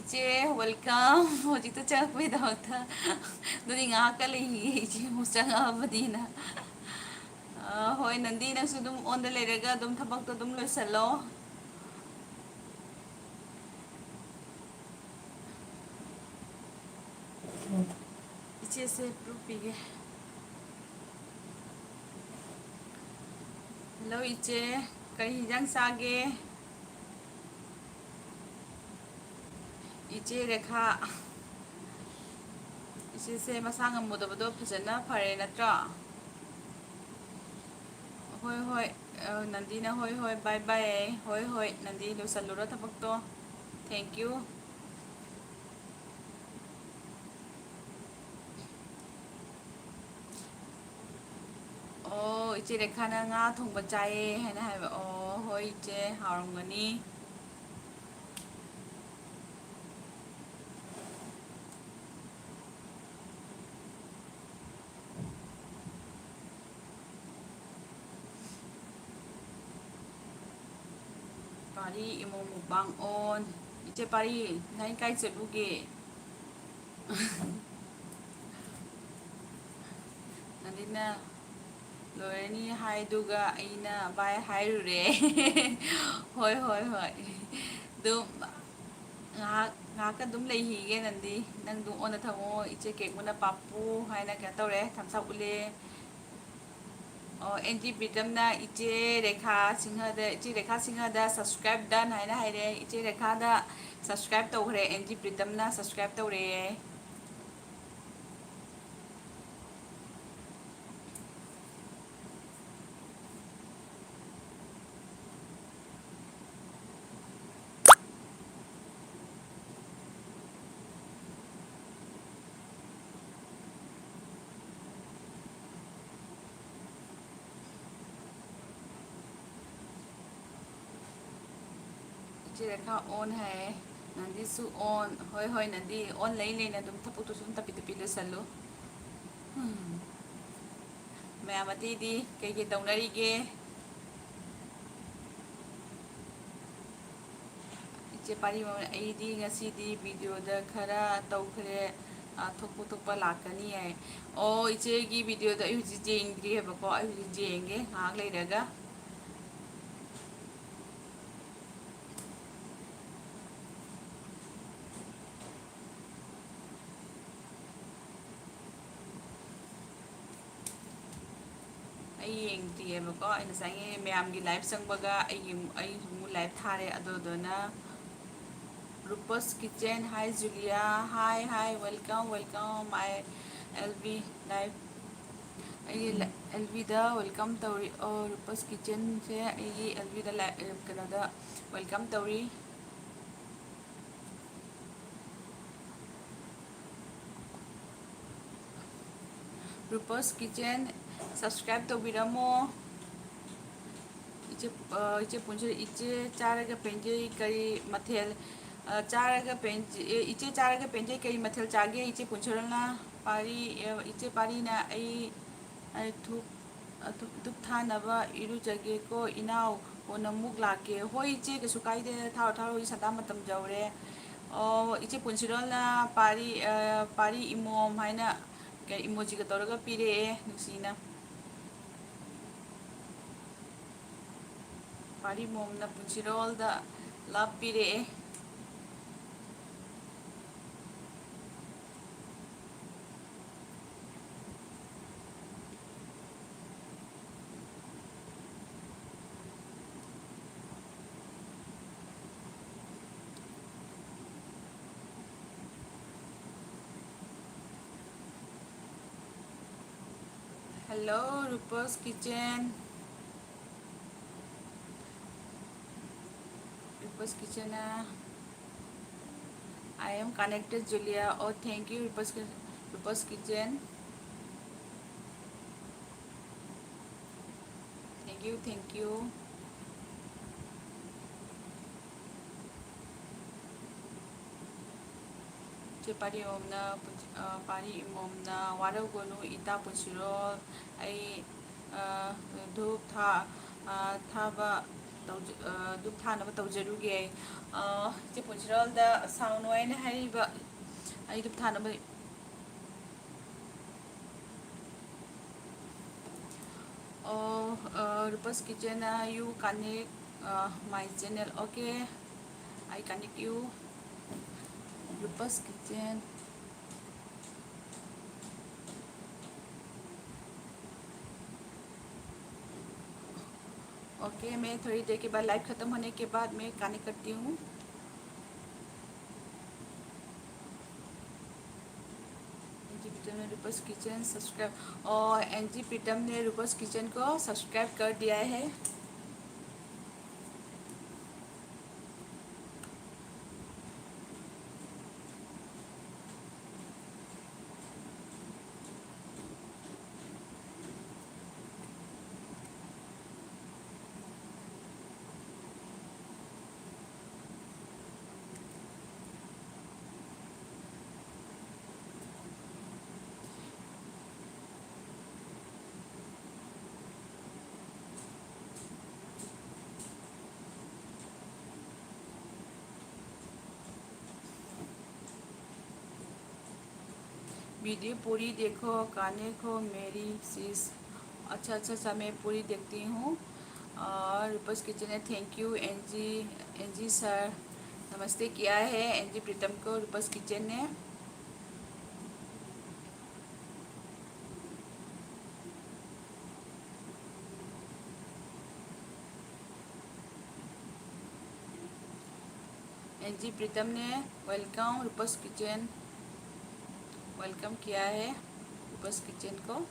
ꯏꯆꯦ, welcome꯫ ꯍꯧꯖꯤꯛꯇ ꯆꯪꯉꯛꯄꯒꯤꯗꯃꯛꯇ꯫ ꯑꯗꯨꯗꯤ ꯉꯥꯏꯍꯥꯛꯀ ꯂꯩꯈꯤꯒꯦ, ꯏꯆꯦ ꯑꯃꯨꯛ ꯆꯪꯉꯛꯑꯕꯅꯤꯅ꯫ ꯑ, ꯑ, ꯍꯣꯏ, ꯅꯟꯗꯤ, ꯅꯪꯁꯨ ꯑꯗꯨꯝ ꯑꯣꯟꯗ ꯂꯩꯔꯒ ꯑꯗꯨꯝ ꯊꯕꯛꯇꯣ ꯑꯗꯨꯝ ꯂꯣꯏꯁꯜꯂꯣ꯫ ꯏꯆꯦꯁꯦ proof ꯄꯤꯒꯦ꯫ ꯍꯜꯂꯣ ꯏꯆꯦ, ꯀꯔꯤ ꯍꯤꯟꯖꯥꯡ ꯆꯥꯒꯦ? ꯏꯆꯦ ꯔꯦꯈꯥ, ꯏꯆꯦꯁꯦ ꯃꯁꯥ ꯉꯝꯃꯨꯗꯕꯗꯣ ꯐꯖꯅ ꯐꯔꯦ ꯅꯠꯇ꯭ꯔꯣ? ꯍꯣꯏ, ꯍꯣꯏ, ꯑ, ꯅꯟꯗꯤꯅ ꯍꯣꯏ, ꯍꯣꯏ, bye bye꯫ ꯍꯣꯏ, ꯍꯣꯏ, ꯅꯟꯗꯤ ꯂꯣꯏꯁꯜꯂꯨꯔꯣ ꯊꯕꯛꯇꯣ꯫ Thank you꯫ ꯑꯣ, ꯏꯆꯦ ꯔꯦꯈꯥꯅ ꯉꯥ ꯊꯣꯡꯕ ꯆꯥꯏꯌꯦ ꯍꯥꯏꯅ ꯍꯥꯏꯕ꯫ ꯑꯣ, ꯍꯣꯏ ꯏꯆꯦ, ꯍꯥꯎꯔꯝꯒꯅꯤ꯫ ꯄꯥꯔꯤ ꯏꯃꯣ mukbang on꯫ ꯏꯆꯦ ꯄꯥꯔꯤ, ꯅꯪ ꯀꯥꯏ ꯆꯠꯂꯨꯒꯦ? ꯑꯗꯨꯅ ꯂꯣꯏꯔꯅꯤ ꯍꯥꯏꯗꯨꯒ ꯑꯩꯅ bye ꯍꯥꯏꯔꯨꯔꯦ꯫ ꯍꯣꯏ, ꯍꯣꯏ, ꯍꯣꯏ꯫ ꯑꯗꯨꯝ ꯉꯥꯏꯍꯥꯛ, ꯉꯥꯏꯍꯥꯛꯀ ꯑꯗꯨꯝ ꯂꯩꯈꯤꯒꯦ ꯅꯟꯗꯤ꯫ ꯅꯪ ꯑꯗꯨꯝ on ꯊꯝꯃꯣ꯫ ꯏꯆꯦ ꯀꯦꯛꯃꯨꯅ ꯄꯥꯄꯨ ꯍꯥꯏꯅ ꯀꯩꯅꯣ ꯇꯧꯔꯦ, thumbs up ꯎꯠꯂꯦ꯫ ꯑꯣ, ꯑꯦꯟ ꯖꯤ ꯄ꯭ꯔꯤꯇꯝꯅ ꯏꯆꯦ ꯔꯦꯈꯥ ꯁꯤꯡꯍꯗ, ꯏꯆꯦ ꯔꯦꯈꯥ ꯁꯤꯡꯍꯗ subscribe done ꯍꯥꯏꯅ ꯍꯥꯏꯔꯦ꯫ ꯏꯆꯦ ꯔꯦꯈꯥꯗ subscribe ꯇꯧꯈ꯭ꯔꯦ, ꯑꯦꯟ ꯖꯤ ꯄ꯭ꯔꯤꯇꯝꯅ subscribe ꯇꯧꯔꯦ꯫ ꯏꯆꯦ ꯔꯦꯈꯥ on ꯍꯥꯏꯌꯦ꯫ ꯅꯟꯗꯤꯁꯨ on꯫ ꯍꯣꯏ, ꯍꯣꯏ, ꯅꯟꯗꯤ on ꯂꯩ ꯂꯩꯅ ꯑꯗꯨꯝ ꯊꯕꯛꯇꯨ ꯁꯨꯝ ꯇꯞꯄꯤ ꯇꯞꯄꯤ ꯂꯣꯏꯁꯜꯂꯨ꯫ ꯎꯝ꯫ ꯃꯌꯥꯝ ꯑꯇꯩꯗꯤ ꯀꯩꯀꯩ ꯇꯧꯅꯔꯤꯒꯦ? ꯏꯆꯦ ꯄꯥꯔꯤ ꯃꯃꯜ, ꯑꯩꯗꯤ ꯉꯁꯤꯗꯤ videoꯗ ꯈꯔ ꯇꯧꯈ꯭ꯔꯦ꯫ ꯑ, ꯊꯣꯛꯄ ꯊꯣꯛꯄ ꯂꯥꯛꯀꯅꯤ ꯍꯥꯏ꯫ ꯑꯣ, ꯏꯆꯦꯒꯤ ꯚꯤꯗꯤꯑꯣꯗꯣ ꯑꯩ ꯍꯧꯖꯤꯛ ꯌꯦꯡꯗ꯭ꯔꯤ ꯍꯥꯏꯕꯀꯣ, ꯑꯩ ꯍꯧꯖꯤꯛ ꯌꯦꯡꯒꯦ ꯉꯥꯏꯍꯥꯛ ꯂꯩꯔꯒ꯫ ꯑꯩ ꯌꯦꯡꯗ꯭ꯔꯤꯑꯕꯀꯣ, ꯑꯩ ꯉꯁꯥꯏꯒꯤ ꯃꯌꯥꯝꯒꯤ ꯂꯥꯏꯐ ꯆꯪꯕꯒ ꯑꯩꯒꯤ, ꯑꯩꯁꯨ ꯑꯃꯨꯛ ꯂꯥꯏꯐ ꯊꯥꯔꯦ꯫ ꯑꯗꯨꯗꯨꯅ Rupa's Kitchen, hi Julia, hi, hi, welcome, welcome, my L V live, ꯑꯩꯒꯤ L Vꯗ welcome ꯇꯧꯔꯤ꯫ ꯑꯣ, Rupa's Kitchenꯁꯦ ꯑꯩꯒꯤ L Vꯗ ꯂꯥꯏ-, ꯀꯩꯅꯣꯗ welcome ꯇꯧꯔꯤ꯫ Rupa's Kitchen subscribe ꯇꯧꯕꯤꯔꯝꯃꯣ꯫ ꯏꯆꯦ, ꯑ, ꯏꯆꯦ ꯄꯨꯟꯁꯤ, ꯏꯆꯦ ꯆꯥꯔꯒ ꯄꯦꯟꯖꯩ ꯀꯔꯤ ꯃꯊꯦꯜ, ꯑ, ꯆꯥꯔꯒ ꯄꯦꯟꯖꯩ, ꯑꯦ, ꯏꯆꯦ ꯆꯥꯔꯒ ꯄꯦꯟꯖꯩ ꯀꯔꯤ ꯃꯊꯦꯜ ꯆꯥꯒꯦ ꯏꯆꯦ ꯄꯨꯟꯁꯤꯔꯣꯜꯅ? ꯄꯥꯔꯤ, ꯑꯦ, ꯏꯆꯦ ꯄꯥꯔꯤꯅ ꯑꯩ, ꯑꯩ ꯙꯨꯞ, ꯑ, ꯙꯨꯞ, ꯙꯨꯞ ꯊꯥꯅꯕ ꯏꯔꯨꯖꯒꯦꯀꯣ ꯏꯅꯥꯎ, ꯀꯣꯟꯅ ꯑꯃꯨꯛ ꯂꯥꯛꯀꯦ꯫ ꯍꯣꯏ ꯏꯆꯦ, ꯀꯩꯁꯨ ꯀꯥꯏꯗꯦ, ꯊꯥꯔꯣ ꯊꯥꯔꯣ, ꯍꯧꯖꯤꯛ ꯁꯟꯗꯥ ꯃꯇꯝ ꯌꯧꯔꯦ꯫ ꯑꯣ, ꯏꯆꯦ ꯄꯨꯟꯁꯤꯔꯣꯜꯅ ꯄꯥꯔꯤ, ꯑ, ꯄꯥꯔꯤ ꯏꯃꯣꯝ ꯍꯥꯏꯅ ꯀꯩ emojiꯒ ꯇꯧꯔꯒ ꯄꯤꯔꯛꯑꯦ ꯅꯨꯡꯁꯤꯅ꯫ ꯄꯥꯔꯤ ꯃꯣꯝꯅ ꯄꯨꯟꯁꯤꯔꯣꯜꯗ love ꯄꯤꯔꯛꯑꯦ꯫ Hello, Rupa's Kitchen. Rupa's Kitchen, uh, I am connected, Julia. Oh, thank you, Rupa's Ki-, Rupa's Kitchen. Thank you, thank you. ꯏꯆꯦ ꯄꯥꯔꯤ ꯏꯃꯣꯝꯅ, ꯑ, ꯄꯥꯔꯤ ꯏꯃꯣꯝꯅ, ꯋꯥꯔꯧꯒꯅꯨ ꯏꯇꯥ ꯄꯨꯟꯁꯤꯔꯣꯜ, ꯑꯩ, ꯑ, ꯙꯨꯞ ꯊꯥ-, ꯑ, ꯊꯥꯕ ꯇꯧꯖ-, ꯑ, ꯙꯨꯞ ꯊꯥꯅꯕ ꯇꯧꯖꯔꯨꯒꯦ꯫ ꯑ, ꯏꯆꯦ ꯄꯨꯟꯁꯤꯔꯣꯜꯗ ꯁꯥꯎꯅꯨ ꯍꯥꯏꯅ ꯍꯥꯏꯔꯤꯕ, ꯑꯩ ꯙꯨꯞ ꯊꯥꯅꯕ Oh, uh, Rupa's Kitchen, uh, you connect, uh, my channel. Okay, I connect you. Rupa's Kitchen. Okay, मैं थोड़ी देर के बाद, लाइव ख़त्म होने के बाद मैं कनेक्ट करती हूँ। एनजी प्रीतम ने रूपा's किचन सब्सक्राइब, और एनजी प्रीतम ने रूपा's किचन को सब्सक्राइब कर दिया है। वीडियो पूरी देखो, कनेक्ट हो मेरी सिस। अच्छा, अच्छा, अच्छा, मैं पूरी देखती हूँ। और रूपा's किचन है, thank you N G, N G sir, नमस्ते किया है एनजी प्रीतम को रूपा's किचन ने। एनजी प्रीतम ने वेलकम रूपा's किचन, वेलकम किया है रूपा's किचन को।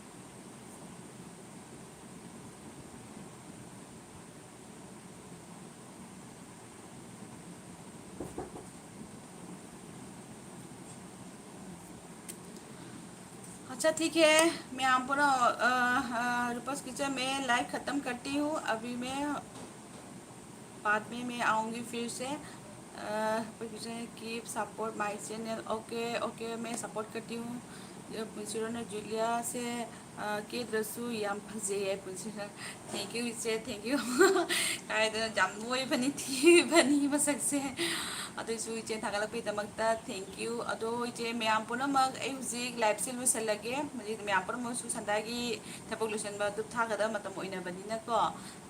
अच्छा, ठीक है, मैं आप पूरा, अ, अ, रूपा's किचन में लाइव ख़त्म करती हूँ। अभी मैं बाद में मैं आऊँगी फिर से। Keep support my channel. Okay, okay, मैं सपोर्ट करती हूँ। ꯄꯨꯟꯁꯤꯔꯣꯅ ꯖꯨꯂꯤꯌꯥꯁꯦ, ꯑ, ꯀꯦꯗ꯭ꯔꯁꯨ ꯌꯥꯝ ꯐꯖꯩꯌꯦ꯫ ꯄꯨꯟꯁꯤꯔꯣ, thank you ꯏꯆꯦ, thank you꯫ ꯀꯥꯏꯗꯅ ꯌꯥꯝ ꯅꯣꯏꯕꯅꯤ, ꯊꯤꯕꯅꯤ ꯃꯁꯛꯁꯦ꯫ ꯑꯗꯨꯏꯁꯨ ꯏꯆꯦ ꯊꯥꯒꯠꯂꯛꯄꯒꯤꯗꯃꯛꯇ thank you꯫ ꯑꯗꯣ ꯏꯆꯦ, ꯃꯌꯥꯝ ꯄꯨꯝꯅꯃꯛ, ꯑꯩ ꯍꯧꯖꯤꯛ liveꯁꯦ ꯂꯣꯏꯁꯤꯜꯂꯒꯦ꯫ ꯍꯧꯖꯤꯛ ꯃꯌꯥꯝ ꯄꯨꯝꯅꯃꯛꯁꯨ ꯁꯟꯗꯥꯒꯤ ꯊꯕꯛ ꯂꯣꯏꯁꯤꯟꯕ ꯑꯗꯨ ꯊꯥꯒꯗꯕ ꯃꯇꯝ ꯑꯣꯏꯅꯕꯅꯤꯅꯀꯣ꯫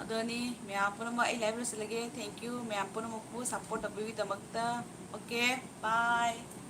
ꯑꯗꯨꯅꯤ, ꯃꯌꯥꯝ ꯄꯨꯝꯅꯃꯛ, ꯑꯩ live ꯂꯣꯏꯁꯤꯜꯂꯒꯦ꯫ Thank you ꯃꯌꯥꯝ ꯄꯨꯝꯅꯃꯛꯄꯨ support ꯇꯧꯕꯤꯕꯒꯤꯗꯃꯛꯇ꯫ Okay, bye꯫